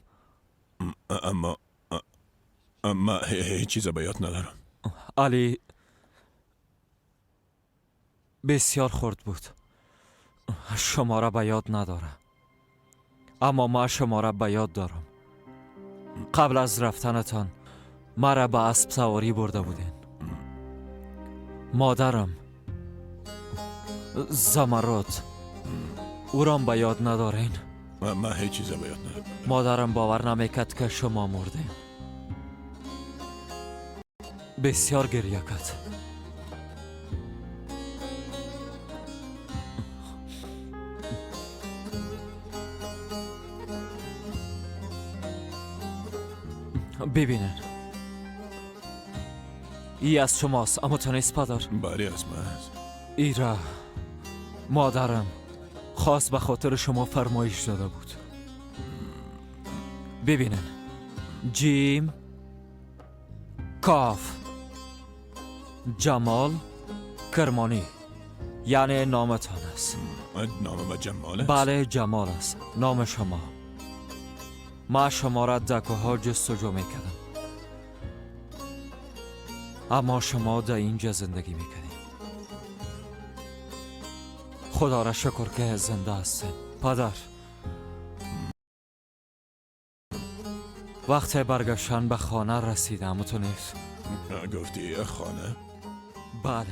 اما هیچ چیز به یاد ندارم. علی بسیار خرد بود، شما را به یاد ندارم، اما ما شما را به یاد دارم. قبل از رفتنتان مرا به اسب سواری برده بودین. مادرم زمرد، او را به یاد ندارین؟ من هیچ چیز به یاد ندارم. مادرم باور نمیکرد که شما مردین. بسیار گریه کرد. ببینن ای از شماست، اما تو نیست پدر. بله از من است. ایرا مادرم خواست به خاطر شما فرمایش داده بود. ببینن جیم کاف جمال کرمانی، یعنی نامتان است. نام ما جمال است؟ بله جمال است نام شما. ما شما را در کوه جستجو میکردم، اما شما در اینجا زندگی میکردیم. خدا را شکر که زنده هستین پدر. وقت برگشتن به خانه رسیدم. تو نیست؟ گفتی خانه؟ بله.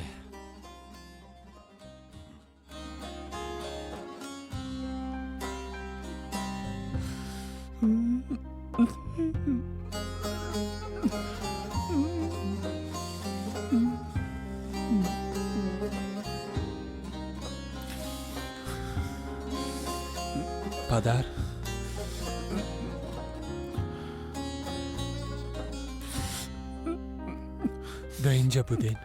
پدر، در اینجا بودین.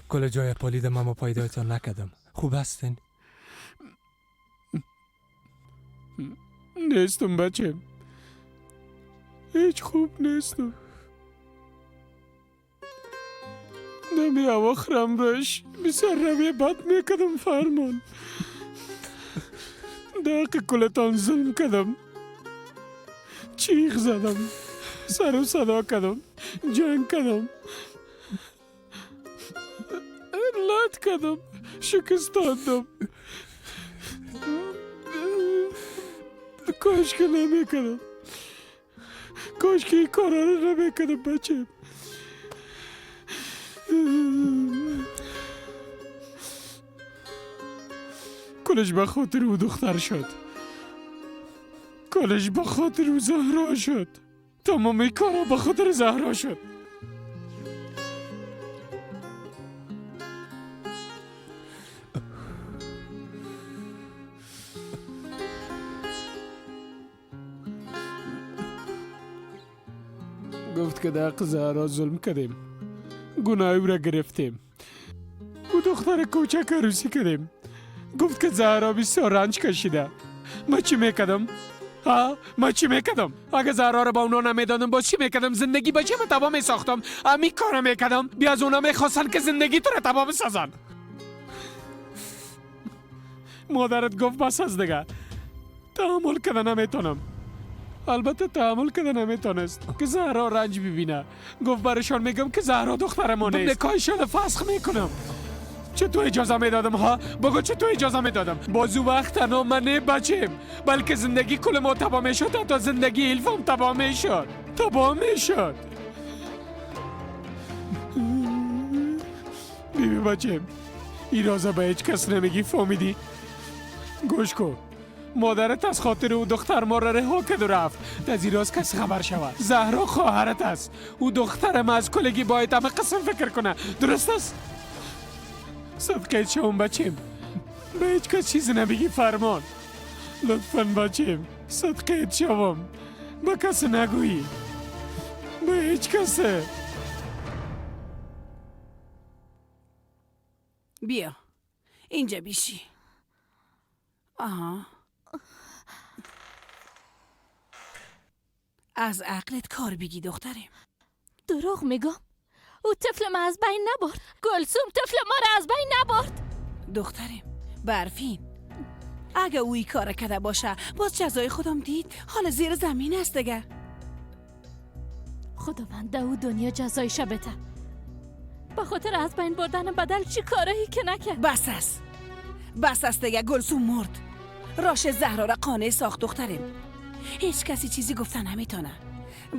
کل جای پالیدم اما پیدایتان نکردم. خوب هستین؟ نیستم بچه، هیچ خوب نیستم. دمی اواخرم رش بسیار رویه بد میکردم فرمان. دقیق کلتان ظلم کردم، چیغ زدم، سر و صدا کردم، جنگ کردم، لط کردم، شکستاندم. کاش که نمیکردم، کاش که این کارا رو نمیکردم بچه. کلش به خاطر او دختر شد، کلش به خاطر او زهرا شد، تمام کارا به خاطر زهرا شد. گفت که در حق زهرا ظلم کردیم، گناه او را گرفتیم، او دختر کوچک عروسی کردیم. گفت که زهرا بسیار رنج کشیده. ما چی میکردم؟ ها؟ ما چی میکردم؟ اگه زهرا رو با اونا نمیدادم باز چی میکردم؟ زندگی بچه من تباه میساختم. امی کارو میکردم. بیا از اونا میخواستن که زندگی تو رو تباه بسازن. مادرت گفت بس از دیگه، تحمل کده نمیتونم. البته تحمل کده نمیتونست که زهرا رنج ببینه. گفت برشان میگم که زهرا دختر ما نیست، نکاحشان فسخ میکنم. چه تو اجازه میدادم ها؟ بگو چه تو اجازه میدادم؟ بازو وقت تنها من نه بچیم، بلکه زندگی کل ما تباه میشد، تا زندگی الفام تباه میشد، تباه میشد. بیا بچه، این رازه به هیچ کس نمیگی، فهمیدی؟ گوش کن، مادرت از خاطر او دختر ما را رها کرد و رفت. از این راز کس خبر شود. زهرا خواهرت است، او دختر ما از کلگی باید همه قسم فکر کنه، درست است؟ صدقه شوم بچیم، به هیچ کس چیزی نمیگی، فرمان. لطفا بچیم، صدقه شوم، به کس نگویی، به هیچ کس. بیا اینجا بیشی. آها، از عقلت کار بگی دختریم. دروغ میگم؟ او طفل ما از بین نبرد گلسوم، طفل ما را از بین نبرد. دختریم برفین، اگه او این کار کرده باشه باز جزای خودم دید، حالا زیر زمین است دیگه. خداوند او دنیا جزایش بده، به خاطر از بین بردن بدل چی کارایی که نکرد. بس است، بس است دیگه. گلسوم مرد، راش زهرا را قانع ساخت دختریم. هیچ کسی چیزی گفتن نمیتونه،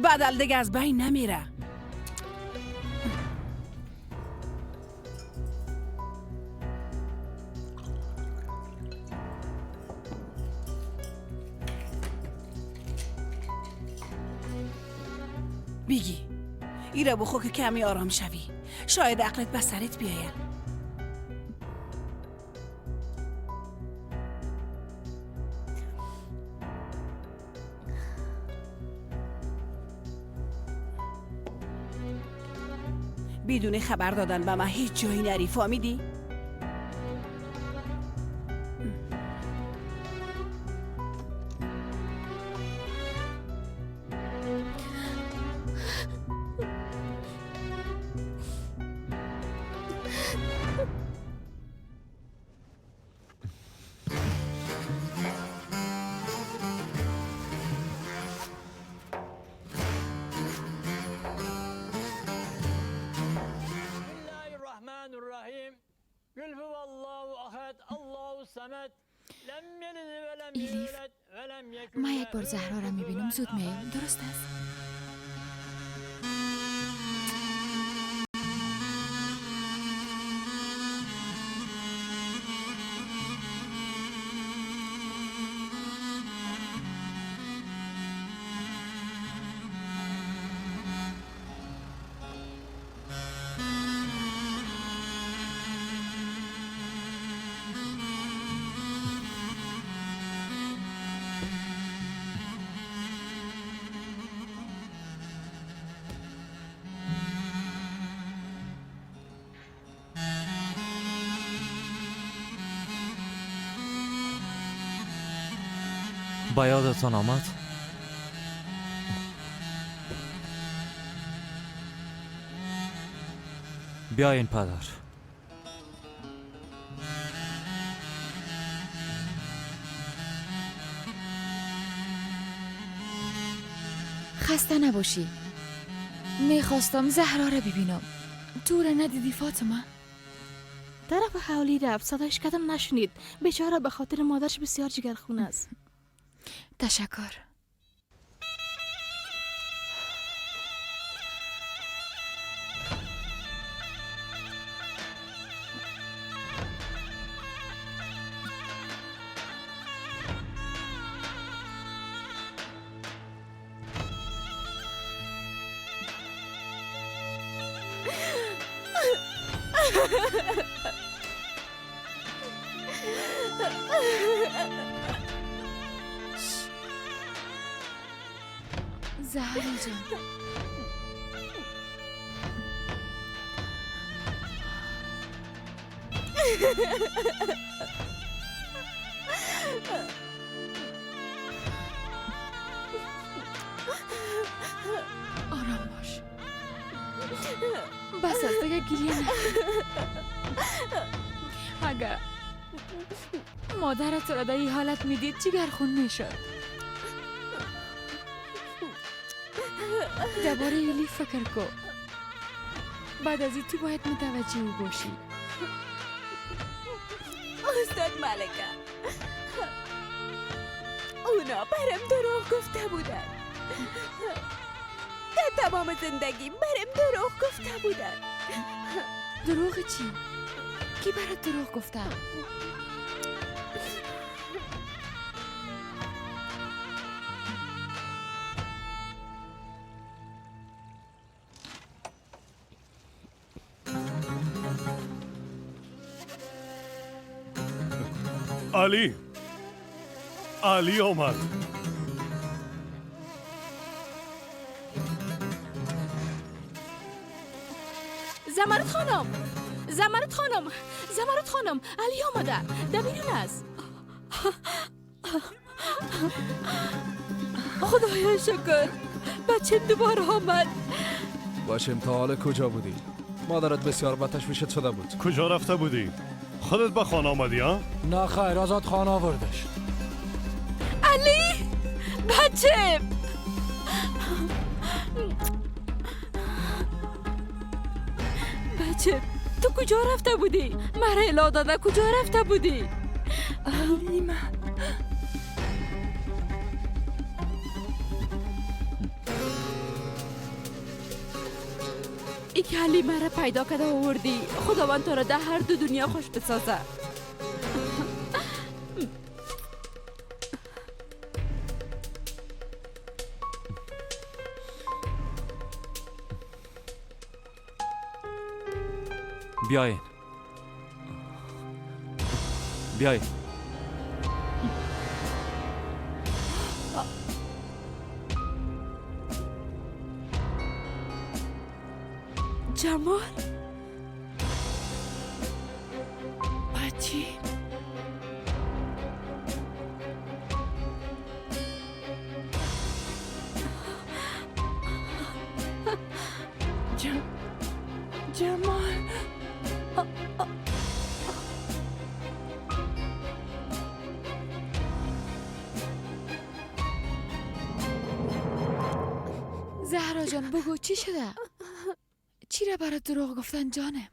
بدل دیگه از بین نمیره. بیگی ایره بخو که کمی آرام شوی، شاید عقلت به سرت بیاید. بدون خبر دادن به من هیچ جایی نری، فهمیدی؟ ایلیف، من یک بار زهرا را میبینم زود میایم، درست است؟ با یادتان آمد؟ بیاین پدر. خسته نباشی، میخواستم زهرا را ببینم. تو را ندیدی فاطمه؟ طرف حولی رفت، صدایش کدم نشنید. بیچاره به خاطر مادرش بسیار جگرخون است. تشکر. زهرا جان، آرام باش، بس از دیگه گریه نکن. اگر مادرت را در این حالت میدید جگرخون میشد. درباره ایلی فکر کن. بعد از این تو باید متوجه او باشی. استاد ملکه، اونا برم دروغ گفته بودن. در تمام زندگی برم دروغ گفته بودن. دروغ چی؟ کی برات دروغ گفته؟ علی، علی آمد. زمرد خانم، زمرد خانم، زمرد خانم، علی آمده، در بیرون است. خدایا شکر، بچه دوباره آمد. باشیم تا حال کجا بودی؟ مادرت بسیار به تشویشت شده بود. کجا رفته بودی؟ خودت به خانه آمدی ها؟ نه خیر، آزاد خانه آوردش. علی بچه، بچه تو کجا رفته بودی؟ مرا اطلاع داده کجا رفته بودی؟ علی من ای که علی مرا پیدا کرده آوردی، خداوند تو را در هر دو دنیا خوش بسازه. بیاین بیاین. جمال، بچی، جمال، زهرا جان بگو چی شده؟ چی را برات دروغ گفتن جانم؟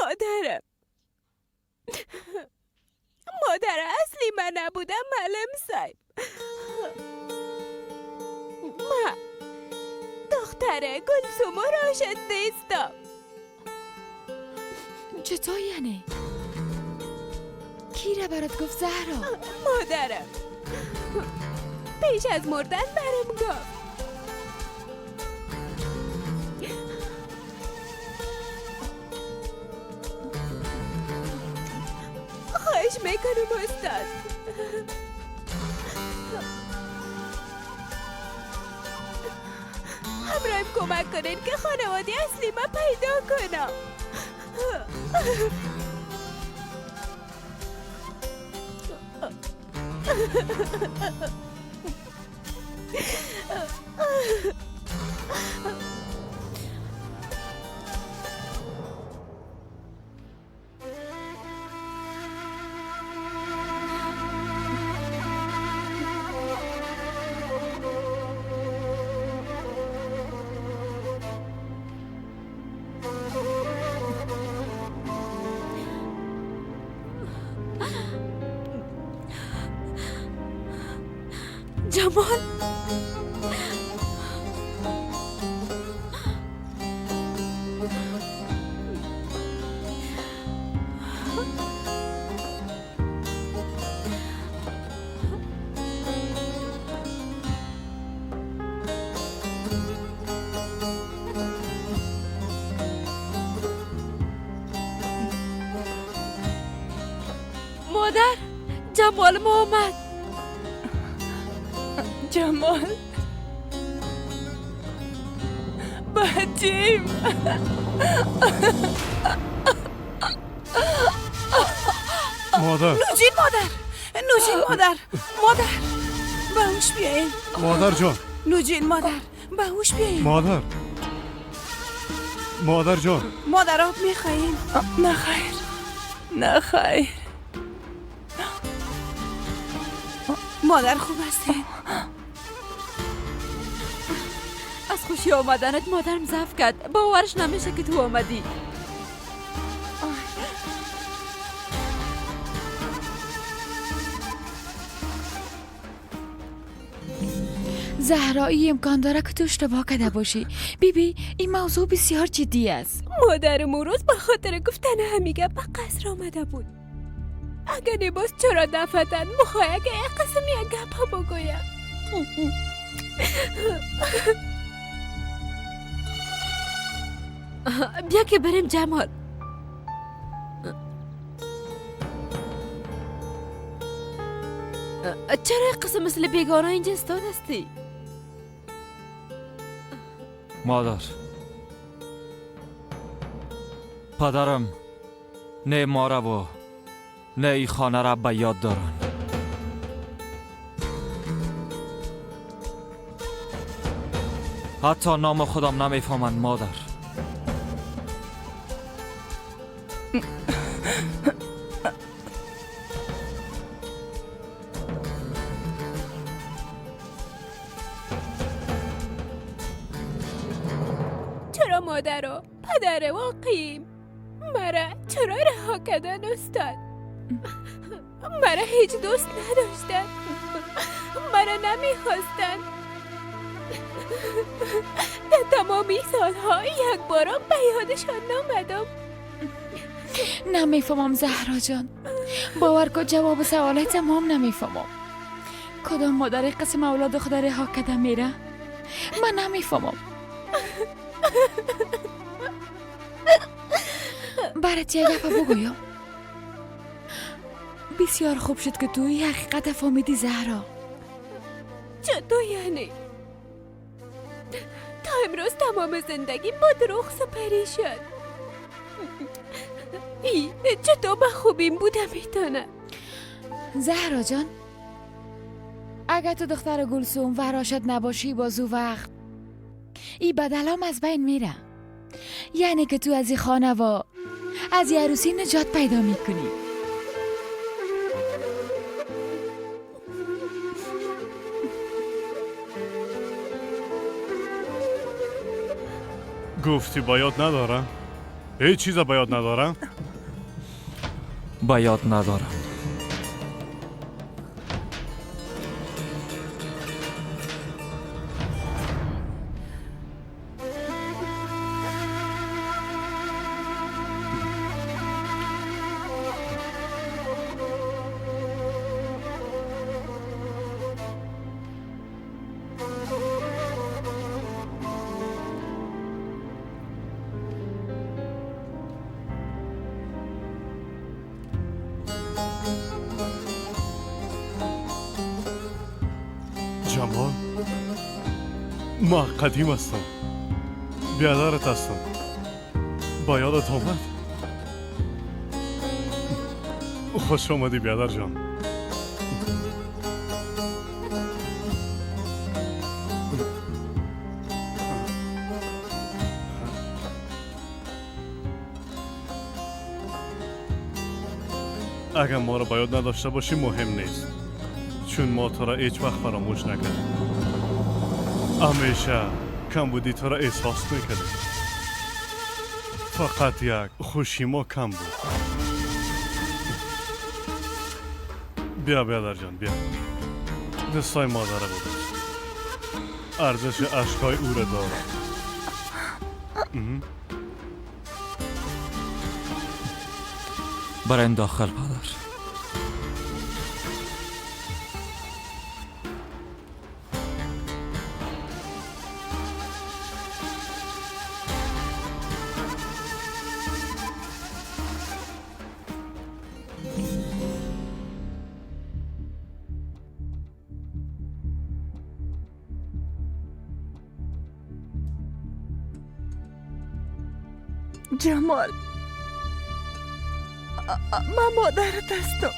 مادرم، مادر اصلی من نبودم معلم صاحب. من دختر گلسوم و راشد نیستم. چطور یعنی؟ کی را برات گفت زهرا؟ مادرم پیش از مردن برم گفت. خواهش میکنم استاد، همراهیم کمک کنین که خانواده اصلی من پیدا کنم. جمال، مادر، جمال ما آمد. جمال بچیم. مادر، نوجین مادر، نوجین مادر، مادر به هوش بیاین. مادر جان، نوجین مادر به هوش بیاین. مادر، مادر جان، مادر آب میخوایین؟ نه خیر، نه خیر. مادر خوب هستین؟ از خوشی آمدنت مادرم ضعف کرد، باورش نمیشه که تو آمدی. زهرایی امکان داره که تو اشتباه کرده باشی. بیبی این موضوع بسیار جدی است. مادرم اون روز به خاطر گفتن همی گپ به قصر آمده بود. اگه نباز چرا دفتن مخواه که یک قسم یک گپ ها بگویم. بیا که بریم جمال. چرا قسم مثل بیگانه اینجا استاد هستی؟ مادر، پدرم نه ما را و نه ای خانه را به یاد دارن. حتی نام خودم نمیفهمند مادر. چرا مادر و پدر واقعیم مرا چرا رها کردن استاد؟ مرا هیچ دوست نداشتن، مرا نمیخواستن. در تمامی سالها یک بارم به یادشان نامدم. نمیفهمم زهرا جان، باور کن جواب سوالای تمام نمیفهمم. کدام مادر قسم اولاد خود رها کرده میره؟ من نمیفهمم. برات یک گپ بگویم. بسیار خوب شد که توی حقیقت فهمیدی زهرا. چطور یعنی؟ تا امروز تمام زندگی با دروغ سپری شد. ای چطور به خوبیم بوده میتونه؟ زهرا جان، اگر تو دختر گلسوم و راشد نباشی بازو وقت ای بدلام از بین میره. یعنی که تو از این خانه و از این عروسی نجات پیدا میکنی. گفتی با یاد ندارم؟ هیچ چیز با یاد ندارم؟ با یاد ندارم. جمال، ما قدیم هستم، بیادرت هستم. با یادت آمد؟ خوش آمدی بیادر جان. اگر ما را با یاد نداشته باشی مهم نیست، چون ما تو را هیچ وقت فراموش نکردیم. همیشه کم بودی تو را احساس میکردیم. فقط یک خوشی ما کم بود. بیا بیادر جان، بیا دستای مادر ببوس. ارزش اشکای او را دارم. برایم داخل پدر. جمال، من مادرت هستم،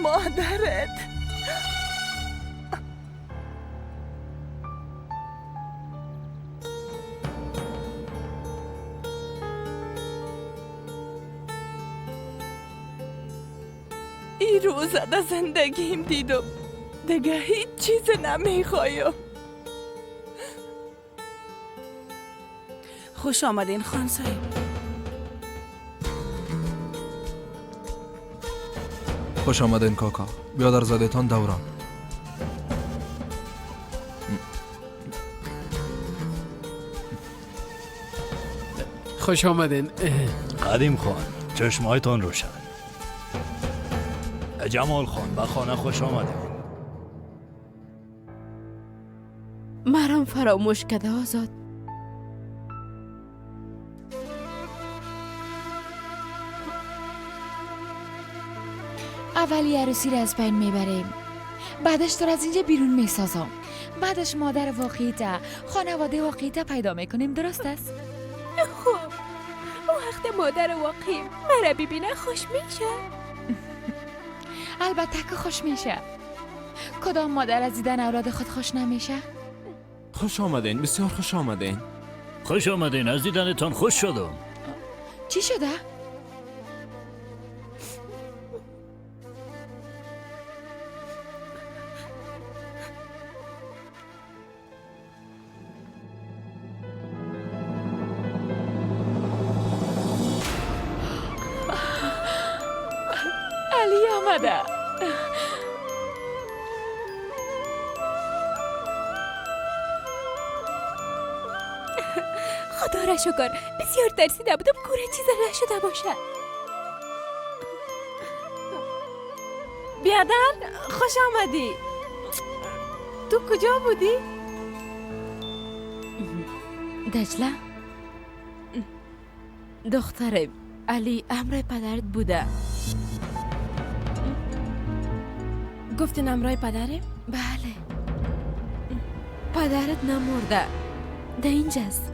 مادرت. این روز در زندگیم دیدم، دیگه هیچ چیز نمیخوایم. خوش آمدین خان صاحب. خوش آمدین کاکا. بیادر زادتان دوران. خوش آمدین. قدیم خان، چشمایتان روشن. جمال خان، به خانه خوش آمدین. مرام فراموش کرده آزاد. اولی عروسی را از بین میبریم، بعدش تو را از اینجا بیرون میسازم، بعدش مادر واقعیت، خانواده واقعیت پیدا میکنیم. درست است؟ خب وقت مادر واقعی مرا ببینه خوش میشه. البته که خوش میشه. کدام مادر از دیدن اولاد خود خوش نمیشه؟ خوش آمدین، بسیار خوش آمدین. خوش آمدین، از دیدنتان خوش شدم. چی شده؟ علی آمده. خدا را شکر، بسیار ترسیده بودم کوره چیز نشده باشه. بیادر خوش آمدی. تو کجا بودی؟ دجله دخترم، علی امرای پدرت بوده. گفتین امرای پدرم؟ بله، پدرت نمرده، در اینجاست.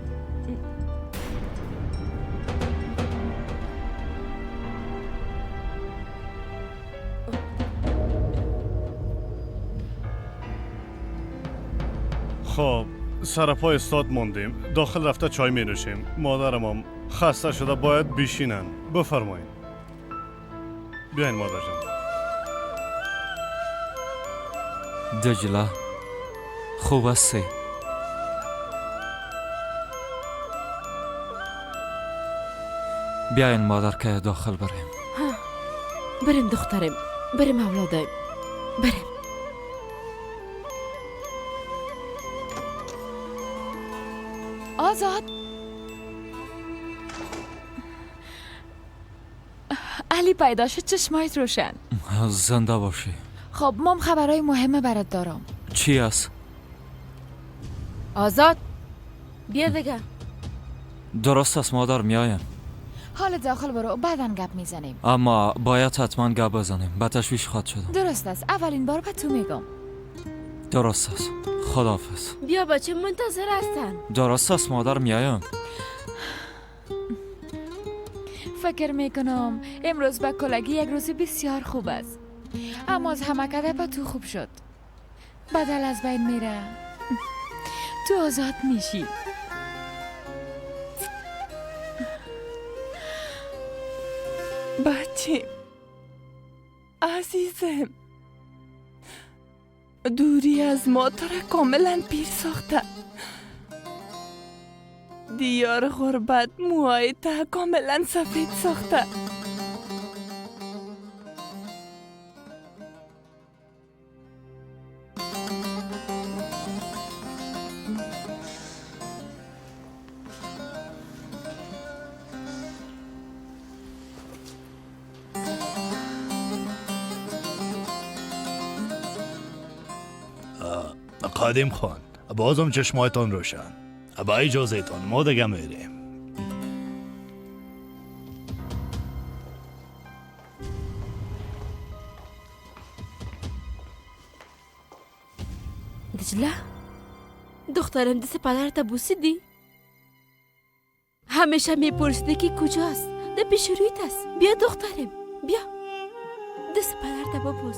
خب سر پای استاد ماندیم، داخل رفته چای می نوشیم. مادرم هم خسته شده، باید بشینن. بفرمایید. بیاین مادر جان. دجله خوب هستی؟ بیاین مادر که داخل بریم. بریم دخترم، بریم اولادم، بریم. آزاد، علی پیدا شد، چشمایت روشن. زنده باشی. خب مام خبرهای مهمه برات دارم. چی است؟ آزاد بیا دیگه. درست است مادر، میایم. حال داخل برو، بعدا گپ میزنیم. اما باید حتما گپ بزنیم، به تشویش خواهد شدم. درست است، اولین بار به تو میگم. درست است، خداحافظ. بیا بچه، منتظر هستن. درست است مادر، میایم. فکر میکنم امروز به کلگی یک روز بسیار خوب است، اما از همه کده به تو خوب شد. بدل از بین میره، تو آزاد میشی. بچه عزیزم، دوری از ما تو را کاملا پیر ساخته. دیار غربت موهای تا کاملا سفید ساخته. قدیم خان، بازم چشمایتان روشن. با اجازه تان ما دیگه میریم. دجله دخترم، دست پدرت بوسیدی؟ همیشه میپرسیدی که کجاست؟ ده پیش رویت است. بیا دخترم، بیا دست پدرت ببوس.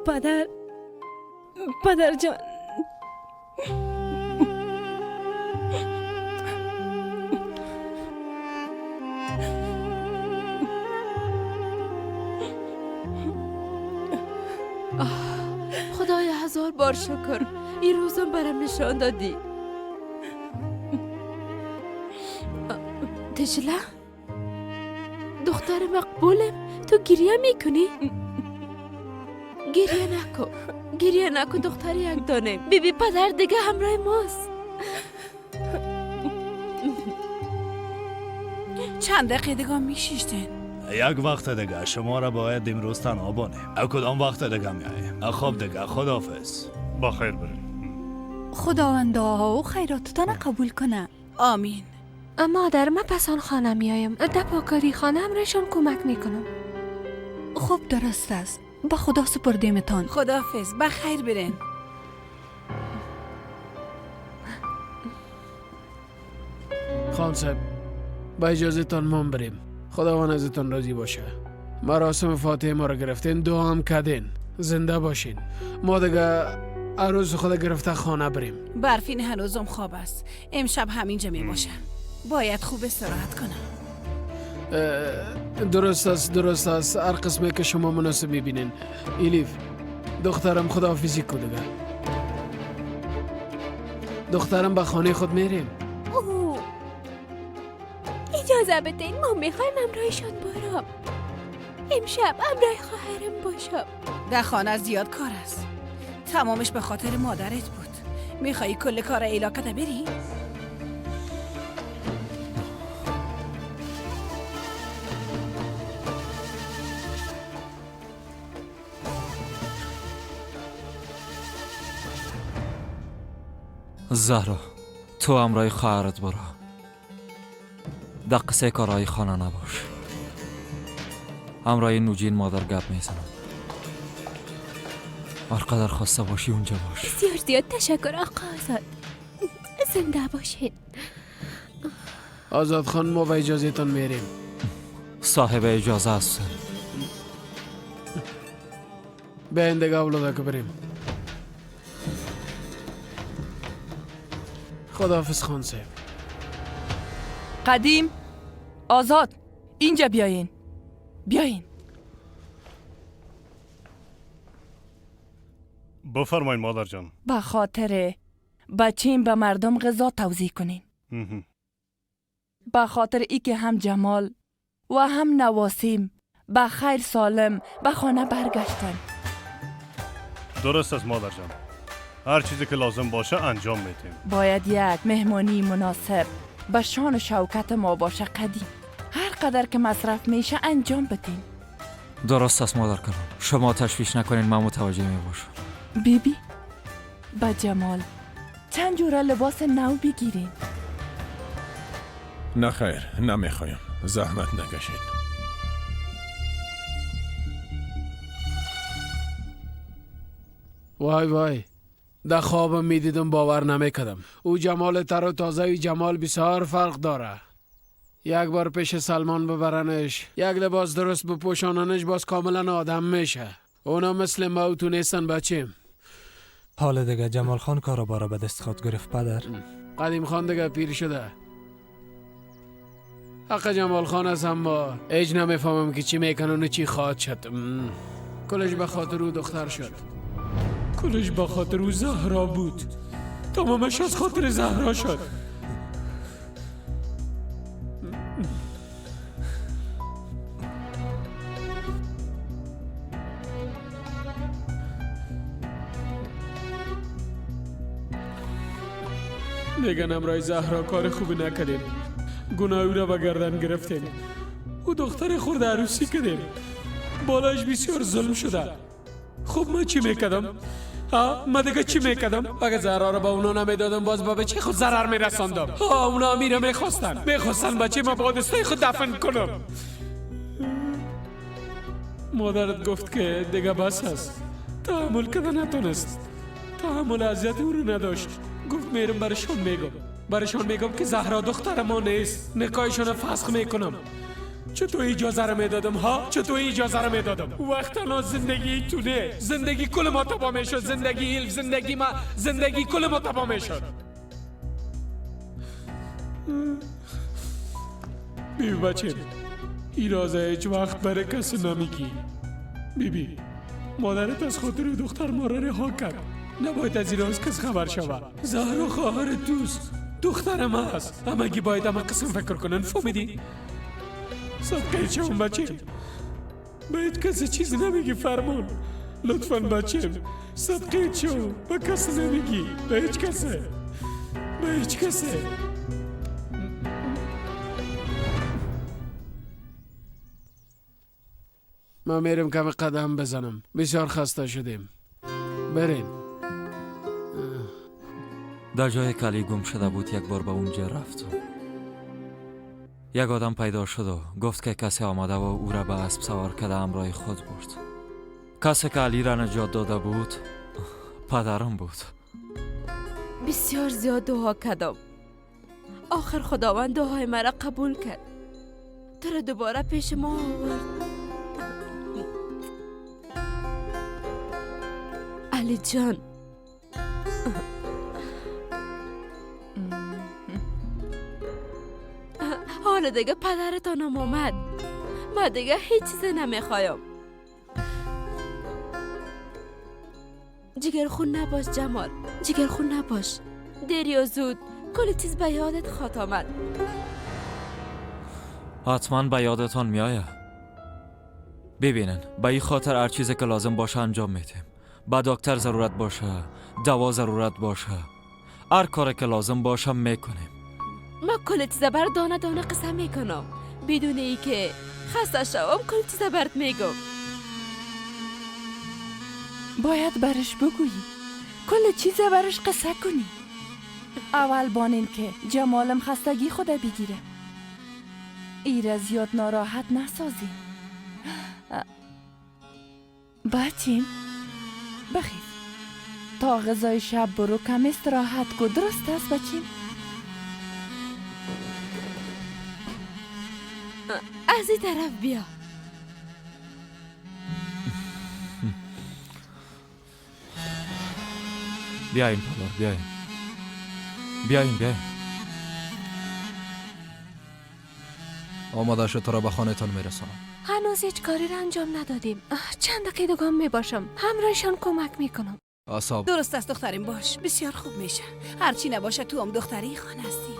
پدر، پدر جان، خدای هزار بار شکر، این روزم برم نشان دادی. دجله دختر مقبولم، تو گریه میکنی؟ گریه نکن، گریه نکن دختر یک دانه. بیبی پدر دیگه همراه ماست. چند دقیقه دیگه میشیشتین. یک وقت دیگه شما را باید امروز تنها بانیم. کدام وقت دیگه میاییم. خب دیگه خداحافظ. با خیر بریم. خداوند دعاها و خیراتتان قبول کنه. آمین. مادر من پس آن خانه میایم. در پاکاری خانه همراهشان کمک میکنم. خب درست است. به خدا سپردیمتان. خداحافظ. به خیر برین. خان صاحب با اجازه تان ما بریم. خداوند ازتان راضی باشه. مراسم فاتحه ما را گرفتین، دعا هم کردین. زنده باشین. ما دیگه عروس خود گرفته خانه بریم. برفین هنوزم خواب است. امشب همینجا می باشه. باید خوب استراحت کنم. درست است، درست است. هر قسمی که شما مناسب میبینین. ایلیف دخترم خداحافظی کو دیگه. دخترم به خانه خود میریم. اجازه بدین ما میخوایم همراهشان برم. امشب همراه خواهرم باشم. در خانه زیاد کار است. تمامش به خاطر مادرت بود. میخوایی کل کار ایلاکت بری؟ زهرا تو همراه خواهرت برو. در قصه کارهای خانه نباش. همراه نوجین مادر گپ میزنم. هر قدر خواسته باشی اونجا باش. بسیار زیاد تشکر آقا آزاد. زنده باشین. آزاد خان ما به اجازه تان میریم. صاحب اجازه هستن. بیاین دیگه اولادا که بریم. خداحافظ خان صاحب. قدیم آزاد اینجا بیاین. بیاین. بفرمایین مادر جان. به خاطر بچیم به مردم غذا توزیع کنین. به خاطر ای که هم جمال و هم نواسیم به خیر سالم به خانه برگشتن. درست است مادر جان. هر چیزی که لازم باشه انجام میدیم. باید یک مهمانی مناسب به شان و شوکت ما باشه قدیم. هر قدر که مصرف میشه انجام بدیم. درست است مادر کلان. شما تشویش نکنین، من متوجه می باشم. بیبی با جمال چند جوره لباس نو بگیرین. نه خیر، نمیخوایم. زحمت نکشین. وای وای، در خوابم میدیدم باور نمیکردم. او جمال تر و تازه جمال بسیار فرق داره. یک بار پیش سلمان ببرنش، یک لباس درست بپوشاننش، باز کاملا آدم میشه. اونا مثل ما و تو نیستن بچیم. حال دیگه جمال خان کاروبارا به دست خود گرفت پدر. قدیم خان دیگه پیر شده. حق جمال خان است، اما هیچ نمیفهمم که چی میکنن و چی خواهد شد. کلش به خاطر او دختر شد. کلش به خاطر او زهرا بود. تمامش از خاطر زهرا شد. میگن امرای زهرا کار خوبی نکردیم. گناه او را به گردن گرفتیم. او دختر خورد عروسی کردیم. بالایش بسیار ظلم شده. خب من چی میکردم؟ ها من دیگه چی میکردم؟ اگه زهرا را به اونا نمیدادم باز به بچه خود ضرر میرساندم. ها اونا میره میخواستن بچه ما با دستای خود دفن کنم. مادرت گفت که دیگه بس است. تحمل کردن نتونست. تحمل اذیت او رو نداشت. گفت میرم برشان میگم. برشان میگم که زهرا دختر ما نیست. نکاحشان فسخ میکنم. چطور اجازه رو میدادم ها؟ چطور اجازه رو میدادم؟ وقت تنها زندگی تو نه، زندگی کل ما تباه میشد، زندگی ایلف، زندگی ما، زندگی کل ما تباه میشد. بیبی بچه، این رازه هیچ وقت برای کسی نمیگی. بیبی، مادرت از خاطر دختر ما را رها کرد. نباید از این راز کس خبر شود. زهرا خواهر توست، دختر ما است. همگی باید همه قسم فکر کنن، فهمیدی؟ صدقه چون بچه، به هیچ کسی چیز نمیگی فرمون. لطفا بچه، صدقه چون به کسی نمیگی، به هیچ کسی، به هیچ کسی. ما میریم کمی قدم بزنم، بسیار خسته شدیم. بریم. در جای که علی گم شده بود یک بار به اونجا رفتم. یک آدم پیدا شد و گفت که کسی آمده و او را به اسب سوار کرده همراه خود برد. کسی که علی را نجات داده بود پدرم بود. بسیار زیاد دعا کردم، آخر خداوند دعای مرا قبول کرد، تو را دوباره پیش ما آورد. علی جان، حالا دیگه پدرتانم آمد، ما دیگه هیچ چیز نمیخوایم. جگرخون نباش جمال، جگرخون نباش. دیر یا زود کل چیز به یادت خواهد آمد. حتما به یادتان میآید. ببینن، به این خاطر هر چیزی که لازم باشه انجام میدیم. به دکتر ضرورت باشه، دوا ضرورت باشه، هر کاری که لازم باشه میکنیم. ما کل چیز بر دانه دانه قصه میکنم، بدون ای که خسته شوم کل چیز برات میگم. باید برش بگویی، کل چیز برش قصه کنی. اول بانین که جمالم خستگی خوده بگیره، ایره زیاد ناراحت نسازی. بچیم بخیر تا غذای شب برو کم استراحت کو. درست است بچیم؟ از این طرف بیا. بیاین پالار، بیاین بیاین بیاین. آماده شد، تو را به خانه تان میرسانم. هنوز هیچ کاری را انجام ندادیم. چند دقیقه دیگه میباشم، همراهشان کمک میکنم. اعصاب درست است دختریم، باش، بسیار خوب میشه. هرچی نباشه تو هم دختری خانه هستی.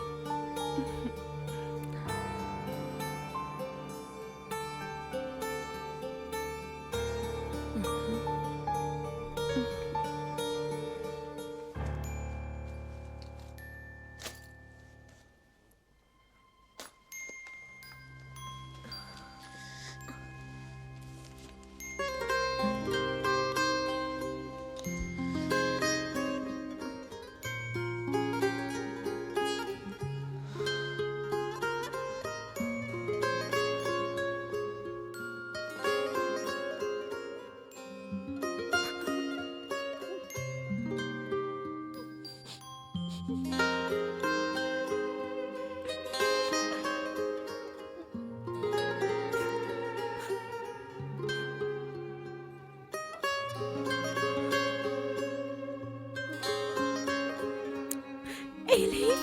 الیف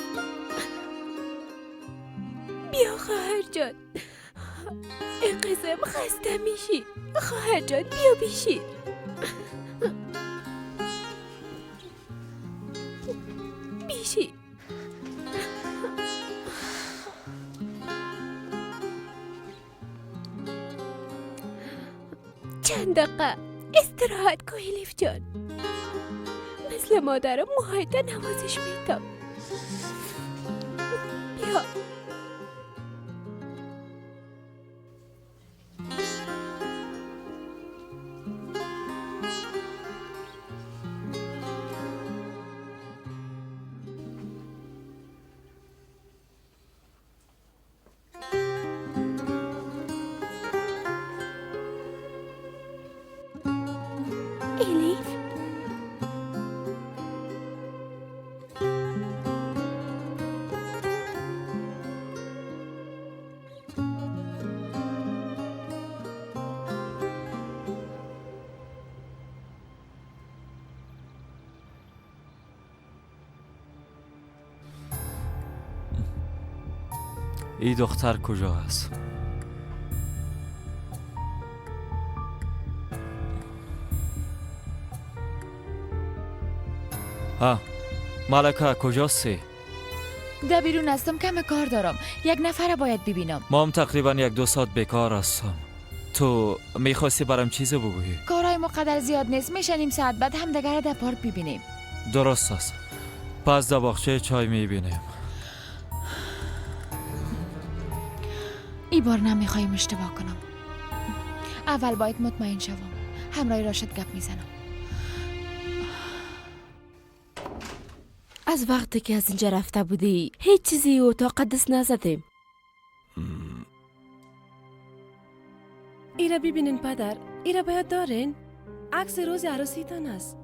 بیا خواهر جان، این قسم خسته میشی. خواهر جان بیا بیشی. بیشی. چند دقیقه استراحت کن الیف جان. مثل مادرم موهایت نوازش میدم. بیا. الیف ای دختر کجا هست؟ ها ملکه کجاستی؟ در بیرون هستم، کم کار دارم. یک نفر باید ببینم. ما هم تقریبا 1-2 ساعت بیکار هستم. تو میخواستی برام چیز بگویی؟ کارهای ما قدر زیاد نیست، میشه نیم ساعت بعد هم دگر در پارک ببینیم. درست است. پس در باغچه چای میبینیم. ای بار نمیخوایم اشتباه کنم. اول باید مطمئن شوم. همراه راشد گپ میزنم. از وقتی که از اینجا رفته بودی هیچ چیزی اتاق دست نزدیم. ایره ببینین پدر، ایره باید دارین. عکس روز عروسیتان است.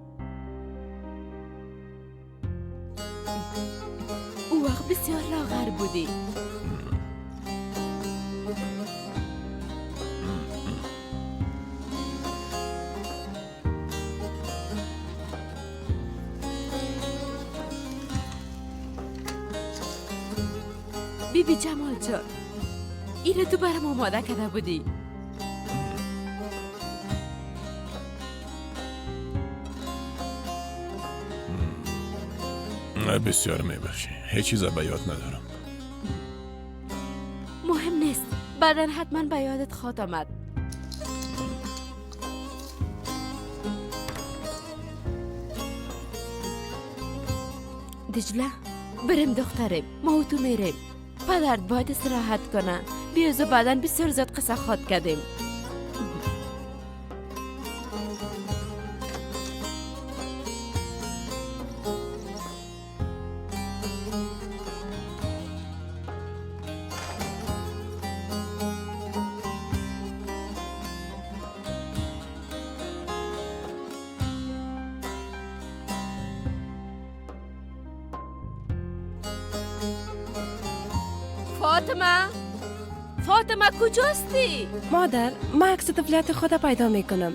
او وقت بسیار لاغر بودی. بیبی جمال جان، اینو تو برام آماده کرده بودی. بسیار میبخشی، هیچ چیز به یاد ندارم. مهم نیست، بعدا حتما به یادت خواهد آمد. دجله بریم دخترم، ما و تو میریم. پدرت باید استراحت کنه. بیازو بعدا بسیار زیاد قصه خواد کردیم. فاطمه، فاطمه کجاستی؟ مادر، من عکس طفلیت خود پیدا میکنم.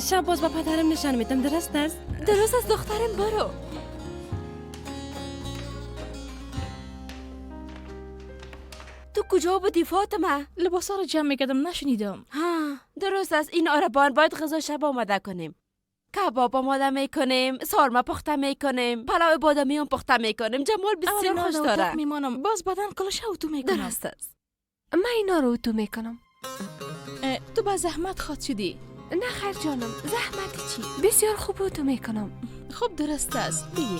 شب باز با پدرم نشان میدم. درست است؟ درست است دخترم، برو. تو کجا بودی فاطمه؟ لباسا رو جمع میکردم، نشنیدم. ها درست است. این آربان باید غذا شب آماده کنیم. کباب آماده میکنیم، سارمه پخته میکنیم، پلاو بادامی هم پخته میکنیم. جمال بسیار خوش داره. میمانم باز بدن کلش اتو میکنم. درست است. من اینا رو اتو میکنم. تو با زحمت خواد شدی. نه خیر جانم، زحمت چی؟ بسیار خوب اتو میکنم. خوب درست است. بی.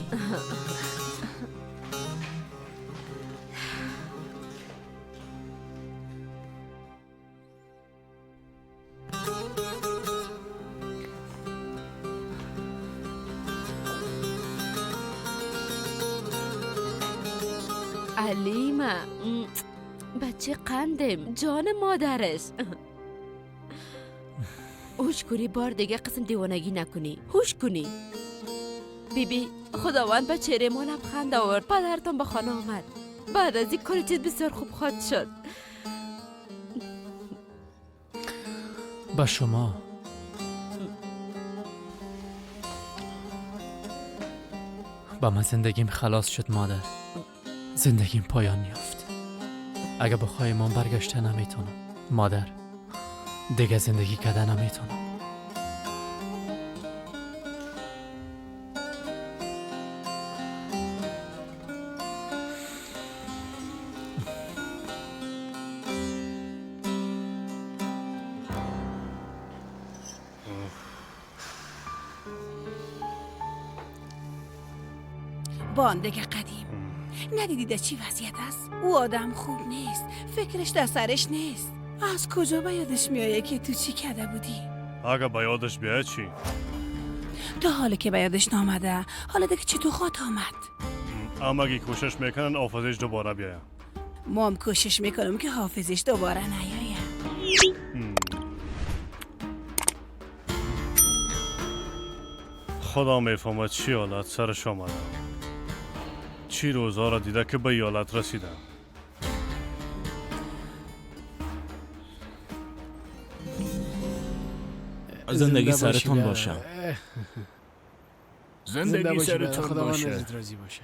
علیمه بچه قندم، جان مادرش. هوش کنی، بار دیگه قسم دیوانگی نکنی. هوش کنی بیبی. خداوند به چهره ما لبخند آورد. پدرتان به خانه آمد. بعد از این کل چیز بسیار خوب خواهد شد. با شما با من زندگیم خلاص شد مادر. زندگیم پایان یافت. اگه بخوای من برگشته نمیتونم مادر. دیگه زندگی کردن نمیتونم. باندگ قدیم ندیدی در چی وضعیت است؟ او آدم خوب نیست، فکرش در سرش نیست. از کجا به یادش میایه که تو چی کرده بودی؟ اگه به یادش بیاید چی؟ تا حالا که به یادش نامده، حالا دیگه چی تو خواهد آمد؟ اما اگه کوشش میکنن حافظش دوباره بیاید. ما هم کوشش میکنم که حافظش دوباره نیاید. خدا میفهمد چی حالت سرش آمده، چی روزها را دیده که به ایالت رسیدم. زندگی سرتون باشه. زندگی سرتون باشه. راضی باشه.